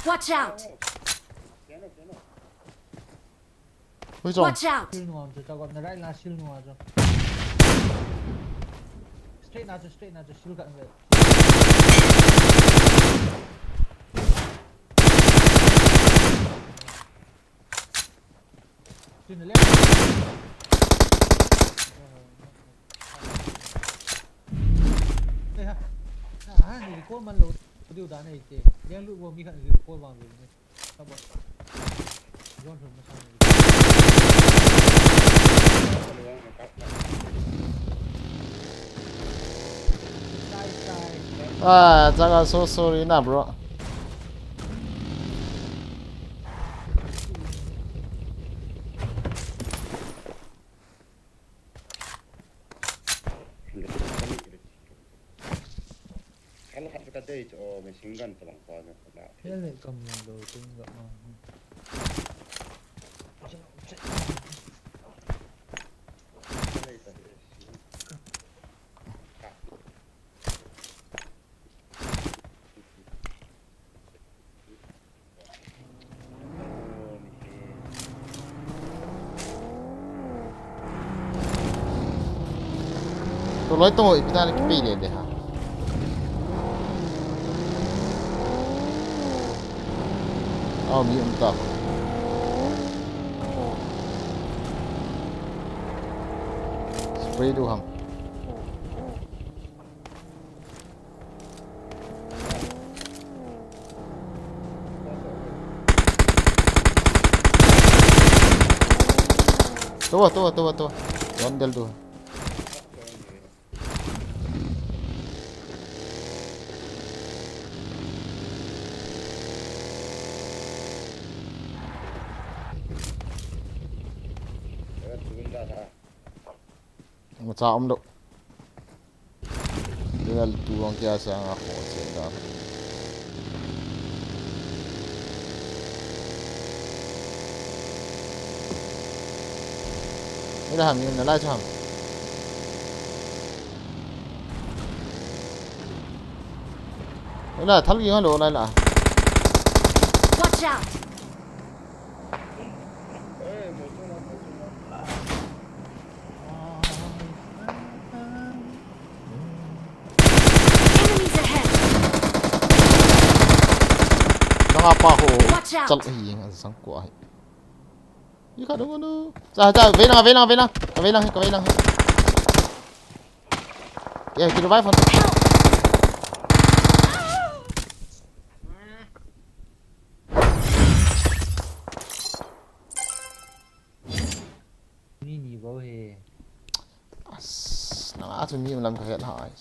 Watch out! Hui jong. Watch out! Shield nung a chu, chagom na right la shield nung a chu. Straight na chu, straight na chu, shield ka ve. Shield na left. Eh, ha. Ha, ha, ni recall man lou diu dan ahi te. Leng lut vo mi khat ni recall vang ve ni. Ah, Jaga, so sorry na, bro. Hal khat ka dei chu, oh, machine gun tabang pa na. Hele kam lo tung ga ma. Toloi tong oi, ipi dan kipei le le ha. Aw, mi um ta. Spray du ham. Tua, tua, tua, tua. Yon del tu. Macha um lou. Level two ang kia sa nga ko se da. Ila ham, ila lai ham. Ila thal gi nga lo lai la. Watch out! Enemies ahead! Nang apa ho? Watch out! Chal hi, ang sang ko ai. Ika dong ano. Sa, sa, velang, velang, velang. Velang, velang. Ya, kilo vai phone. Help! Ni ni bo he. As, nang a chu mi lam ka het hai.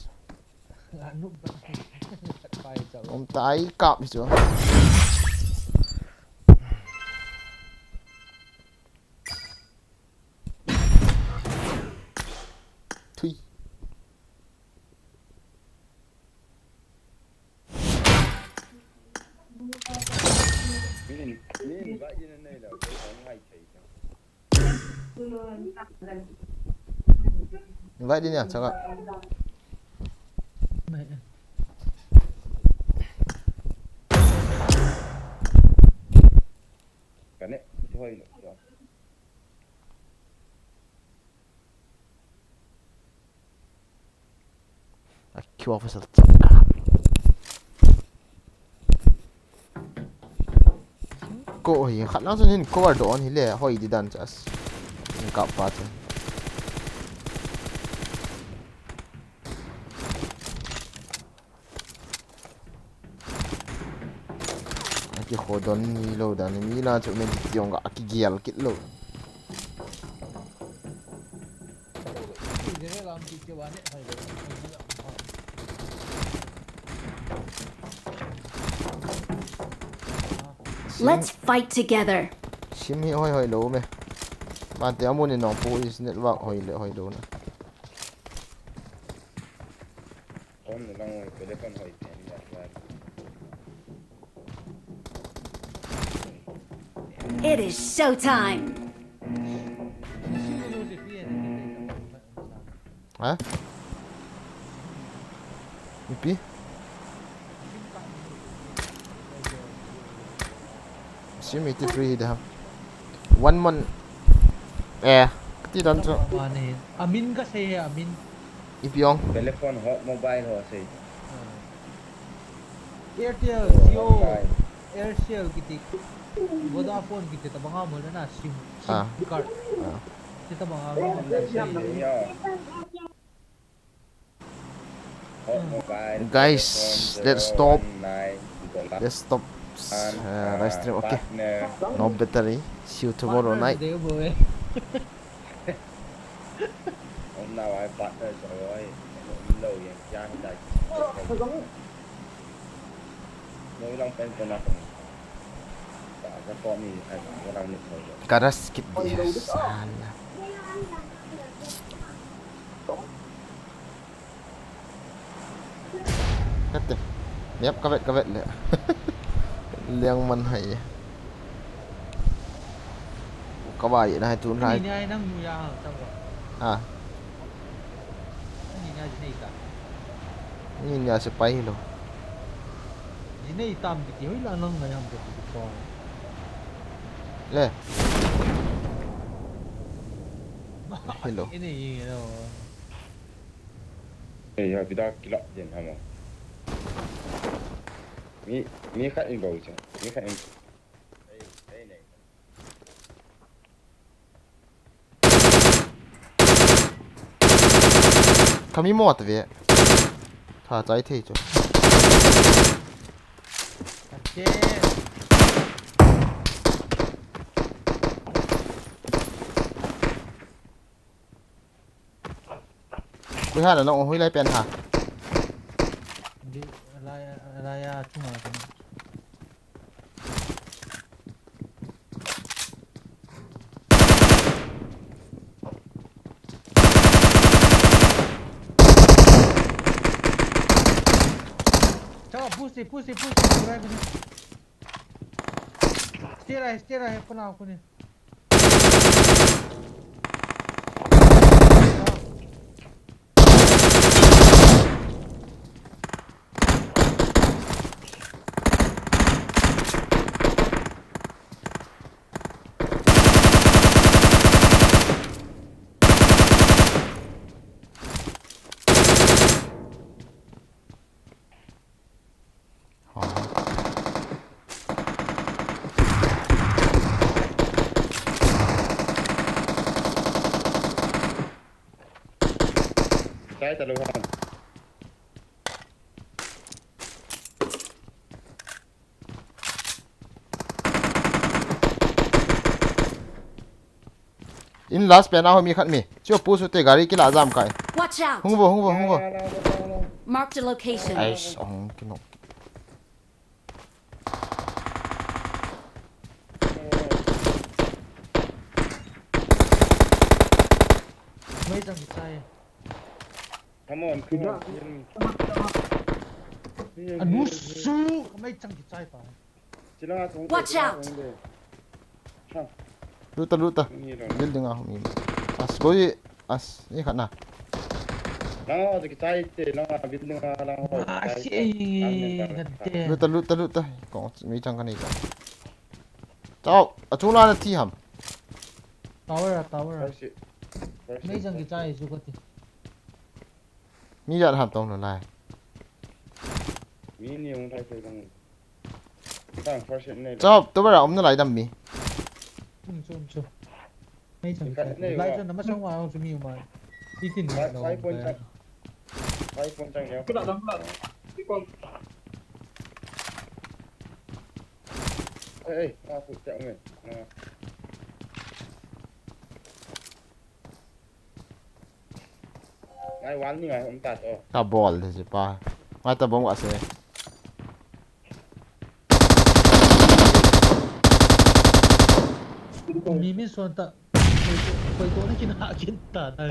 Anu ba. Pai chau. Om tai kap chu. Thui. Min, min, ba yin nei la, ko hong ngai thei ta. Invite din ya, chaka. Kane, hoi lo. A kiwa fasal chak. Ko hi khat lang chun hin cover don hi le hoi di dan chas. Hin kap pa chun. Aki khodon ni lo dan ni la chu men ti ong ka aki gial kit lo. Let's fight together. Sim hi hoi hoi lo me. Mate amun in nong pu is network hoi le hoi lo na. It is showtime. Ha? Mipi? Sim eighty-three hi de ham. One month. Eh, kati dan chu. Amin ka sei he, Amin. Ipi ong. Telephone ho, mobile ho sei. Ah. Airtel, Jio, Aircel kiti. Vodafone kiti tabang a mo na sim, sim card. Ah. Kiti tabang a mo na sei. Guys, let's stop. Let's stop uh, live stream. Okay. No battery. See you tomorrow night. Ka rush kit di sala. Kate. Yep, ka vet, ka vet le. Liang man hai. Ka bai na hai tun hai. Ni ai nang nu ya ha, tang ba. Ha. Ni ni ai nei ka. Ni ni ai se pai lo. Ni nei tam ki ti hoi la nang ngai ham ki ti ko. Le. Hello. Ini, ini, no. Eh, ya, kita kilap din, hamo. Mi, mi khat in bau cha. Mi khat in. Kami mo ta ve. Tha chai thei chu. Okay. Koi ha na nong hoi lai pen ha. Di, lai, lai a chunga kan. Chao, push it, push it, push it, drive it. Stay right, stay right, kona, kona. Chai ta lou ham. In last pen a ho mi khat mi. Chu pu su te gari kila jam kai. Watch out! Hung vo, hung vo, hung vo. Marked a location. Ais, ong kino. Mai chang kichai. Come on, come on. Anu su, mai chang kichai pa. Watch out! Luta, luta. Building a hung in. As koi, as, ni khat na. Lang ho, kichai te, lang ho, building a, lang ho. Ah, kichai si, te. Lang ho, lang ho. Luta, luta, luta. Kong, mi chang ka nei ka. Chao, achung la na thi ham. Tower a, tower a. First hit. First hit. Mi chang kichai su ka ti. Mi jat ham tong lo lai. Mi ni hung thai thai tong. Tang first hit nei. Chao, tower a um na lai dam mi. Um chu, um chu. Nei chang. Lai chang na ma chang wa chu mi um ai. Itin ni lo. Sai pon chang. Sai pon chang ya. Kula dam la. Ikon. Ei, ei, a pu chang me. Ngai wal ni ngai um ta to. Ta bol de si pa. Ngai ta bom wa se. Mi mi son ta. Koi to, koi to ni kin ha kin ta na.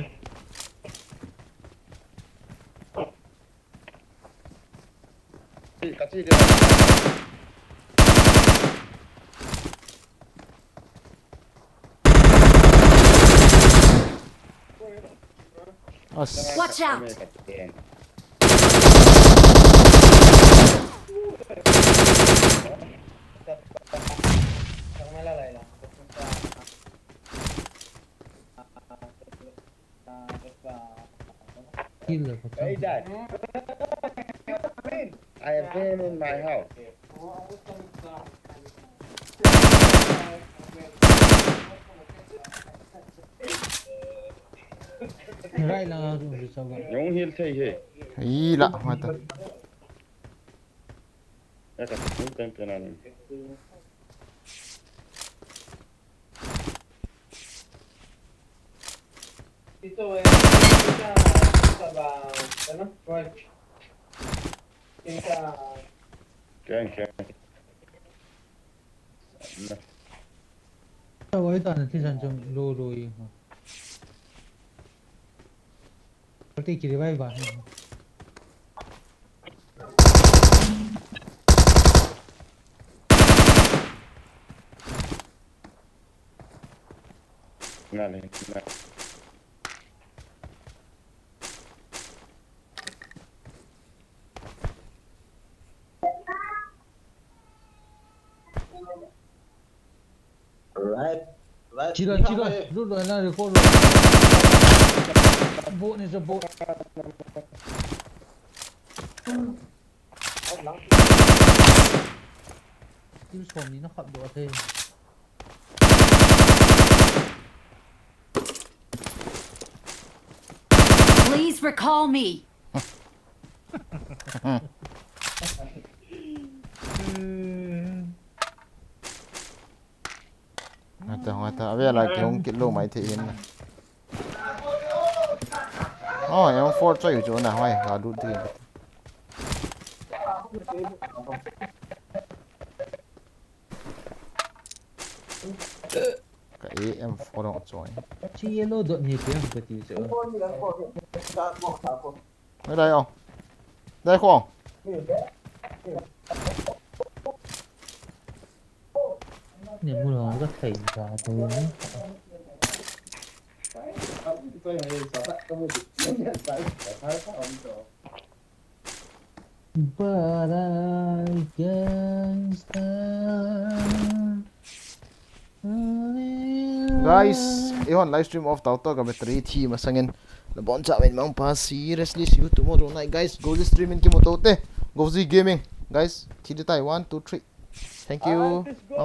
Ka chi de. As. Watch out! Kill le. Hey, Dad. I have been in my house. Right now, so ga. Yong hil thei he. Hi la, mata. Ya ka tu pen pen an. Ito eh, ito sa, ito sa ba, ano? Roy. Ito sa, Ken, Ken. Na. Ito, ito na, tisan jong lo lo yi. Pati kiri bai ba. Nga le, nga. Right. Right. Chila, chila. Lu lu na record. Bot ni sa bot. Kill som ni na khap doh the. Please recall me. Ngata, ngata. Abe la ki hung kit lo mai the in. Oh, yang four choi chu na hoi, ha lut thi. Ka A M four dong choi. Chi yellow dot ni piang ka ti chu. Mai dai ong. Dai khong. Ni mu lo ka thei ba tu. But I gangster. Guys, eihon live stream off tau to, ka battery thi masangin. Nabonchauvin mangpha, seriously, see you tomorrow night, guys. Goji stream in kimu to te. Goji Gaming. Guys, thi ding tai, one, two, three. Thank you.